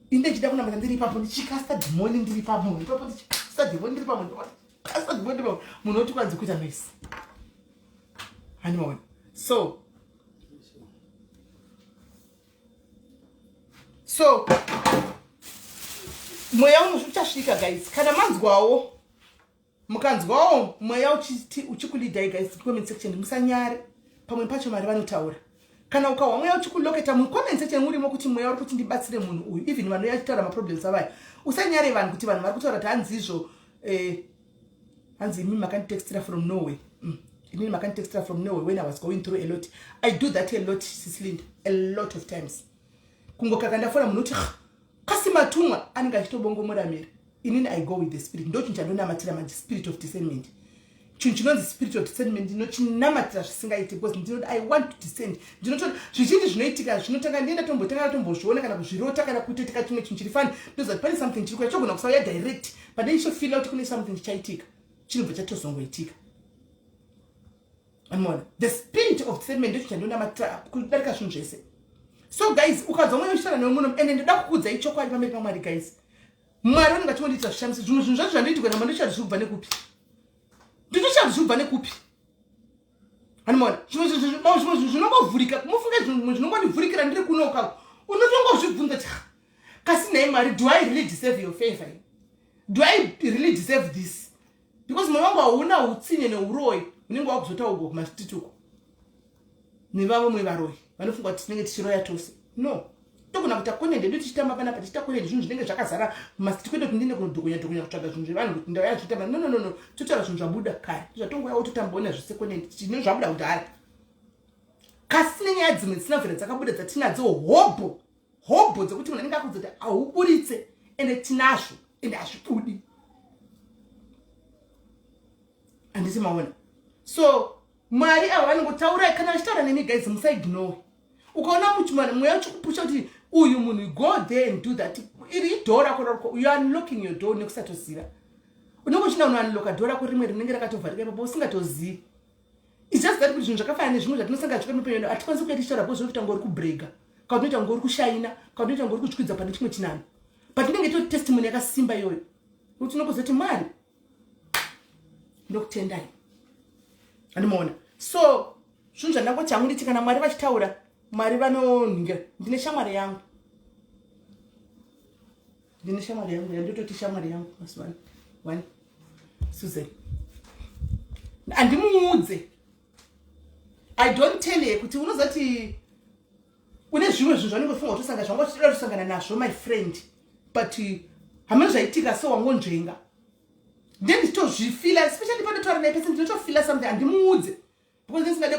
inde ndichida kunamata ndiri ipapo, ndichikasta dhimoni ndiri pamunhu ipapo, ndichikasta dhimoni ndiri pamunhu, kasta dhimoni ndiri pamunhu. Munhu oti kwanzi kuita noise. Handimaona. So mweya uchasvika, guys. Kana manzwawo, mukanzwawo mweya uchikulidai, guys, comment section musanyare. Pamwe pacho Mwari vanotaura. Kana ukahwa mweya uchikuloketa, mucomment section urimo kuti mweya uri kuti ndibatsire munhu uyu, even vanouya achitaura maproblems avayo, usanyare vanhu kuti vanhu vari kutaura kuti hanzizvo. Hanzi imi makanditextira from Norway. Inini makanditextira from Norway when I was going through a lot. I do that a lot, Sislind, a lot of times. Kungokaka ndafona munhu kuti kasi matumwa anenge achitobongomora miri. Inini I go with the spirit. Ndo chinhu chandonamatira manje, spirit of discernment. Chinhu chinonzi spirit of discernment ndinochinamatira zvisingaiti, because ndinoti I want to discern. Ndinototi zvizhinji zvinoitika zvinotanga ndienda tombotanga tombozviona kana kuzvirota kana kutoitika chimwe chinhu chiri funny, ndoziva kuti pane something chiri kuya. Chogona kusauya direct, but ndichitofeela kuti kune something chichaitika, chinobva chatozongoitika. Andimaona, the spirit of discernment ndocho chandinonamatira kudarika zvinhu zvese. So guys, ukanzwa mweya uchitaura newe muno, ende ndoda kukuudzai chokwadi pamberi paMwari, guys, Mwari vanenge vachingondiitira zvishamiso. Zvimwe zvinhu zvacho zvandoitikwa nama, ndochati zviri kubva nekupi, ndotochati zviri kubva nekupi. Andimaona, zvimwe zvinhu zvinongovhurika, mufunge zvimwe zvinongondivhurikira ndiri kunoka. Unotongozvibvunza ti, "Kasi nhai Mwari, do I really deserve your favor? Do I really deserve this?" Because mwoyo wangu hauna utsinye neuroyi unenge wakuzotaurwa kumastreet uko nevamwe varoyi. Vanofunga kuti tinenge tichiroya tose. No, togona kuita content yedu tichitamba panapa, tichiita content, zvinhu zvinenge zvakazara must kwete kuti ndinde kunodhokonya dhokonya kutsvaga zvinhu zvevanhu kuti ndauya zvichitamba. No, no, no, no, totaura zvinhu zvabuda kare, zvatongouyawo totambaona zvese content chine zvabuda kudhara, kasi nenyaya dzimwe dzisina kubvira dzakabuda dzatinadzo hobho hobho dzekuti munhu anenge akuudza kuti hauburitse, ende tinazvo, ende hazvibudi, handiti maona? So Mwari ava vanongotaura kana vachitaura nemi, guys, musaignore. Ukaona muchimwana mweya uchikupusha kuti uyu munhu, go there and do that, iri idoor rako rako, you are unlocking your door nekusatoziva. Unenge uchinda unounlocka door rako rimwe rinenge rakatovharika ipapo usingatozivi. It's just that kuti zvinhu zvakafanana nezvimwe zvatinosangana zvika mupenyu wedu hatikwanisi kuya tichitaura because unoita ngori kubrega, kana unoita ngori kushaina, kana unoita ngori kutswidza pane chimwe chinano, but inenge itori testimony yakasimba iyoyo kuti unongozoti, "Mwari, ndokutendai." Andimaona? So zvinhu zvandangoti hangu nditi kana Mwari vachitaura, Mwari vanonhingira. Ndine shamwari yangu yandototi shamwari yangu mazuva ano, one Susan. Handimuudze, I don't tell her kuti unozati une zvimwe zvinhu zvanenge ufunga kutosangana, zvanga uchida kusangana nazvo, my friend, but hamene zvaitika, so wangonzvenga. Then ndichitozvifila, especially pandotaura naye pese ndinotofila something. Handimuudze because ndisingade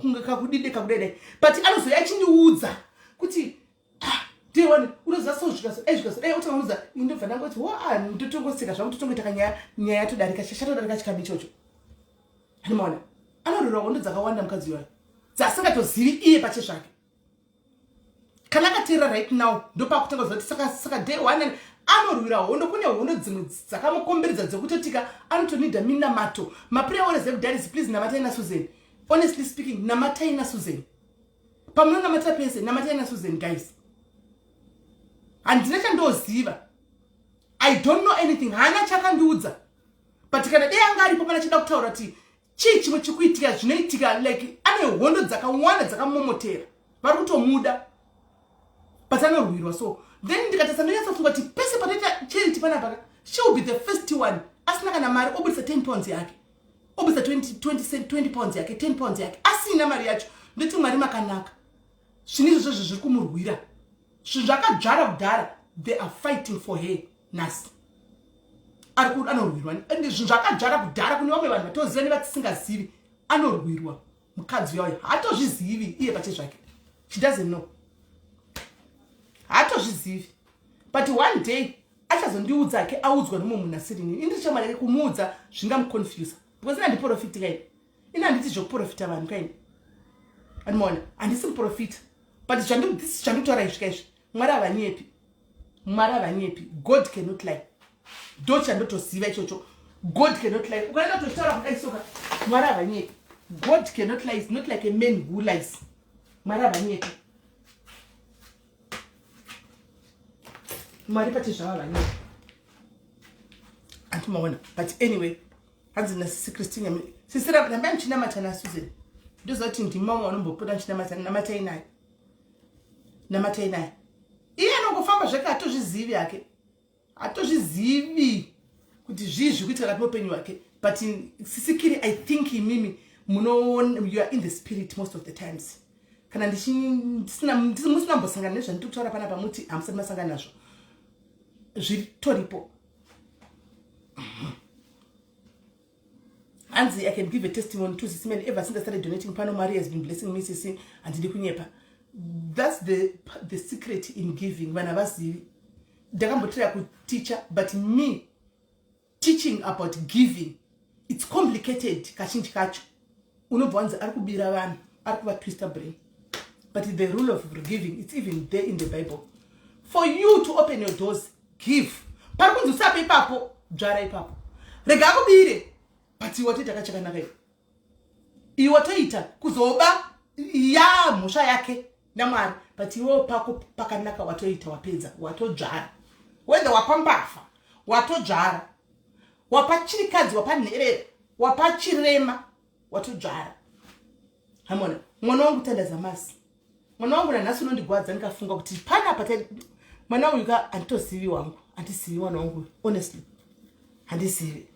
kunge kakudide kakudede, but anozoya achindiudza kuti, "Ah, deone unoziva so zvikazo dai zvikazo dai." Otangaudza, indobva ndangoti wo, ah, ndotongoseka zvangu, totongoita kanyaya, nyaya yatodarika, chatodarika chikamu ichocho. Handimaona? Anorwira hondo dzakawanda mukadzi iwayo dzasingatozivi iye pache zvake. Kana akateerera right now, ndopakutanga kuziva kuti saka day one anorwira hondo. Kune hondo dzimwe dzakamukomberedza dzekutotika anotonida minamato, maprayer warriors ekudharis. Please namatai naSusan. Honestly speaking, namatai naSusan. Pamunonamatira pese, namatai naSusan, guys. Handina chandoziva, I don't know anything, haana chakandiudza, but kana dei anga aripo pana chida kutaura kuti chii chimwe chikuitika, zvinoitika, like ane hondo dzakawanda dzakamomotera, vari kutomuda, but anorwirwa. So then ndikatarisa, ndonyatsofunga kuti pese patoita charity panapa, she will be the first one asina kana mari, obudisa £10 yake, obudisa 20, £20 yake, £10 yake, asina mari yacho. Ndoti, Mwari makanaka. Zvinhu izvozvo zviri kumurwira, zvinhu zvakadzvara kudhara, they are fighting for her nhasi. Ari anorwirwa and zvinhu zvakadzvara kudhara kune vamwe vanhu vatoziva nevatisingazivi. Anorwirwa mukadzi uyayo, haatozvizivi iye pache zvake. She doesn't know, haatozvizivi, but one day achazondiudza ake audzwa nomumwe munhu asirini. Indiri shamwari yake, kumuudza zvingamuconfusa because ina handiprofiti kaini, ina handiti zvekuprofita vanhu kaini. Andimaona? Handisi muprofita, but zvandikutaura izvi kaizvi, Mwari havanyepi, Mwari havanyepi. God cannot lie. Ndo chandotoziva ichocho, God cannot lie. Ukaenda kutochitaura kudai soka, Mwari havanyepi. God cannot lie. Is not like a man who lies. Mwari havanyepi. Mwari pati zvava vanyepi, andimaona? But anyway, hanzi nasisi Christine, sisi, rambai muchinamata naSusan. Ndoziva kuti ndimi mamwe vanombopota muchinamata. Namatai naye, namatai naye. Iye anongofamba zvake, hatozvizivi hake, hatozvizivi kuti zvii zviri kuitika kati muupenyu hwake. But sisikiri, I think imimi muno, you are in the spirit most of the times. Kana musina mbosangana nezvandiri kutaura panapa, muti hamusati masangana nazvo, zviritoripo. Hanzi, "I can give a testimony to sisi man. Ever since I started donating pano, Mwari has been blessing me." Sisi, handidi kunyepa, that's the secret in giving. Vanhu havazivi. Ndakambotira kuticha, but me teaching about giving, it's complicated. Kazhinji kacho unobva wanzi ari kubira vanhu, ari kuvatwista brain, but the rule of giving, it's even there in the Bible. For you to open your doors, give. Pari kunzi usape ipapo, dzvara ipapo. Rega akubire, but iwe watoita kachakanaka. Iwe, iwe watoita kuzoba ya mhosva yake naMwari, but iwewo pako pakanaka, watoita, wapedza, watodzvara. Whether wapa mbavha, watodzvara. Wapa chirikadzi, wapa nherera, wapa chirema, watodzvara. Hamona mwana wangu Tandazamasi, mwana wangu nanhasi unondigwadza ndikafunga kuti panapa mwana uyu ka, handitozivi wangu, handizivi mwana wangu, honestly handizivi.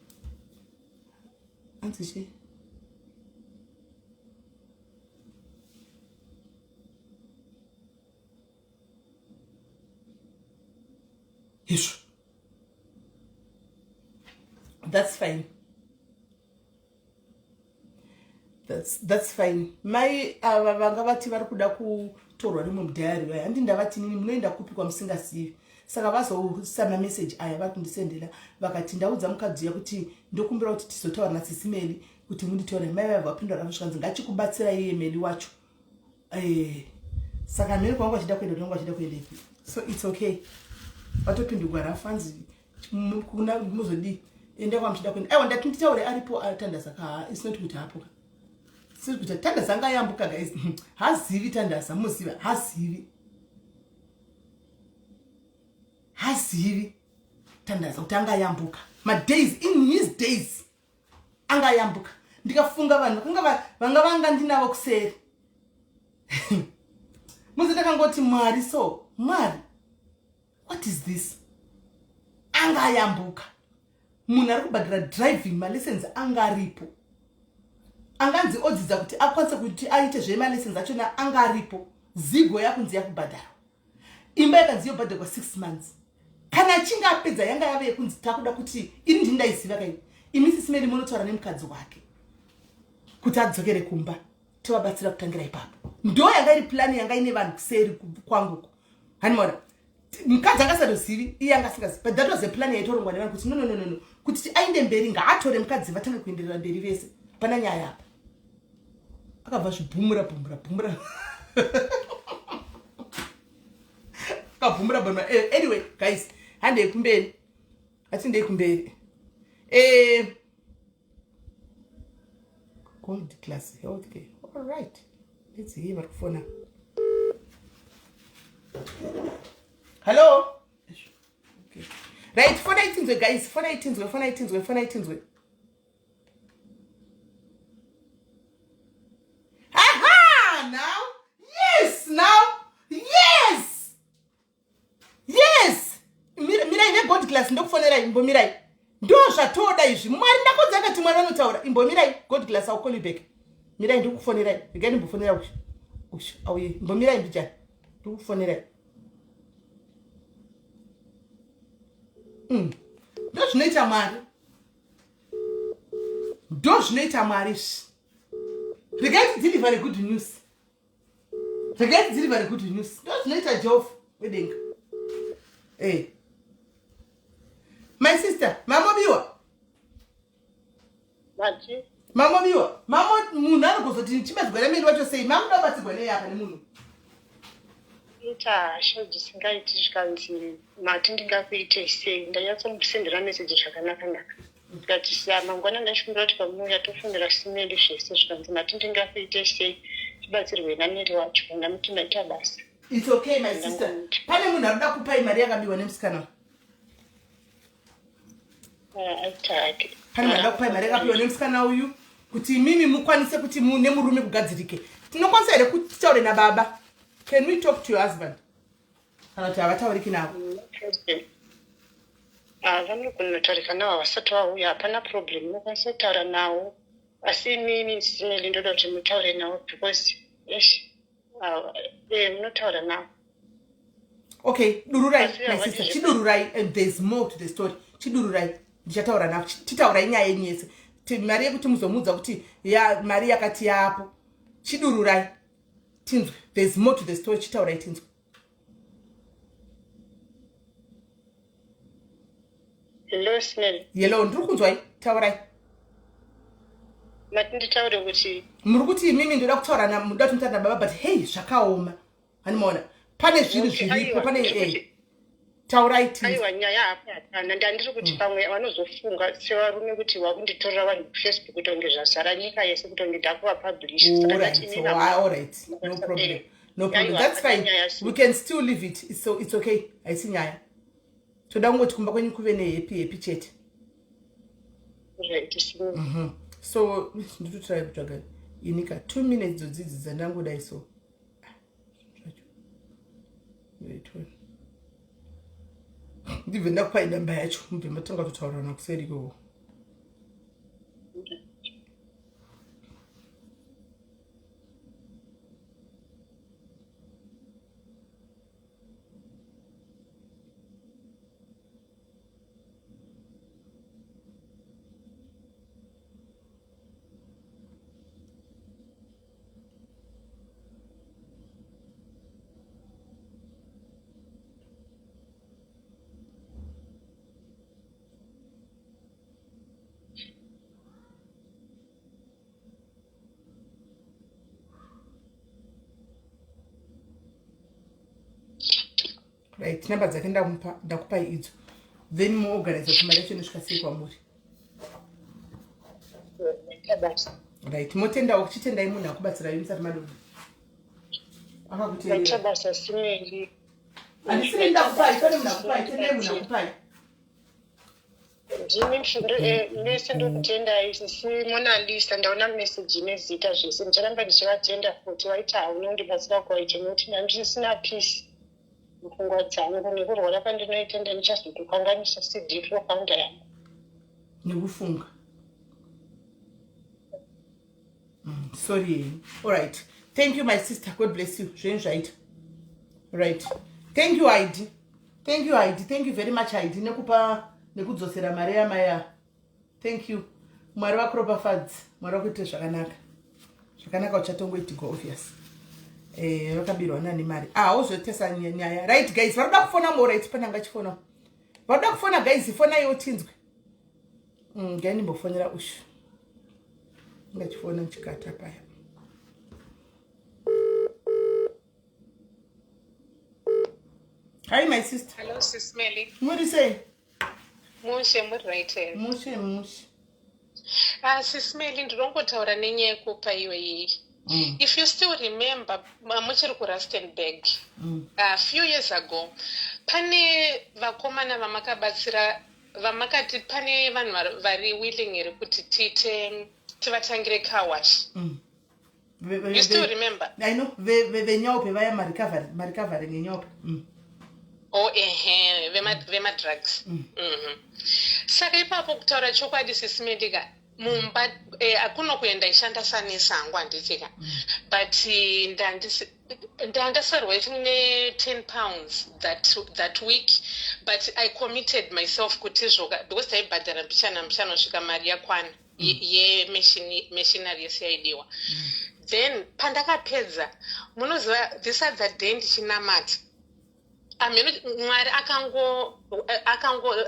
Hanzi chii? Izvo that's fine. That's fine. Mai ava vanga vati vari kuda kutorwa rimwe mudhayari vaya, handi ndavati nini munoenda kupi kwamusingazivi. Saka vazoisa mameseji aya vari kundisendela, vakati ndaudza mukadzi uya kuti ndokumbira kuti tizotaura nasisi Meli kuti munditaure. Mai vaya vapindura ravo zvikanzi ngachikubatsira iye Meli wacho. Saka mhene kwanga vachida kuenda, kwanga vachida kuendepi, so it's okay. Vatopindurwa rafu, anzi kuna muzodii, enda kwamuchida kuenda. Aiwa, ndati nditaure aripo Tandasa ka. It's not kuti hapo ka, siri kuti Tandasa angayambuka guys. Hazivi Tandasa, muziva, hazivi, hazivi Tandasa kuti angayambuka madays in his days angayambuka. Ndikafunga vanhu vakanga vanga vanga ndinavo kuseri muzi, ndakangoti Mwari, so Mwari, what is this? Angayambuka munhu ari kubhadhara driving malessons, anga aripo, anganzi odzidza kuti akwanise kuti aite zvemalessons achona, anga aripo. Zigo yakunzi yakubhadharwa, imba yakanzi yobhadharwa 6 months. Kana achinge apedza, yanga yave yekunzi takuda kuti ini ndini ndaiziva kai, imi Sisi Meli munotaura nemukadzi wake kuti adzokere kumba, tovabatsira kutangira ipapo. Ndo yanga iri plani yanga ine vanhu kuseri kwanguko, hanimona mukadzi angasatozivi, iye anga asingazivi, but that was a plan yaitorongwa nevanhu kuti no, no, no, no, no, kuti ainde mberi ngaatore mukadzi, vatange kuenderera mberi vese. Hapana nyaya apa. Akabva zvibhumura bhumura bhumura, akabhumura bhumura. Anyway guys, handei kumberi, hatindei kumberi. Gold Class Healthcare, all right, let's hear. Vari kufona. Hello, okay. Right, fona itinzwe guys, fona itinzwe, fona itinzwe, fona itinzwe. Aha, now yes, now yes, yes. Mirai neGold Class, ndokufonerai. Imbomirai, ndo zvatoda izvi. Mwari ndakodza akati Mwari vanotaura. Imbomirai, Gold Class, I'll call you back. Mirai, ndikukufonerai. Regai ndimbofonera ushu ushu auye. Imbomirai mbijani, ndikukufonerai. Ndo zvinoita Mwari, ndo zvinoita Mwari izvi. Regai tideliver good news, regai tideliver good news. Ndo zvinoita Jehovha wedenga. My sister, mamobiwa? Mati. Mamobiwa? Mamo munhu anogozoti chibadzigwa nemeni wacho sei? Mamuda kubatsirwa nei apa nemunhu? Ita hasha dzisingaiti, zvikanzi mati ndingakuitei sei? Ndanyatsomusendera meseji zvakanaka naka, ndikati sa mangwana ndachikumbira kuti pamunouya tofonera Simeli zvese. Zvikanzi mati ndingakuitei sei, tibatsirwe naMeri wacho? Ndamuti maita basa. It's okay, my sister. Pane munhu ari kuda kupai mari yakabiwa nemusikana. Aita hake. Pane munhu ada kupai mari yakapiwa nemusikana uyu kuti imimi mukwanise kuti nemurume kugadzirike. Tinokwanisa here kuti titaure nababa? Can we talk to your husband, kana kuti havatauriki navo? Ah, vanogona kutaurika navo, havasati vauya. Hapana problem, unokwanisa kutaura navo, asi imimi Simeli ndoda kuti mutaure navo because esh, munotaura navo. Okay, dururai. Asi My havadi sister, chidururai, and there's more to the story. Chidururai, ndichataura navo. Titaurai nyaya yenyu yese. Mari yekuti muzomuudza kuti ya mari yakati yapo, chidururai tinzwe. There's more to the story, chitaurai tinzwe. Hello, Simeli. Hello, ndiri kunzwai, taurai. Mati nditaure kuti Muri kuti imimi ndoda kutaura na muda kuti mutaura nababa, but hey, zvakaoma, handimaona pane zvinhu Okay, zviripo. aiwa, Pane ndiri taurai tinzwe. Aiwa, nyaya hapo hapana. Ndandiri kuti pamwe vanozofunga sevarume kuti wakunditorera vanhu kuFacebook, kuti kunge zvazara nyika yese, kuti kunge ndakuvapublish. Saka All right, ndati so, inini all right, no problem, no problem. Aiwa, That's hapana fine. nyaya si. We can still leave it. So it's okay, haisi nyaya. Toda kungoti kumba kwenyu kuve nehappy happy chete. Right, Simeli. So nditotrai kutsvaga inika 2 minutes dzodzidzi dzandangodai so. Ah, zvacho. Wait, wait. Ndibve ndakupai namba yacho, mubve matanga kutaurana kuseri ikoko. Right, number dzake ndamupa, ndakupai idzo. Then muorganize kuti mari yacho inosvika sei kwamuri. Right, motendawo, kuchitendai munhu akubatsirai musati madona. Akakuteerera. Basa simeli. Handisiri ndakupai, pane munhu akupai, tendai munhu akupai. Ndimi mese ndokutendai sisi Monalisa. Ndaona meseji nezita zvese. Ndicharamba ndichivatenda futi, vaita haunondibatsira kwaita, nekuti ndandisina peace mupfungwa dzangu nekurwara kwandinoita. Ndandichazotokanganisa CD founder yangu. Nekufunga. Sorry. All right, thank you, my sister. God bless you. Zvenyu zvaita. Right, thank you, Id. Thank you, Id. Thank you very much, Id, nekupa nekudzosera mari yamaya. Thank you. Mwari vakuropafadzi, Mwari vakuitire zvakanaka. Zvakanaka uchatongoitigwa, obvious. Vakabirwa nani mari? Ah, wozotesa nyaya. Right, guys, vari kuda kufona mo. Right, pananga chifona, vari kuda kufona. Guys, fonaiwo tinzwe. Ngai ndimbofonera ushu ngachifona chikata paya. Hi, my sister. Hello, Sis Melly. Muri sei? Mushe, muri right here? Mushe, mushe. Ah, Sis Melly, ndinongotaura nenyaya yekupa iwe iyi. If you still remember, muchiri kuRustenburg a few years ago, pane vakomana vamakabatsira, vamakati pane vanhu vari willing here kuti tiite tivatangire car wash. You still remember? I know. Venyaope vaya, marecovering enyaope. Oh, ehe, vemadrugs. Saka ipapo, kutaura chokwadi, Sis Melly ka, mumba akuno kuenda ishanda sanesangu, handitika? But ndandasarwa ne£10 that week, but I committed myself kuti zvoka, because taibhadhara mbichana mbichana kusvika mari yakwana yemachinery yese yaidiwa. Then pandakapedza, munoziva, this other day ndichinamata, amene Mwari akango,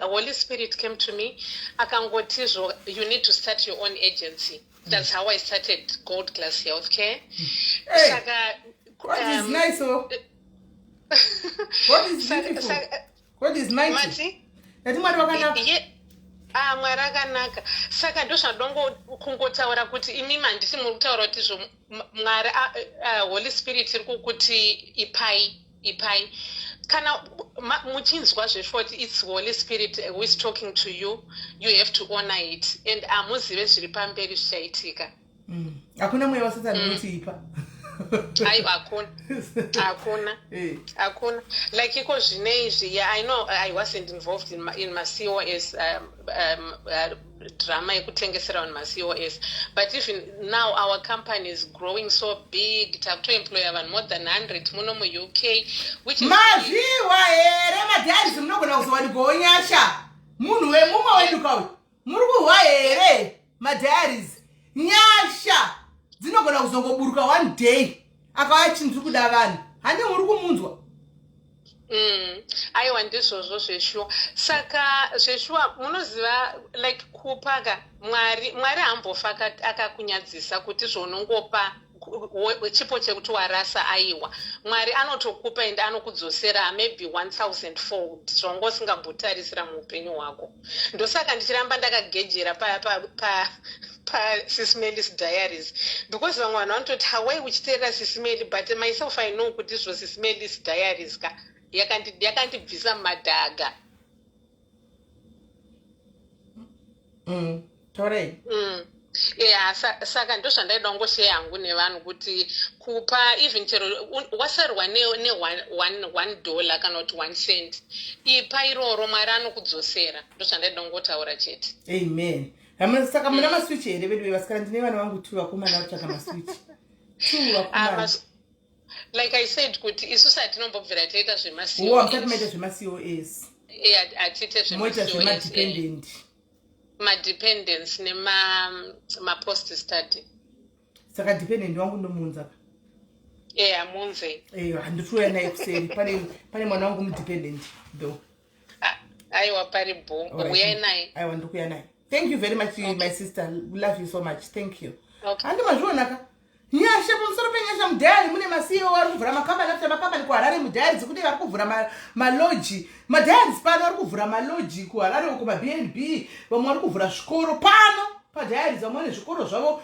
Holy Spirit came to me, akangoti zvo, "You need to start your own agency." That's how I started Gold Class Healthcare. Hey, saka God is nice, oh. God is beautiful. God is mighty. Mati? Ndati Mwari wakanaka. Ah, Mwari akanaka. Saka ndozvandongo kungotaura kuti imimi, handisi muri kutaura kuti zvo Mwari, Holy Spirit iri kukuti ipai, ipai. Kana muchinzwa zveshuwa kuti it's Holy Spirit who is talking to you, you have to honor it, and hamuzive zviri pamberi zvichaitika. Hakuna mweya waSatani unoti ipa. Aiwa, hakuna, hakuna. Hakuna. Like iko zvine izvi, yeah, I know I wasn't involved in macos drama yekutengesera vanhu macos, but even now our company is growing so big. Takutoemploya vanhu more than 100 muno muUK, which is Mazviwa here madiaries? Munogona kuzowanikwawo nyasha. Munhu wemumwe wedu kauyu, muri kuhwa here madiaries? Nyasha dzinogona kuzongoburuka one day, akauya chinhu tiri kuda vanhu. Hande muri kumunzwa. Aiwa, ndizvozvo zveshuwa. Saka zveshuwa, munoziva, like kupaka, Mwari hambofa akakunyadzisa kuti zvaunongopa chipo chekuti warasa. Aiwa, Mwari anotokupa ende anokudzosera maybe 1000 fold zvaunga usingambotarisira muupenyu hwako. Ndosaka ndichiramba ndakagejera pa paSis Melly's Diaries, because vamwe vanhu vanototi, "Hawai uchiteerera Sis Melly?" But myself, I know kuti izvo Sis Melly's Diaries ka yakandibvisa mumadhaga. Taurai. Yeah, saka ndozvandaida kungosheya hangu nevanhu kuti kupa, even chero wasarwa ne $1 kana kuti 1 cent, ipa iroro, Mwari anokudzosera. Ndozvandaida kungotaura chete. Amen. Saka muna maswitch here vedu vevasikana? Ndine vana vangu two vakomana vari kutsvaka maswitch, two Ah, vakomana. Like I said kuti isusu hatinombobvira taita Wo, hamusati maita zvemacos. Zvemacos. Hatiite Moita zvemacos. Zvemadependent. Madependents nemapost study. Saka dependent wangu ndomuunza ka? Yeah, munze. Handitouya naye kuseri. Pane mwana wangu mudependent though. Ah, aiwa, pari bo. Alright. Uyai naye. Aiwa, ndikuya naye. Thank you very much, okay. My sister, love you so much. Thank you. Okay. Handi mazvionaka. Nyasha pamusoro penyasha mudhayari mune maCEO vari kuvhura makambani after makambani kuHarare mudhayari dzekuti vari kuvhura maloji madhayaris pano vari kuvhura maloji kuHarare uko maBnB vamwe vari kuvhura zvikoro pano padhayaris vamwe vane zvikoro zvavo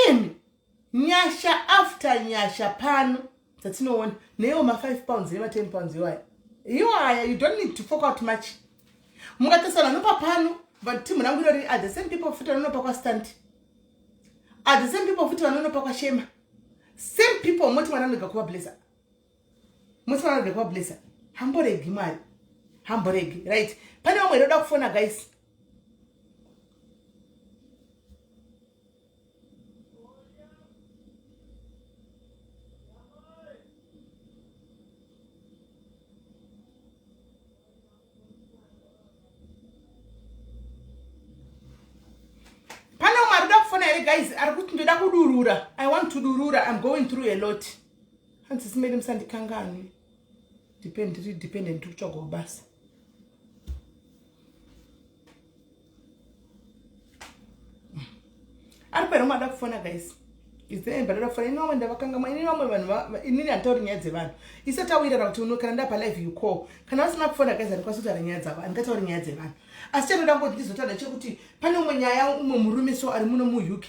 imi nyasha after nyasha pano dzatinoona neiwo ma5 pounds nema10 pounds iwaya iwaya you don't need to fork out much mukatarisa vanopa pano but team rangu irori are the same people futi vanonopa kwastand are the same people futi vanonopa kwashema same people moti mwana anoga kuva blesser moti mwana anoga kuva blesser hamboregi mwari hamboregi right pane vamwe here oda kufona guys pane umwe ari kuda kufona here guys ari kuti ndoda kudurura i want to durura i'm going through a lot hanzi simele musandikanganwe depend ndiri dependent ndiri kutsvagawo basa ari pano mada kufona guys is there anybody kufona ini vamwe ndavakangamwa ini vamwe vanhu inini handitauri nyaya dzevanhu ise tawirara kuti uno kana ndapa live you call kana vasina kufona guys handikwanisi kutaura nyaya dzavo handingatauri nyaya dzevanhu asi chanoda ngoti ndizotaura chekuti pane umwe nyaya umwe murume so ari muno muuk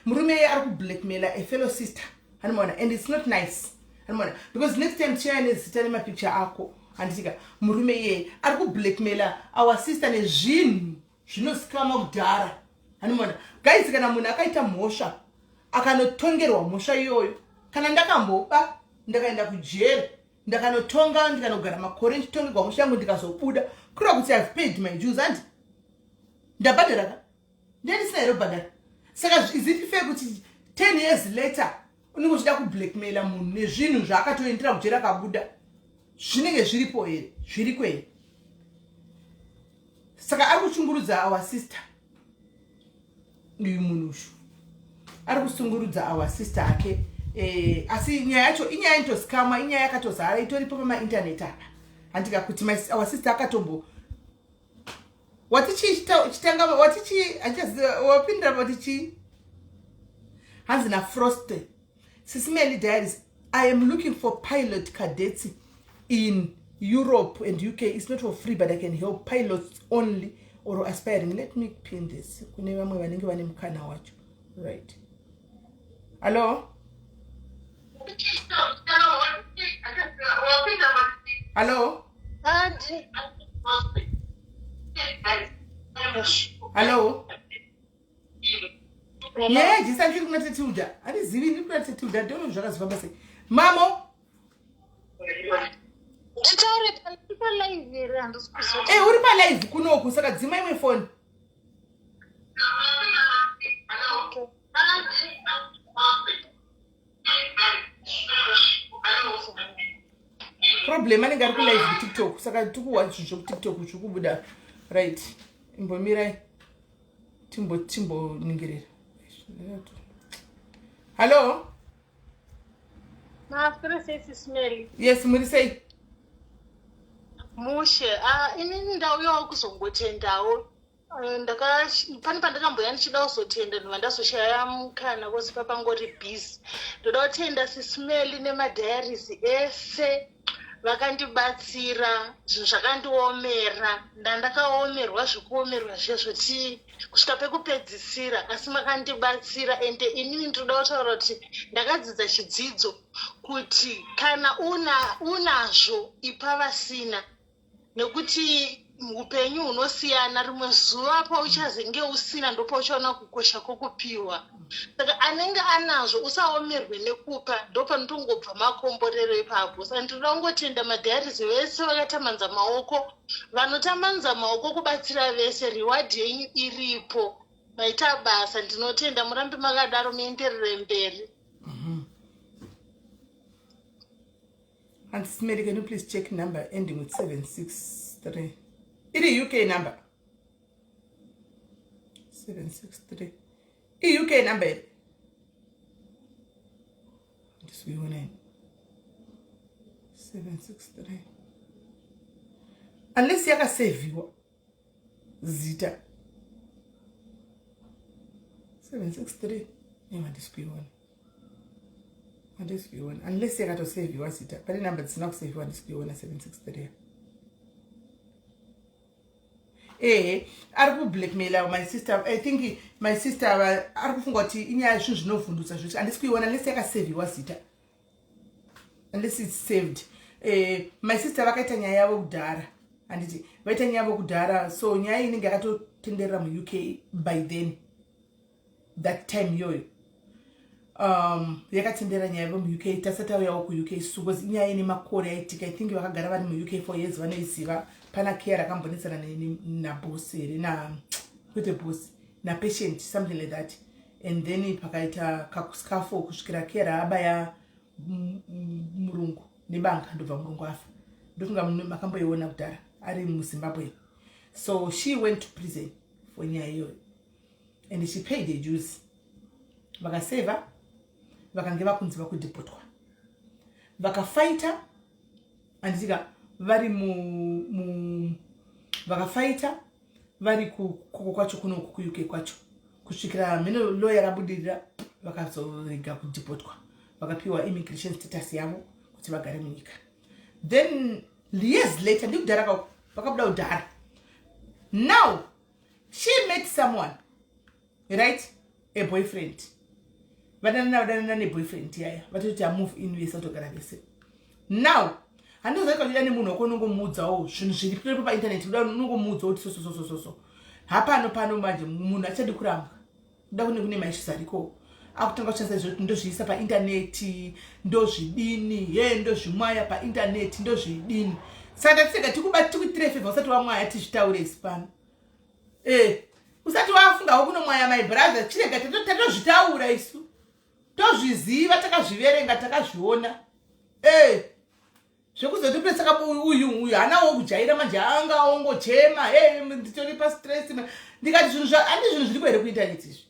murume iye ari kublackmaila a fellow sister anomaona and it's not nice anomaona because next time tichaya nezita nemapicture ako handitika murume iyeye ari kublackmaila our sister nezvinhu zvinozikanwa kudhara anomaona guys kana munhu akaita mhosva akanotongerwa mhosva iyoyo kana ndakamboba ndakaenda kujeri ndakanotonga ndikanogara makore ndichitongerwa mhosva yangu ndikazobuda kureva kuti ihave paid my dues andi ndabhadhara ka ndendisina here kubhadhara saka is it fair kuti 10 years later unenge uchida kublackmaila munhu nezvinhu zvaakatoendera kujeri akabuda zvinenge zviripo here zviriko here saka ari kushungurudza our sister uyu munhu ushu ari kusungurudza our sister ake eh, asi nyaya yacho inyaya inotozikamwa inyaya yakatozara itoripo pamaintaneti apa handika kuti our sister akatombo wati chii chitanga wati chii handichaziva wapindira wati chii hanzi nafrost sisimeli diaries i am looking for pilot cadets in europe and uk it's not for free but i can help pilots only or aspiring let me pin this kune vamwe vanenge vane mukana wacho right hallo hallo hallo nyaya yejisa ndiri kuna tetilda handizivi ndiri kuna tetilda ndiono zvakazofamba sei mamo e uri palive kunoku saka dzima imwe foni problem anenge ari kulive kutiktok saka tikuwa zvinhu zvekutiktok zviri kubuda right imbomirai timboningirira hallo yes muri sei mushe ah, inini ndauyawo kuzongotendawo Eh, pane pandakambouya ndichida kuzotenda ndobva ndazoshaya mukana kozi papangori busy ndoda kutenda sismeli nemadiaries ese vakandibatsira zvinhu zvakandiomera ndandakaomerwa zvekuomerwa zviya zvoti kusvika pekupedzisira asi makandibatsira ende inini ndinoda kutaura kuti ndakadzidza chidzidzo kuti kana una unazvo ipa vasina nekuti upenyu hunosiyana rimwe zuva pauchazenge usina ndopauchaona kukosha kwokupiwa saka anenge anazvo usaomerwe nekupa ndopanotongobva makomborero ipapo saka ndinoda kungotenda madhairizi vese vakatambanza maoko vanotambanza maoko kubatsira vese reward yenyu iripo maita basa ndinotenda murambe makadaro muenderere mberi Auntie Smeli, can you please check number ending with 763? Iri UK number. 763. I UK number iri. Ndisione. 763. Unless yakaseviwa zita. 763. Nema ndisikuiona. Handisi kuiona unless yakatosevhiwa zita. Pane namba dzisina kusevhiwa, handisi kuiona 763. Ehe, ari kublackmaila my sister. I think my sister ari kufunga kuti inyaya zvinhu zvinovhundutsa zvekuti handisi kuiona unless yakasevhiwa zita, unless it's saved. My sister vakaita nyaya yavo kudhara, handiti? Vaita nyaya yavo kudhara, so nyaya inenge yakatotenderera muUK by then. That time iyoyo yakatendera nyaya yavo muUK tasati auyawo kuUK, so because inyaya ine makore aitika. I think vakagara vari muUK for years, vanoiziva. Pana care rakambonetsana naboss here, na kwete boss, napatient, something like that, and then pakaita kakuscafo kusvikira care abaya murungu nebanga, ndobva murungu afa. Ndofunga makamboiona kudhara ari muZimbabwe. So she went to prison for nyaya iyoyo and she paid the dues. Vakasevha, vakange vakunzi vakudeportwa, vakafaita, handitika? Vari mu vakafaita vari kukoko kwacho kunoku kuUK kwacho kusvikira mheno lawyer rabudirira, vakazorega kudeportwa, vakapiwa immigration status yavo kuti vagare munyika. Then years later, ndikudhara kako, vakabuda kudhara. Now she met someone, right? A boyfriend. Vadanana, vadanana neboyfriend yaya, vatoti amove in vese, vatogara vese. Now handizoika kuda nemunhu wako, unongomuudzawo zvinhu zviri piripo painternet, unongomuudzawo kuti sososososo hapano pano. Manje munhu achadi kurambwa, kuda kune maissues ariko, akutanga kushandisa izvo kuti ndozviisa paindaneti, ndozvidini ye, ndozvimwaya paindaneti, ndozvidini. Saka tatisega tikuitire favour, usati wamwaya, tizvitaure isi pano. Usati wafungawo kunomwaya, my brother, chirega tatozvitaura isu, tozviziva, takazviverenga, takazviona. Zvekuzoti saka uyu uyu hanawo kujaira manje, anga ongochema, e nditori pastress. Ndikati zvinhu handi zvinhu zviriko here kuintaneti izvi?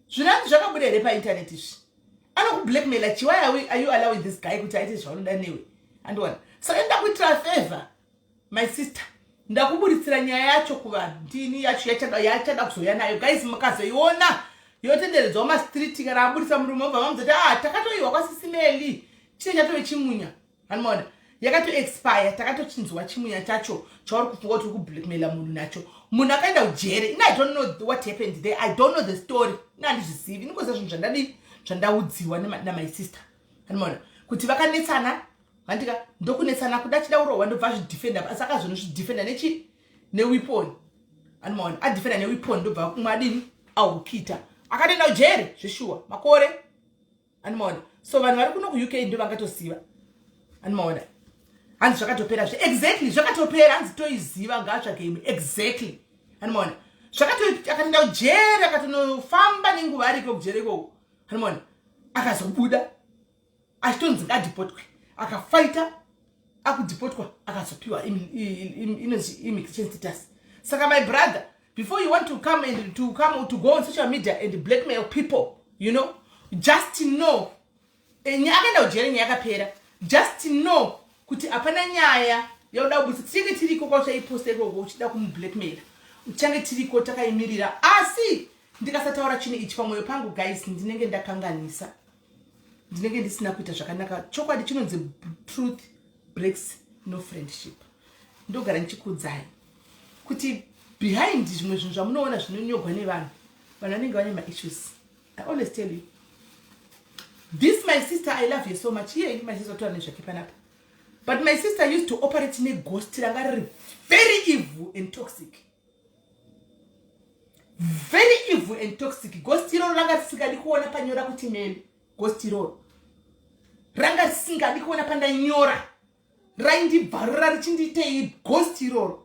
Zvinhu handi zvakabuda here paintaneti izvi? Anokublackmaila chi? Why are you allowing this guy kuti aite zvaunoda newe? Andiona. Saka ndakuitira favor, my sister, ndakuburitsira nyaya yacho kuvanhu. Ndini yacho yachada kuzoya nayo, guys. Mukazoiona yotenderedzwa mumastreet, kana aburitsa murume, obva vamuzoti, "Ah, takatoiwa kwaSisi Meli." Chine chatove chimunya, anomaona yakatoexpire. Takatochinzwa chimunya chacho chauri kufunga kuti uri kublackmaila munhu nacho. Munhu akaenda kujere. Ina I don't know what happened there, I don't know the story. Ina handizvizivi, inongoziva zvinhu zvandadi, zvandaudziwa namy sister, anomaona kuti vakanetsana, handika? Ndokunetsana kuda chida kurohwa, ndobva azvidefenda, asi akazonozvidefenda nechi neweapon, anomaona? Adefenda neweapon, ndobva kumwe adini, ahukita, akatoenda kujere zveshuwa makore, anomaona? So vanhu vari kuno kuUK ndo vangatosiva, anomaona? Hanzi zvakatopera zve. Exactly, zvakatopera. Hanzi toiziva, ngaatsvage imwe. Exactly, anomaona? Akatoenda kujere, akatonofamba nenguva ariko kujere ikoko, anomaona? Akazobuda achitonzi ngadeportwe, akafaita, akudeportwa, akazopiwa inonzi immigration status. Saka my brother, before you want to come and to come to go on social media and blackmail people, just know akaenda kujere, nyaya yakapera. Just know kuti hapana nyaya yauda kubudisa. Tichange tiriko kwauchaiposta ikoko uchida kumublackmaila, tichange tiriko takaimirira. Asi ndikasataura chinhu ichi pamwoyo pangu, guys, ndinenge ndakanganisa, ndinenge ndisina kuita zvakanaka. Chokwadi chinonzi truth breaks no friendship. Ndogara ndichikuudzai kuti behind zvimwe zvinhu zvamunoona zvinonyogwa nevanhu, vanhu vanenge vane maissues. I always tell you this. My sister, I love you so much. Iye my sister taura nezvake panapa, but my sister used to operate neghost ranga riri very evil and toxic, very evil and toxic. Ghost iroro ranga risingadi kuona panyora kuti Meli. Ghost iroro ranga risingadi kuona pandanyora, raindibvarura richindiitei. Ghost iroro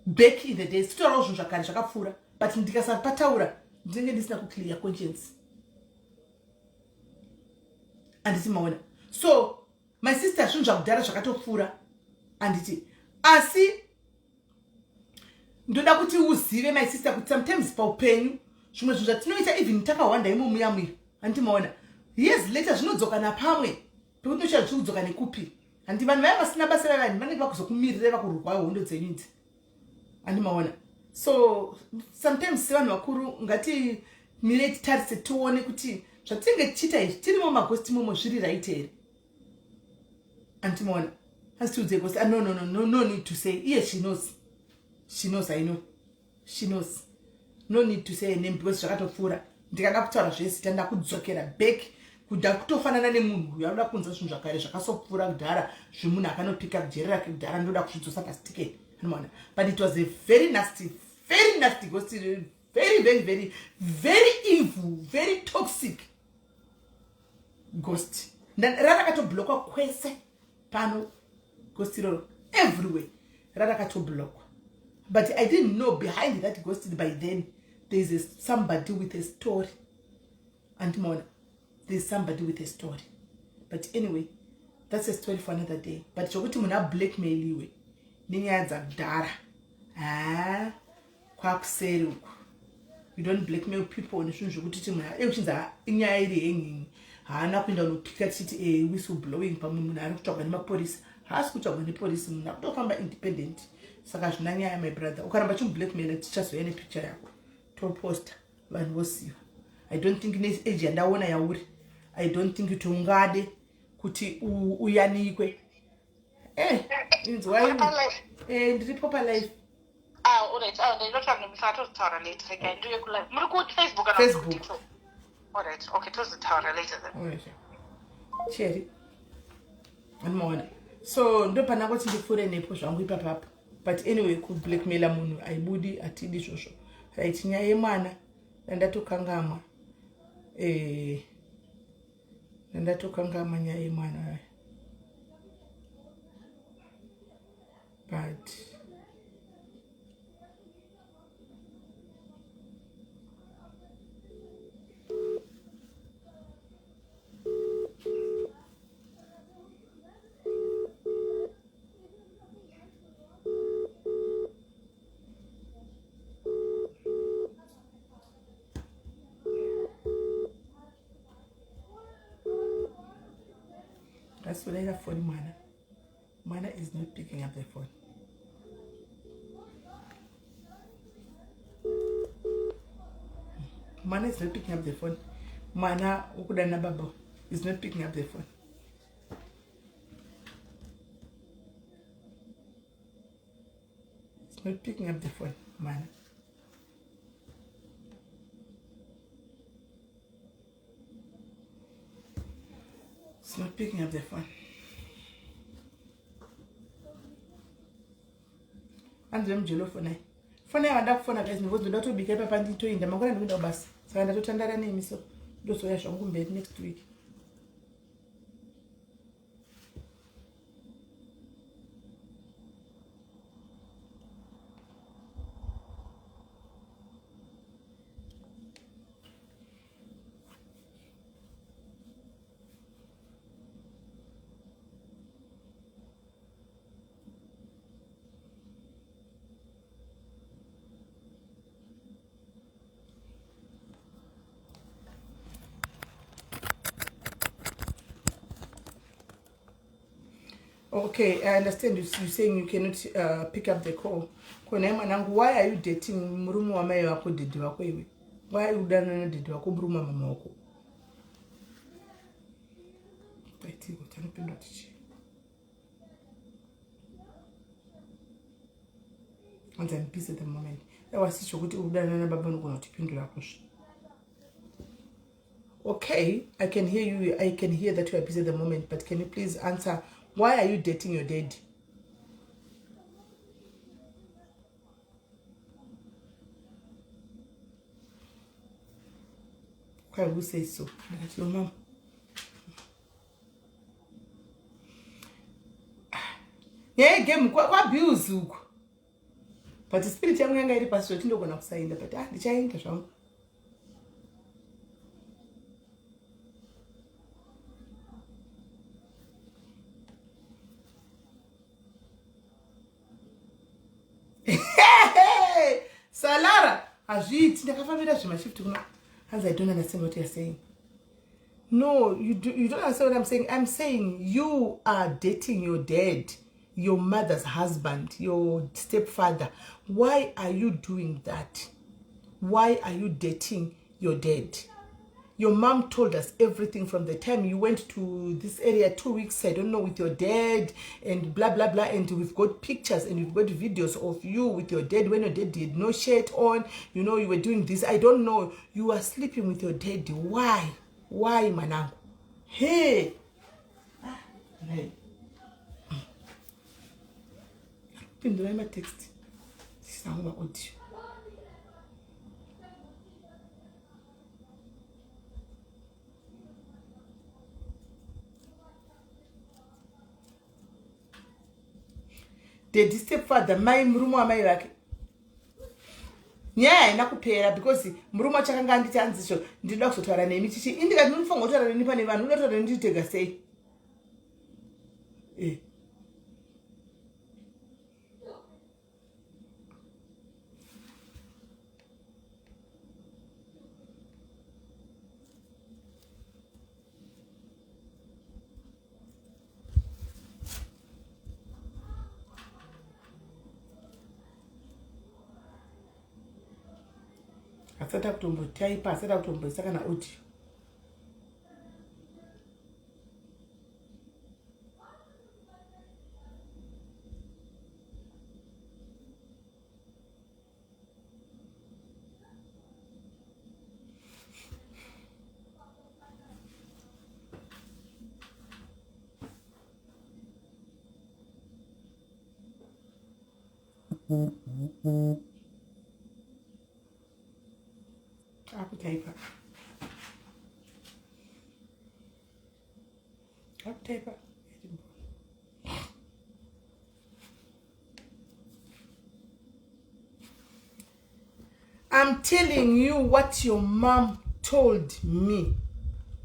back in the days, totaurawo zvinhu zvakare zvakapfuura, but ndikasapataura ndinenge ndisina kuclear conscience, handiti maona? So my sister, zvinhu zvakudhara zvakatopfuura, handiti? Asi ndoda kuti uzive, my sister, kuti sometimes paupenyu zvimwe zvinhu zvatinoita, even takawanda imo muyamuya, handiti maona? Years later zvinodzoka napamwe pekuti nochia zviri kudzoka nekupi, handi? Vanhu vaya vasina basa vaya, vanhu vanenge vakuzokumirira vakurwa hondo dzenyu idzi, handi maona? So sometimes sevanhu vakuru ngatimirei titarise, tione kuti Zvatinenge tichiita izvi tirimo magosti imomo zviri right here? Antimaona asi tiudze gosti. Ah, no, no, no, no, no need to say. Iye she knows, she knows, I know she knows. No need to say her name because zvakatopfuura. Ndikada kutaura zvezita ndakudzokera back kuda kutofanana nemunhu uyu anoda kunza zvinhu zvakare zvakasopfuura kudhara zvemunhu akanopika kujeri rake kudhara, ndoda kuzvidzosa pasitiketi. Anomaona, but it was a very nasty, very nasty ghost, very, very, very, very evil, very toxic ghost. Rarakatoblockwa kwese pano ghost iroro, everywhere rarakatoblockwa. But I didn't know behind that ghost by then there is a, somebody with a story. Andimaona, there's somebody with a story. But anyway, that's a story for another day. But chokuti munhu ablackmailiwe nenyaya dzakudhara, ha, kwakuseri uku. You don't blackmail people nezvinhu zvekuti ti munhu ekuchinzi inyaya iri hanging, haana kuenda unopika tichiti e whistle blowing. Pamwe munhu ari kutsvagwa nemapurisa, haasi kutsvagwa nepolisi, munhu akutofamba independent, saka hazvina nyaya. My brother, ukaramba chimublackmail, tichazouya nepicture yako toposta, vanhu vosiva. I don't think neage yandaona yauri, I don't think kuti ungade kuti uyanikwe. Inzwai, ndiripo palive. Ah, alright. Ah, ndinotaura ndisatotaura later. Regai ndiuye kulive. Muri ku Facebook kana Facebook. ku TikTok? Alright. Okay, tozotaura later then. Alright. Cheri andimaona, so ndopana kuti ndipfuure nepo zvangu ipapapo. But anyway, kublackmaila munhu aibudi, hatidi izvozvo, right? Nyaya yemwana nandatokangamwa, nandatokangamwa nyaya yemwana, but ngasodaira foni mwana. Mwana is not picking up the phone. Mwana is not picking up the phone. Mwana wokudana baba is not picking up the phone. Is not picking up the phone. Mwana is not picking up the phone. Anzi vemujelo, fonai, fonai. Vanda kufona guys, because ndoda kutobika ipapa, nditoinda mangwana, ndikuenda kubasa, saka ndatotandara nemi, so ndozouya zvangu mberi next week. Okay, I understand you saying you cannot pick up the call. Kona mwanangu, why are you dating murume wamai vako, daddy vako iwe? Why are you kudanana nadaddy vako, murume wamama wako? Aitiko tanopindwa tichi and I'm busy at the moment. Ewa, si chokuti udanana nababa unogona kutipindura kuzvi. Okay, I can hear you. I can hear that you are busy at the moment, but can you please answer, why are you dating your dad? Why who says so? Ndakati, your mom. Nyaya yegame kwabills uku, but spirit yangu yanga iri pasi zvoti ndogona kusaenda, but ah, ndichaenda zvangu. Salara hazviiti, ndakafambira zvemashifti kuno. Hanzi, I don't understand what you are saying. No, you, do, you don't understand what I'm saying. I'm saying you are dating your dad, your mother's husband, your stepfather. Why are you doing that? Why are you dating your dad? Your mom told us everything from the time you went to this area 2 weeks, I don't know, with your dad and blah, blah, blah. And we've got pictures and we've got videos of you with your dad when your dad did no shirt on. You know, you were doing this. I don't know. You were sleeping with your dad. Why? Why, mwanangu? Hey. Ah, hey. Pindurai matext. Sisangu maaudio. Daddy stepfather mai murume wamai vake nyaya haina kupera because murume wacho akanga anditi anzisvo ndinoda kuzotaura nemi chichi indikati ndinofanira kutaura neni pane vanhu unoda kutaura neni nditega sei eh. Asati akutombotaipa asati akutomboisa kana audio. Akutaipa. Akutaipa. I'm telling you what your mom told me.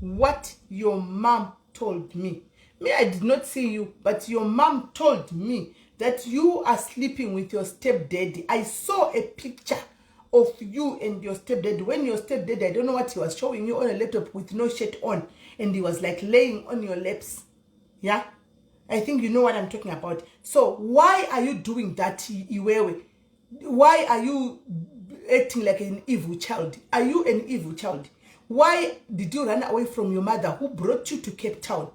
What your mom told me. Me, I did not see you, but your mom told me that you are sleeping with your stepdaddy. I saw a picture of you and your stepdad. When your stepdad, I don't know what he was showing you on a laptop with no shirt on, and he was like laying on your lips. Yeah? I think you know what I'm talking about. So why are you doing that, Iwewe? Why are you acting like an evil child? Are you an evil child? Why did you run away from your mother who brought you to Cape Town?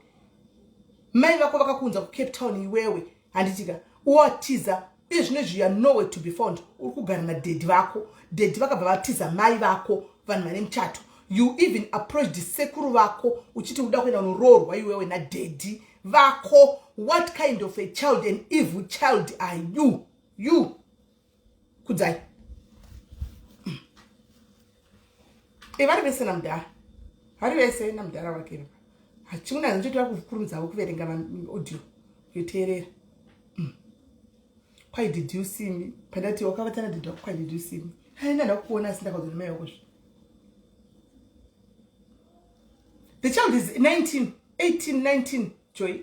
Mai vako vakakuunza kuCape Town iwewe, handitika watiza iye zvino izvi you are nowhere to be found. Uri kugara nadaddy vako. Daddy vakabva vatiza mai vako, vanhu vane muchato. You even approached sekuru vako uchiti uda kuenda unoroorwa iwewe nadaddy vako. What kind of a child, an evil child are you? You Kudzai. E vari vese namudhara. Vari vese namudhara wake. Hachimuna nchotora kukurumidza kuverenga audio yoteerera. Why did you see me? Pandati wakabatana dad wako, why did you see me? Haina ndakuona asi ndakaudzwa nemai vako zve. The child is 19, 18, 19, Joy.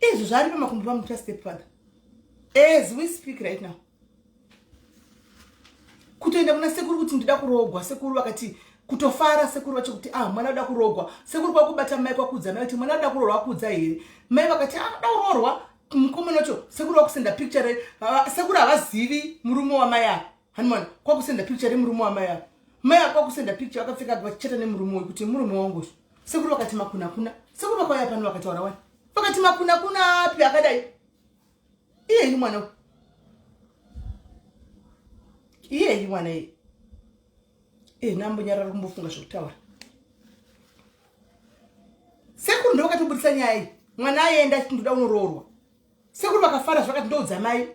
Izvi zvari pamakumbo pamuta stepfather. As we speak right now. Kutoenda kuna sekuru kuti ndida kuroogwa, sekuru vakati kutofara sekuru vacho kuti ah mwana uda kuroogwa. Sekuru kwakubata mai kwakudza mai kuti mwana uda kuroorwa akudza here. Mai vakati ah uda kuroorwa mukomana wacho sekuru vakusenda picture sekuru havazivi murume wamai ava. Hanimona kwakusenda picture remurume wamai ava. Mai ava kwakusenda picture vakapfeka vachichata nemurume uyu kuti murume wangu uyu. Sekuru vakati makuna kuna. Sekuru vakauya pano vakataura wani. Vakati makuna kuna api akadai. Iyeyi mwana uyu. Iyeyi mwana iye. Eh nambonyarara kumbofunga zvekutaura. Sekuru ndo vakatobudisa nyaya iyi. Mwana aenda achiti ndoda unoroorwa. Sekuru vakafara zvakati ndoudza mai.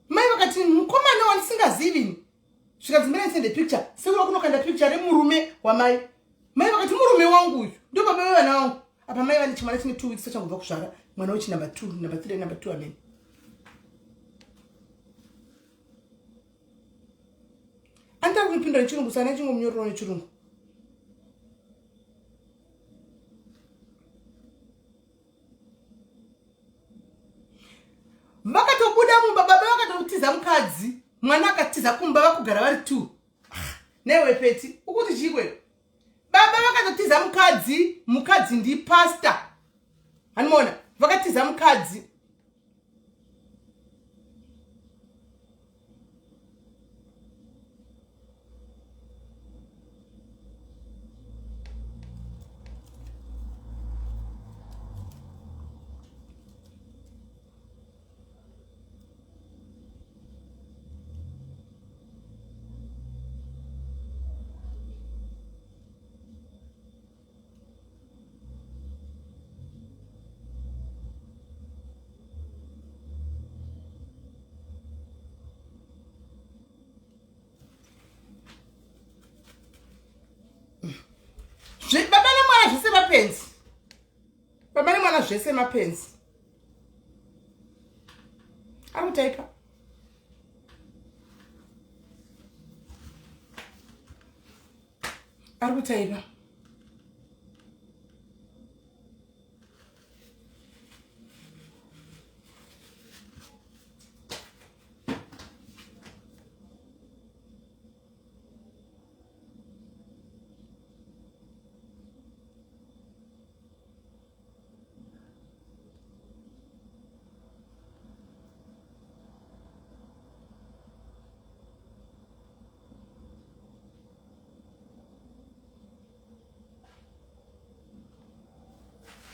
Mai vakati mukomana wandisingazivi. Zvikanzi mira ndisende picture. Sekuru vakunokanda picture remurume wamai. Mai vakati murume wangu uyu. Ndo baba vevana vangu. Apa mai vane chimwana chine 2 weeks achangobva kuzvara. Mwana wechi number 2, number 3, number 2 amen. Anotaka kunipindura nechirungu sana chingomunyorerawo nechirungu. Vakatobuda mumba baba vakatotiza mukadzi mwana akatiza kumba vakugara vari 2. Newe Peti ukuti chikwe baba vakatotiza mukadzi, mukadzi ndi pastor. Hanimona vakatiza mukadzi. zvese mapenzi ari kutaipa ari kutaipa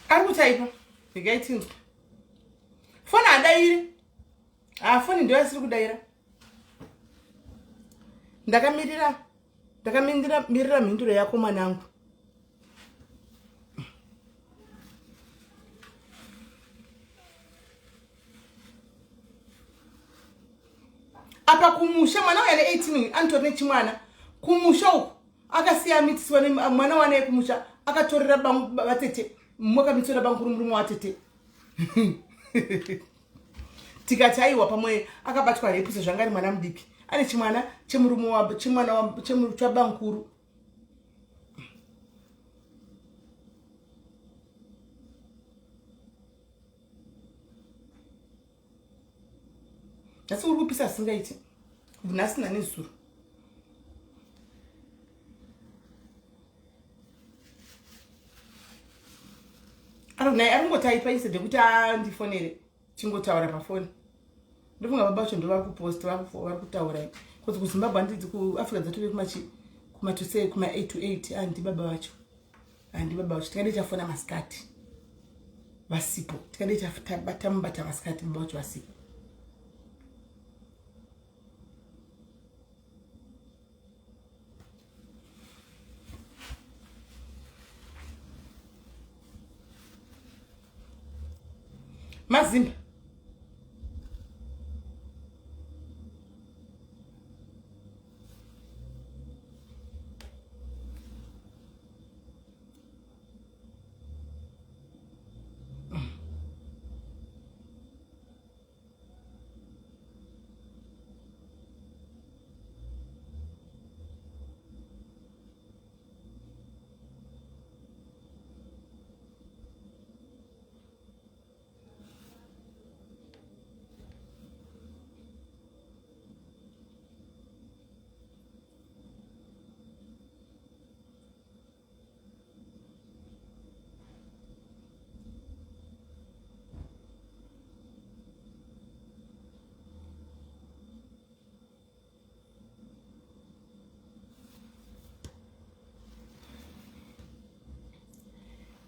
ari kutaipa regai tinzwa foni hadaire haa foni ndiyo asiri kudaira ndakamirira ndakamirira mirira mhinduro yako mwanangu apa kumusha mwana uyo ane 18 anotori nechimwana kumusha uku akasiya amitiswa mwana wanaye kumusha akatorera vatete mwakamitsora bamukuru murume watete tikati aiwa pamwe akabatwa repu sezvo anga ari mwana mudiki ane chimwana chemurume chemwana chabamukuru nhasi uri kupisa zvisingaiti nhasi nanezuro Naye ari kungotaipa instead yekuti andifonere tingotaura pafoni. Ndofunga baba vacho ndo vari kupost vari kutaura bcause kuZimbabwe handidzi kuAfrica dzatove kumachi kuma to say kuma 8 to 8 handi baba vacho handi baba vacho tikade chafona masikati vasipo tikade tamubata masikati baba vacho vasipo. Mazimba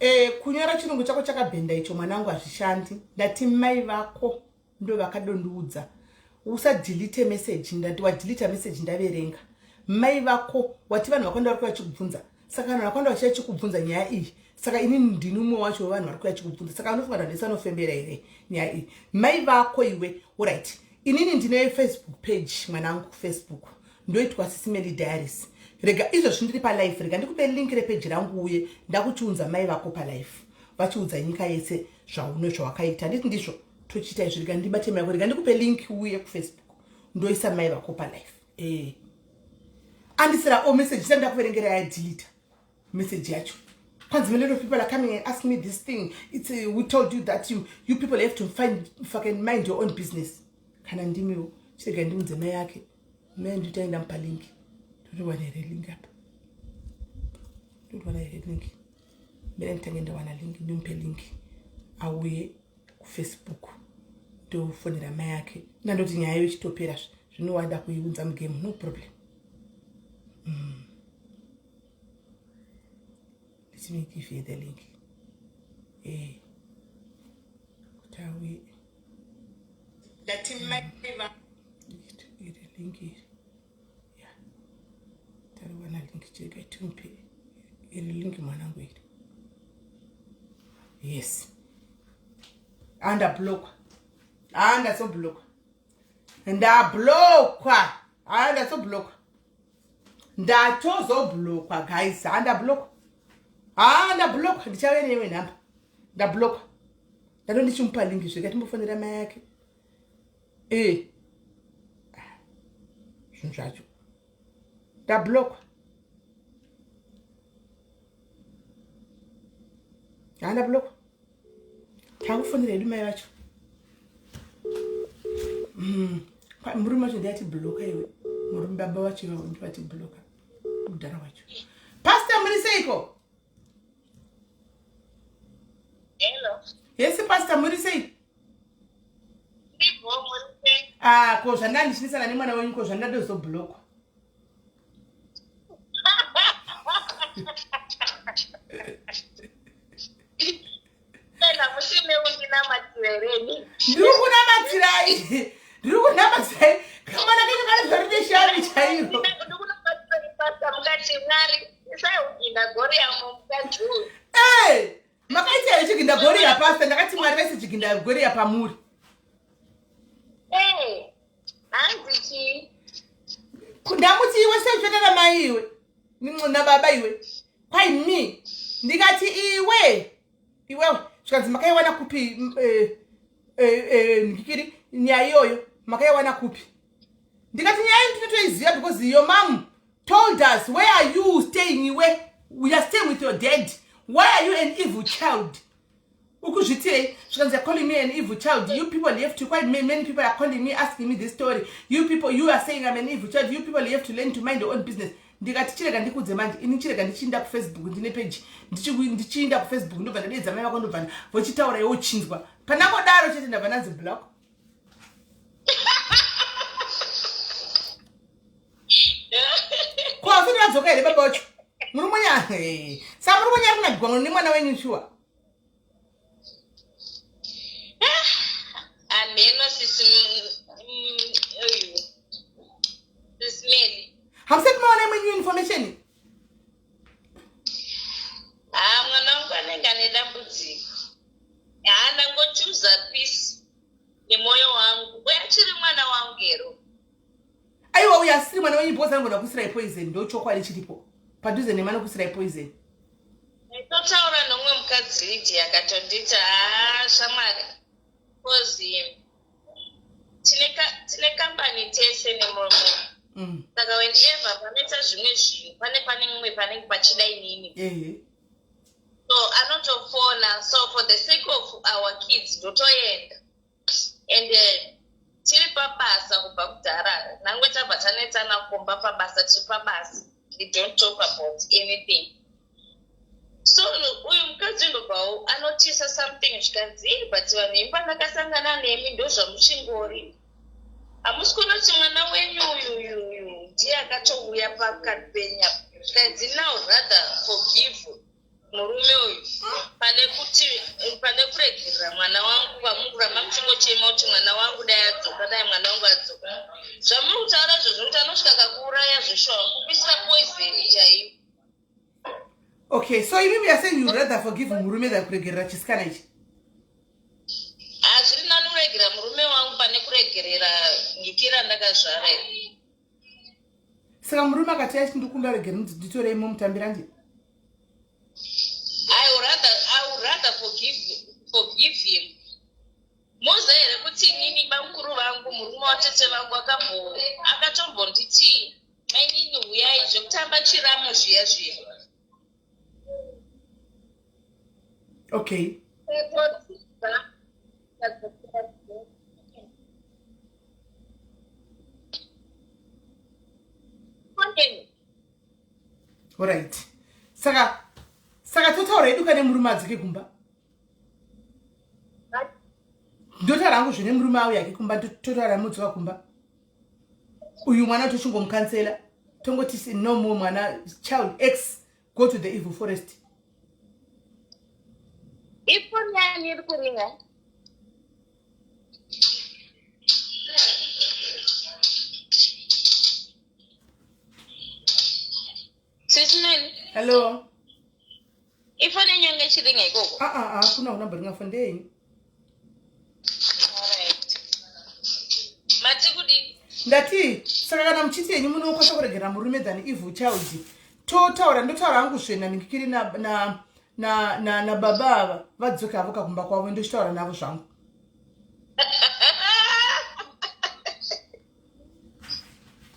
Eh, kunyora chirungu chako chakabhenda icho mwanangu hazvishandi ndati mai vako ndovakadondiudza usadelete message ndati wadelete message ndaverenga mai vako wati vanhu vakwanda vari kuya chikubvunza saka vanhu vakwanda vachiya chikubvunza nyaya iyi saka inini ndini umwe wacho wevanhu vari kuya chikubvunza saka anofunga vanhu vese vanofembera here nyaya iyi mai vako iwe orit inini ndine facebook page mwanangu facebook ndoitwa sisimeli diaries rega izvozvi ndiri palife rega ndikupe link repeji rangu uye ndakuchiunza mai vako palife vachiudza nyika yese zvauno zvawakaita nditi ndizvo tochiita izvi rega ndibate mai vako rega ndikupe link uye kufacebook ndoisa mai vako palife e eh. andisira o message isati ndakuverengera yadelita message yacho kwanzi many of people are coming and ask me this thing it's uh, we told you that you, you people have to find fucking mind your own business kana ndimiwo chirega ndiunze mai yake mai nditaenda mupa link totowana here link apa totowana here link mira nditange ndawana link ndimupe link auye kufacebook ndofonera mai yake nandoti nyaya yo ichitopera zvino wada kuiunza mugame no problem mm. Let me give you the link. Eh. Kuti auye. Ndati mai va. Iri link iri. Yeah. Tariwana link chega timupe. Iri link mwanangu iri. Yes. Anda block. Anda so block. Ndablokwa. Anda so block. Ndatozoblokwa guys. Anda block. Anda block. Ndichave newe nhamba. Ndablokwa. Ndando ndichimupa link zveka timbofonera mai yake. Eh. Zvinhu zvacho. Ndablockwa. Ha ndablockwa. Takufonera hedu mai vacho. Mm. Murume wacho ndiye atibloka iwe. Murume baba vacho ivavo ndivo atibloka. Mudhara wacho. Pastor muri seiko? Hello. Yes pastor muri sei? Ndibho muri sei? Ah, ko zvandanga ndichinisana nemwana wenyu ko zvandadozoblockwa. Ndiri kunamatirai. Ndiri kunamatirai. Kamwana kenyu kane zvarine shavi chairo. Eh, makaita here chiginda goriya pastor ndakati mwari vaise chiginda goriya pamuri. Eh, hanzi chii? Ndamuti iwe sei namai iwe nababa iwe kwai me ndikati iwe iwewe zvikanzi makaiwana kupi eh, eh, eh, ndikiri nyaya iyoyo makaiwana kupi ndikati nyaya ndinotoiziva because your mom told us where are you staying iwe we are staying with your dad why are you an evil child ukuzvitirei zvikanzi are calling me an evil child you people have to quite many people are calling me asking me this story you people you are saying i'm an evil child you people have to learn to mind your own business ndikati chirega ndikudze manje ini chirega ndichiinda kufacebook ndine peji ndichiinda kufacebook ndobva ndadeedza mai vako ndobva vochitaura iwe uchinzwa pandangodaro chete ndabva ndanzi block ko asati vadzoka here baba wacho muri munya sa muri munya kunagwa nemwana wenyu shuwa Hameno sisi uyu. Sisi Mary. Hamusati maona imwe new information? Ah, mwana wangu anenge ane dambudziko. Haana ngochuza peace nemwoyo wangu. Uye achiri mwana wangu hero. Aiwa uyo asiri mwana wenyu because anogona kusirai poison ndochokwadi chiripo. Padhuze nema nokusirai poison. Ndaitotaura nomumwe mukadzi Lydia akatonditi haa shamwari cause tine tine kambani tese nemurume mm. saka whenever panoita zvimwe zvinhu pane pane mumwe panenge pachida inini so anotofona so for the sake of our kids ndotoenda and eh, tiri pabasa kubva kudhara nangwe tabva tanetsana kumba pabasa tiri pabasa we don't talk about anything so uyu mukadzi ndobvawo anotisa something zvikanzi but vanhu imi pandakasangana nemi ndozvamuchingori hamusi kuona kuti mwana wenyu uyu uyu uyu ndiye akatouya pakati penya zvikanzi now rather forgive murume uyu pane kuti pane kuregerera mwana wangu vamuramba muchingochema kuti mwana wangu dai adzoka dai mwana wangu adzoka zvamuri kutaura izvozvo kuti anosvika kakuuraya zveshuwa kupisira poison chaiyo okay so imimi you're saying you'd rather forgive murume than kuregerera chisikana ichi hazviri nani kuregerera murume wangu pane kuregerera nyiki randakazvara iri saka murume akati achiti ndikumbira regere nditorei momutambira ndi I would rather, I would rather forgive, forgive him moziva here kuti inini bamukuru vangu murume watete vangu akambo akatombonditi mainini huyai zvekutamba chiramu zviya zviya okay Alright. Saka saka totaura hedu kane murume adzoke kumba. Ndotaura hangu zvine murume auya ke kumba totaura mudzoka kumba. Uyu mwana tochingomukansela tongoti no more mwana child ex go to the evil forest. Ifoni yani iri kuringa? Sisman. Hello. Ifoni yenyu yanga ichiringa ikoko? Ah ah ah kuna kuna baringa foni ndeyenyu. Alright. Mati kudii? Ndati saka kana muchiti yenyu munokwanisa kuregerera murume than evil child. Totaura ndotaura hangu zvena ningikiri na na nababa ava vadzoke havo kakumba kwavo ndochitaura navo zvangu.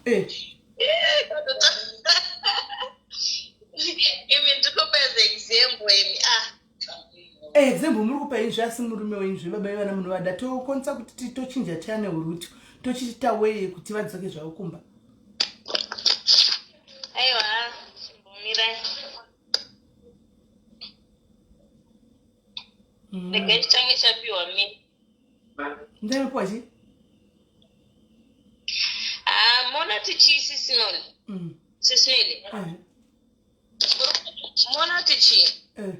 Eh. Imi ndikupa as example imi ah. Eh, example muri kupa izvi asi murume wenyu zve baba vevana munovada tokwanisa kuti tochinja channel route tochiita way yekuti vadzoke zvavo kumba. Aiwa, chimbomirai. Regai chitange chapiwa mi. Ndaipiwa chii? Ah, mona kuti chii sisinoni? Sisineli. Eh. Mona kuti chii? Eh.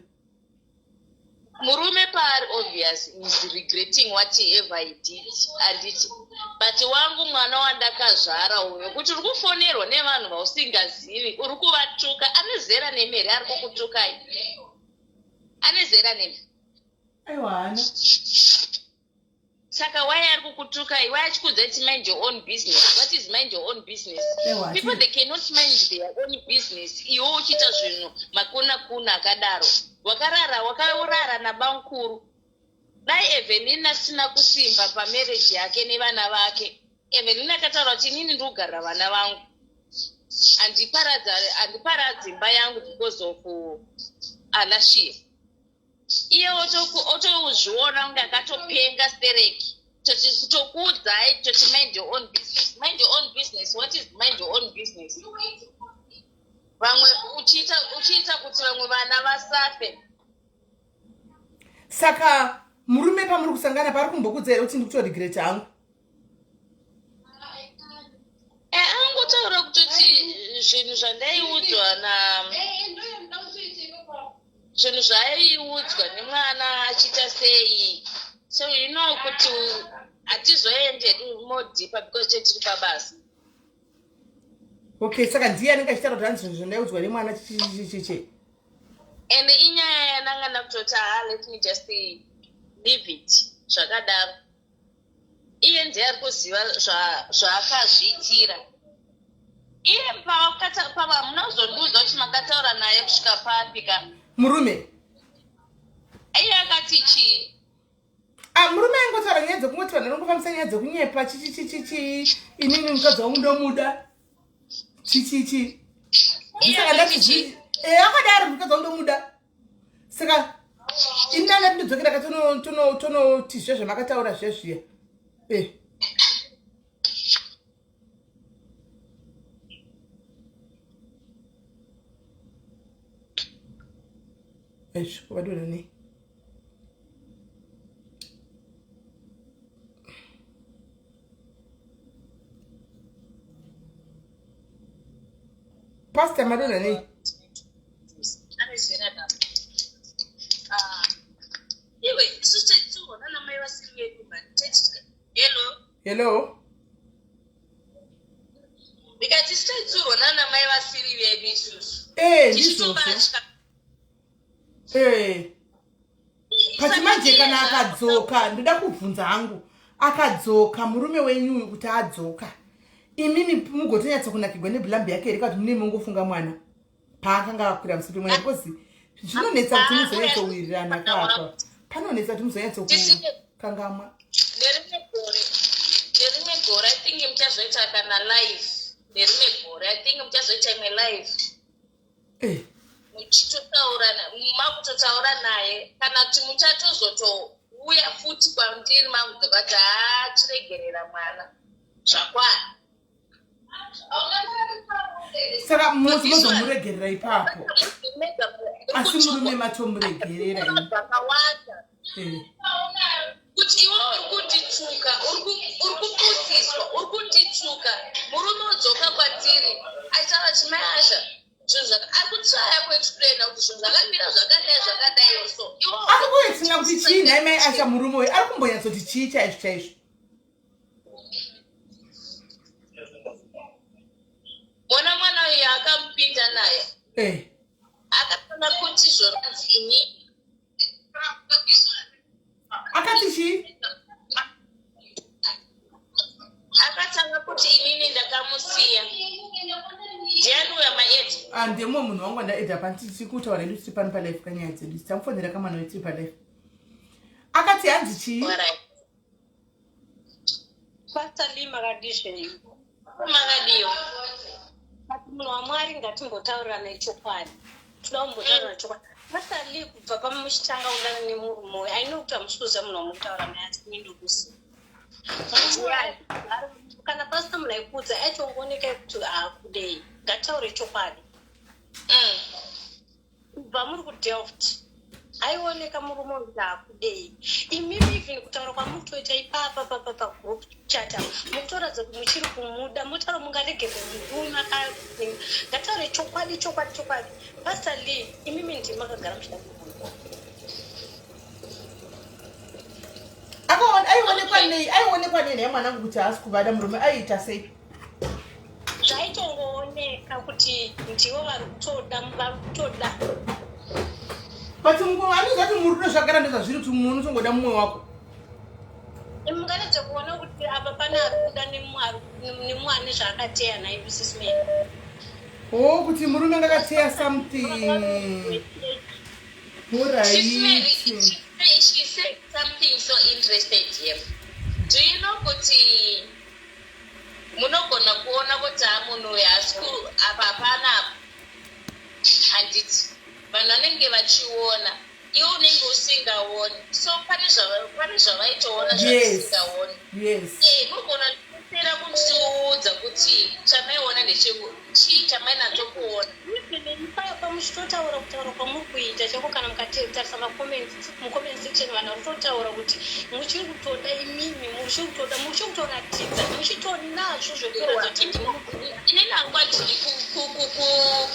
Murume paari obvious is regretting whatever he did anditi but wangu mwana wandakazvara uyo kuti uri kufonerwa nevanhu vausingazivi uri kuvatuka ane zera nemi here ari kukutukai ane zera nemi Aiwa haana. Saka why ari kukutukai? Why achikuudza kuti mind your own business? What is mind your own business? Ewa, People they cannot mind their own business. Iwe uchiita zvinhu makuna kuna akadaro. Wakarara wakaurara nabamkuru. Dai Evelyn asina kusimba pamarriage yake nevana vake. Evelyn akataura kuti inini ndiri kugarira vana vangu. Handiparadza handiparadzi imba yangu because of Alashia. Iye otozviona kunge akatopenga stereki. Toti kutokuudzai toti mind your own business. Mind your own business. What is mind your own business? Vamwe uchiita uchiita kuti vamwe vana vasafe. Saka murume pamuri kusangana paari kumbokudza here kuti ndikutoregreta hangu? Eh, angotaura kutoti zvinhu zvandaiudzwa na zvinhu zvaaiudzwa nemwana achiita sei so you know kuti hatizoende more deeper because tiri pabasa. Okay, saka ndiye anenge achitaura kuti hanzi zvinhu zvandaiudzwa nemwana chichichichichi. And inyaya yananga ndakutoti ha let me just leave it zvakadaro. Iye ndiye ari kuziva zvaakazviitira. Iye pava hamuna kuzondiudza kuti makataura naye kusvika papi ka? Murume. Iye akati chii? Ah, murume aingotaura nyaya dzekungoti vanhu vanongofambisa nyaya dzekunyepa chichichichichi inini mukadzi wangu ndomuda chichichi. Saka ndati eh akadaro mukadzi wangu ndomuda. Saka ini ndanga ndinodzokera ka tonoti zviya zvamakataura zviya zviya. Eh. Eish, vadonha nei? Pastor madonha nei? Iwe, isu taitsuhwa nana mai vasiri vedu mani. Hello. Hello. Ndikati isu taitsuhwa nana mai vasiri vedu isusu. Eh, ndizvozvo. Eh. But manje kana akadzoka, ndoda kubvunza hangu. Akadzoka murume wenyu uyu kuti adzoka. Imimi mugotonyatsa kunakigwa neblambi yake here kuti mune mongofunga mwana paakanga akwira musoro mwana because zvinonetsa kuti muzonyatsowirirana kapa. Panonetsa kuti muzonyatsokukangamwa. Nerimwe gore, nerimwe gore I think muchazoita kana live. Nerimwe gore I think muchazoita imwe live. Eh. Muchitotaura makutotaura naye kana kuti muchatozotouya futi kwandiri makudzoka kuti haa chiregerera mwana zvakwana. Saka munozomuregerera ipapo asi murume matomuregerera imi. Zvakawanda. Eh. Kuti iwe uri kundituka, uri kupusiswa, uri kundituka. Murume odzoka kwatiri achitaura kuti mai Asha zvinhu zvaka ari kutsvaya kuexplaina kuti zvinhu zvakamira zvakadai zvakadai so. Iwe Ari kuexplaina kuti chii nhai mai Asha murume uyu ari kumbonyatsoti chii chaizvo chaizvo. Mona mwana uyu akamupinda naye. Eh. Akatanga kuti zvoranzi ini. Akati chii? Akatanga kuti inini ndakamusiya. Ndiani uya maeti? Ah, ndemumwe munhu wangu andaedha pani tiri kutaura hedu tiri pano palife kanyaya dzedu tamufonera kamwana wedu tiri palife akati hanzi chii Pastor Lee makadii zvenyu? Makadiwa. But munhu waMwari ngatimbotaurirana chokwadi. Toda kumbotaurirana chokwadi. Pastor Lee kubva pamuchitanga kudana nemurume uyu, I know kuti hamusi kuziva munhu wamukutaura naye asi ini ndokuziva. Kana pasina munhu aikuudza aitongooneka kuti haakudei. Ngataure chokwadi. Kubva muri kuDelft aioneka murume uyu kuti haakudei. Imimi even kutaura kwamuri kutoita ipapa papa pagroup chat apa mukutoratidza kuti muchiri kumuda motaura mungaregere murume aka ngataure chokwadi chokwadi chokwadi. Pastor Lee imimi ndimi makagara muchida kumuda. Aionekwa nei aionekwa nei nhai mwanangu kuti haasi kuvada murume aiita sei? Zvaitongooneka kuti ndivo vari kutoda vari kutoda. But anoziva kuti murudo zvagara ndezvazviri kuti mumwe unotongoda mumwe wako. Mungaratidza kuona kuti apa pane ari kuda nemumwe ane zvaakateya nhai Mrs. Mary. Oh, kuti murume angakateya something. Sis Mary, she said something so interested here. Do you know kuti munogona kuona kuti ha munhu uyu haasi apa hapana apa handiti vanhu vanenge vachiona iwe unenge usingaoni so pane zvavaitoona zvatisingaoni eh, munogona kutsera kutiudza kuti chamaiona ndecheku chii chamainacho kuona ipapa muchitotaura kutaura kwamuri kuita chako kana mukatarisa macomments mucomment section vanhu vari kutotaura kuti muchiri kutoda imimi muchiri kutoda muchiri kutoratidza muchitonazvo zvekuratidza kuti ndinokuda inini hangu handidi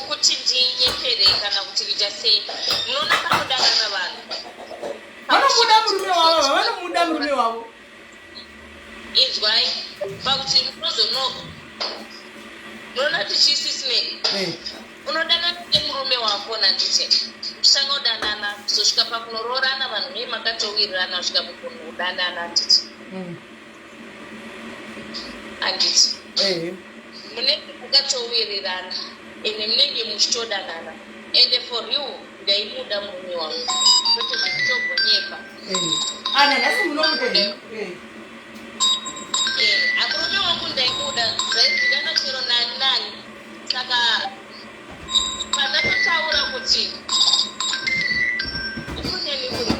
kuti ndinyepere kana kuti kuita sei munoona panodanana vanhu vanomuda murume wavo vanomuda murume wavo inzwai pakuti munozono munoona kuti chisisimeni eh. unodanana nemurume wako nanditi muchitanga kudanana kuzosvika pakunoroorana vanhu mei makatowirirana kusvika mukunodanana handiti mm. handiti eh. munenge makatowirirana ende munenge muchitodanana ende for real ndaimuda murume wangu kwete zvekutobonyepa eh. ana nhasi munomuda eh. eh, amurume wangu ndaimuda zvaizikanwa chero nani nani saka pandatotaura kuti ufuneni kuti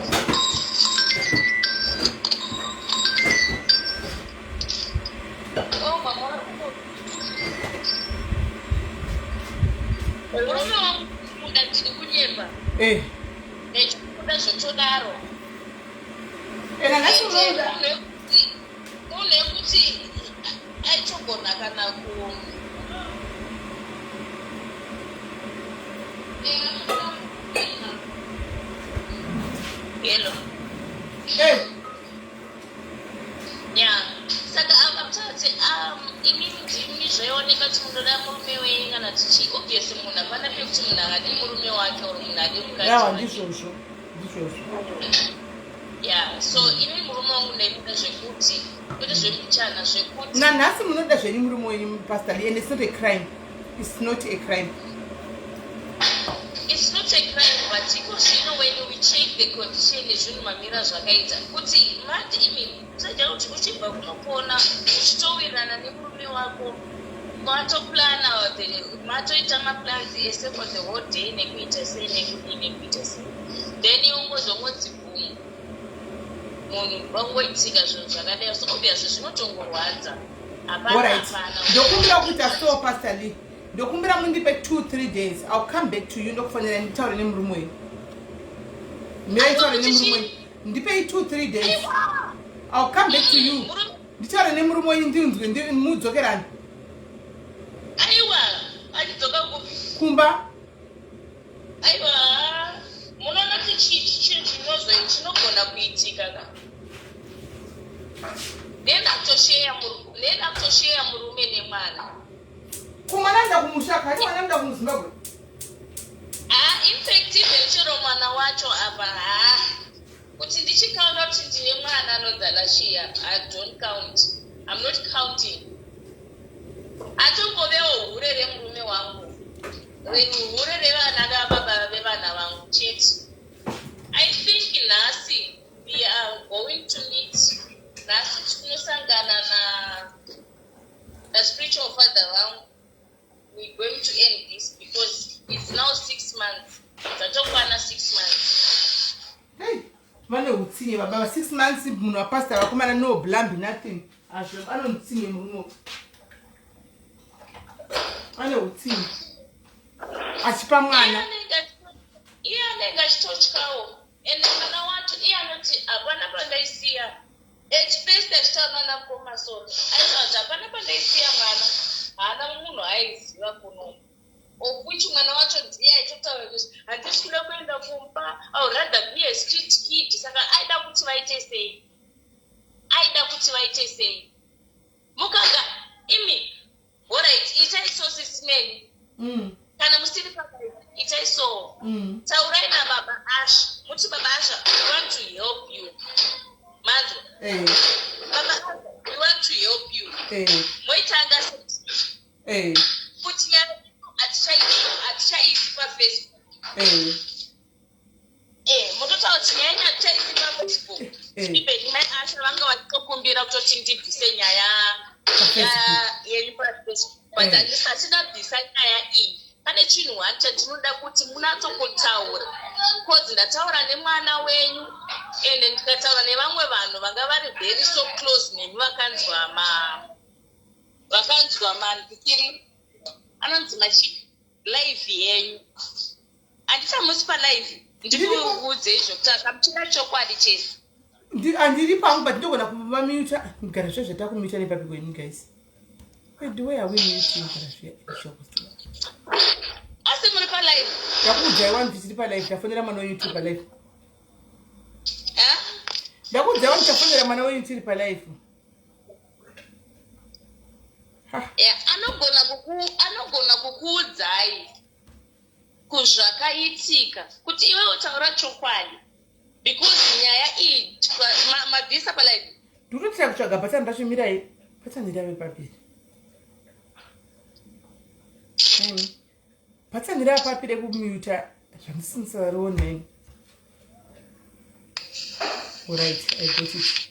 oh, mama murume wangu muda ndiri kunyepa eh. nechikuda zvotodaro ena nhasi unoda munhu ekuti aitogona kana ku hello hey. ya saka apa mutati um, imimi ndimi zvaioneka kuti munoda murume wenyu kana tichi obviously munhu hapana pekuti munhu akadi murume wake or munhu adi mukadzi yawa wake ndizvozvo ndizvozvo ya so ini murume wangu ndaimuda zvekuti kwete zvembichana zvekuti nanhasi munoda zvenyu murume wenyu pastor Lee, and it's not a crime it's not a crime it's not a crime but iko zvino when we check the condition yezvinhu mamira zvakaita kuti mati imi usaita kuti uchibva kunopona uchitowirirana nemurume wako matoplana matoita maplans ese for the whole day nekuita sei nekudii nekuita sei then iungozongonzi boom munhu vangoitika zvinhu zvakadai so obviously zvinotongorwadza hapana Alright. hapana ndokumbira kuita so pastor lee ndokumbira mundipe 2 3 days ill come back to you ndokufonera nditaure nemurume wenyu miraitaure nemurume wenyu ndipei 2 3 days ill come back to you Murume- nditaure nemurume wenyu ndinzwe mudzokerani aiwa achidzoka kupi kumba aiwa munoona kuti chinhu chinozoi chinogona kuitika ka nenda kutosheya murume nemwana kumwana nda kumusha kani mwana nda kumuzimbabwe ha infact even chero mwana wacho apa ha kuti ndichikaunda kuti ndine mwana anonzi alashiya i don't count i'm not counting atongovewo hure remurume wangu Hure revana vababa vevana vangu chete. I think nhasi we are going to meet. Nhasi tinosangana na na spiritual father vangu. We going to end this because it's now six months. Dzatokwana six months. Hey, vane utsinye baba va six months munhu wapastor vakomana no blambi nothing. Azvo anonutsinye murume uyu. Ane utsinye. Achipa mwana. Iye anenge achitotyawo ende mwana wacho iye anoti hapana pandaisiya at first achitaura nana mukoma solo aitaura kuti hapana pandaisiya mwana haana munhu aiziva kuno of which mwana wacho ndiye aitotaura kuti handisi kuda kuenda kumba I would rather be a street kid saka aida kuti vaite sei aida kuti vaite sei mukanga imi Horait itai so sisi Melly. Kana musiri pakaita itai so. Taurai na baba Asha. Muti baba Asha we want to help you. Manzwa. Eh. Baba Asha we want to help you. Eh. Moitanga se. Eh. Kuti nyaya atichaisi atichaisi pa Facebook. Eh. Eh, mototaura kuti nyaya yenyu hatichaisi pafacebook. Eh. Even mai Asha vanga vachitokumbira kutoti ndibvise nyaya yenyu pafacebook. But Eh. handisati ndabvisa nyaya iyi. Pane chinhu one chandinoda kuti munatsokutaura. Cause ndataura nemwana wenyu ende ndikataura nevamwe vanhu vanga vari very so close nemi vakanzwa ma vakanzwa mandikiri anonzi machi live yenyu. Handiti hamusi palive ndikuudzei zvekutaura muchida chokwadi chese. Handiri pangu but ndogona kuvamiuta kugara zviya zvatakumiuta nepapi kwenyu guys. Wait, where are we muting kugara zviya Asi muri palive. Ndakuudzai wani kuti tiri palive tafonera mwana wenyu tiri palive. Ndakuudzai wani tafonera mwana wenyu tiri palive. Yeah, anogona kuku anogona kukuudzai kuzvakaitika kuti iwe utaura chokwadi because nyaya iyi mabvisa palive ndikutotira kutsvaga bhatani racho mirai bhatani rave papi bhatani rave papi rekumuta zvandisinsarione Alright, I got it.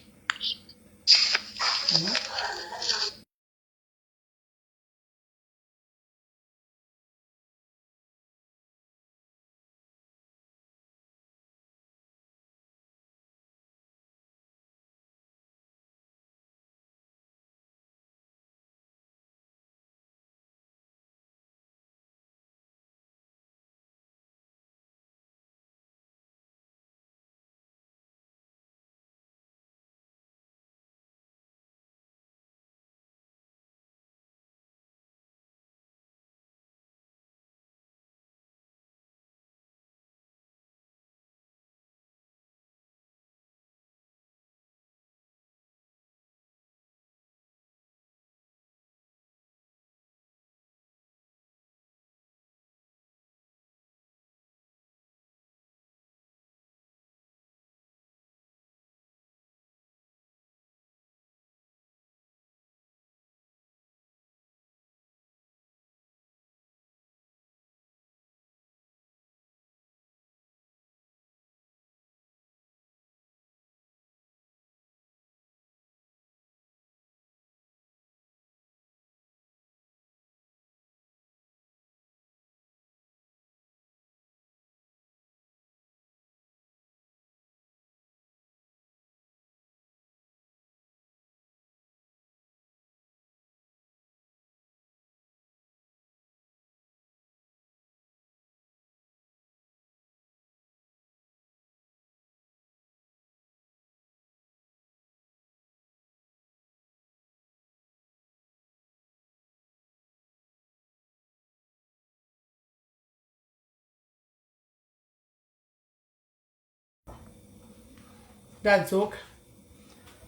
Ndadzoka.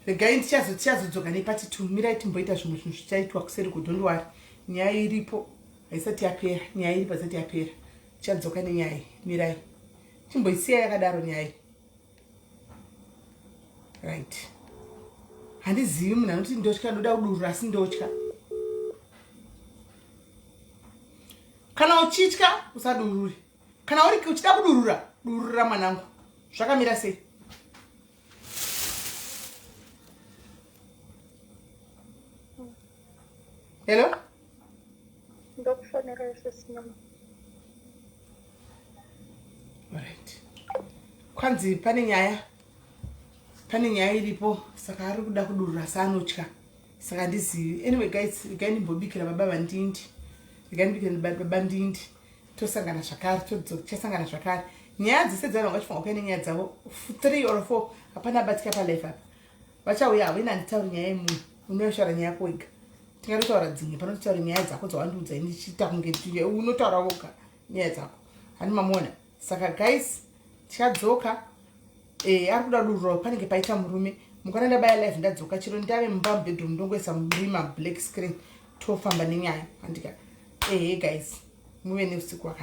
Regai ndichazodzoka nepati 2. Mirai timboita zvimwe zvinhu zvichaitwa kuseri ko don't worry. Nyaya iripo haisati yapera. Nyaya iripo haisati yapera. Tichadzoka nenyaya iyi. Mirai. Chimboisiya yakadaro nyaya iyi. Right. Handizivi munhu anoti ndotya ndoda kudurura asi ndotya. Kana uchitya usadurure, kana uri uchida kudurura durura mwanangu. Zvakamira sei? Hello, ndokufonera sisi. Alright, kwanzi pane nyaya iripo, saka ari kuda kudurura saanotya, saka handizivi. Anyway guys, regai ndimbobikira baba vandindi, regai ndibikire baba ndindi, tosangana zvakare, tichasangana zvakare. Nyaya dzese dzavanhu vachifunga kuya nenyaya dzavo three or four, hapana batika palife apa. Vachauya havo, ina handitauri nyaya yemunhu, unotaura nyaya yako wega. Tingatotaura dzimwe panotaura nyaya dzako dzawandiudza, ndichiita kunge unotaura woga nyaya dzako, hani mamuona? Saka guys, tichadzoka. Ari kuda durura, panenge paita murume mukana. Ndabaya live, ndadzoka. Chero ndave mumba mubedroom, ndongoisa murima black screen, tofamba nenyaya, handika? Ehe guys, muve neusiku.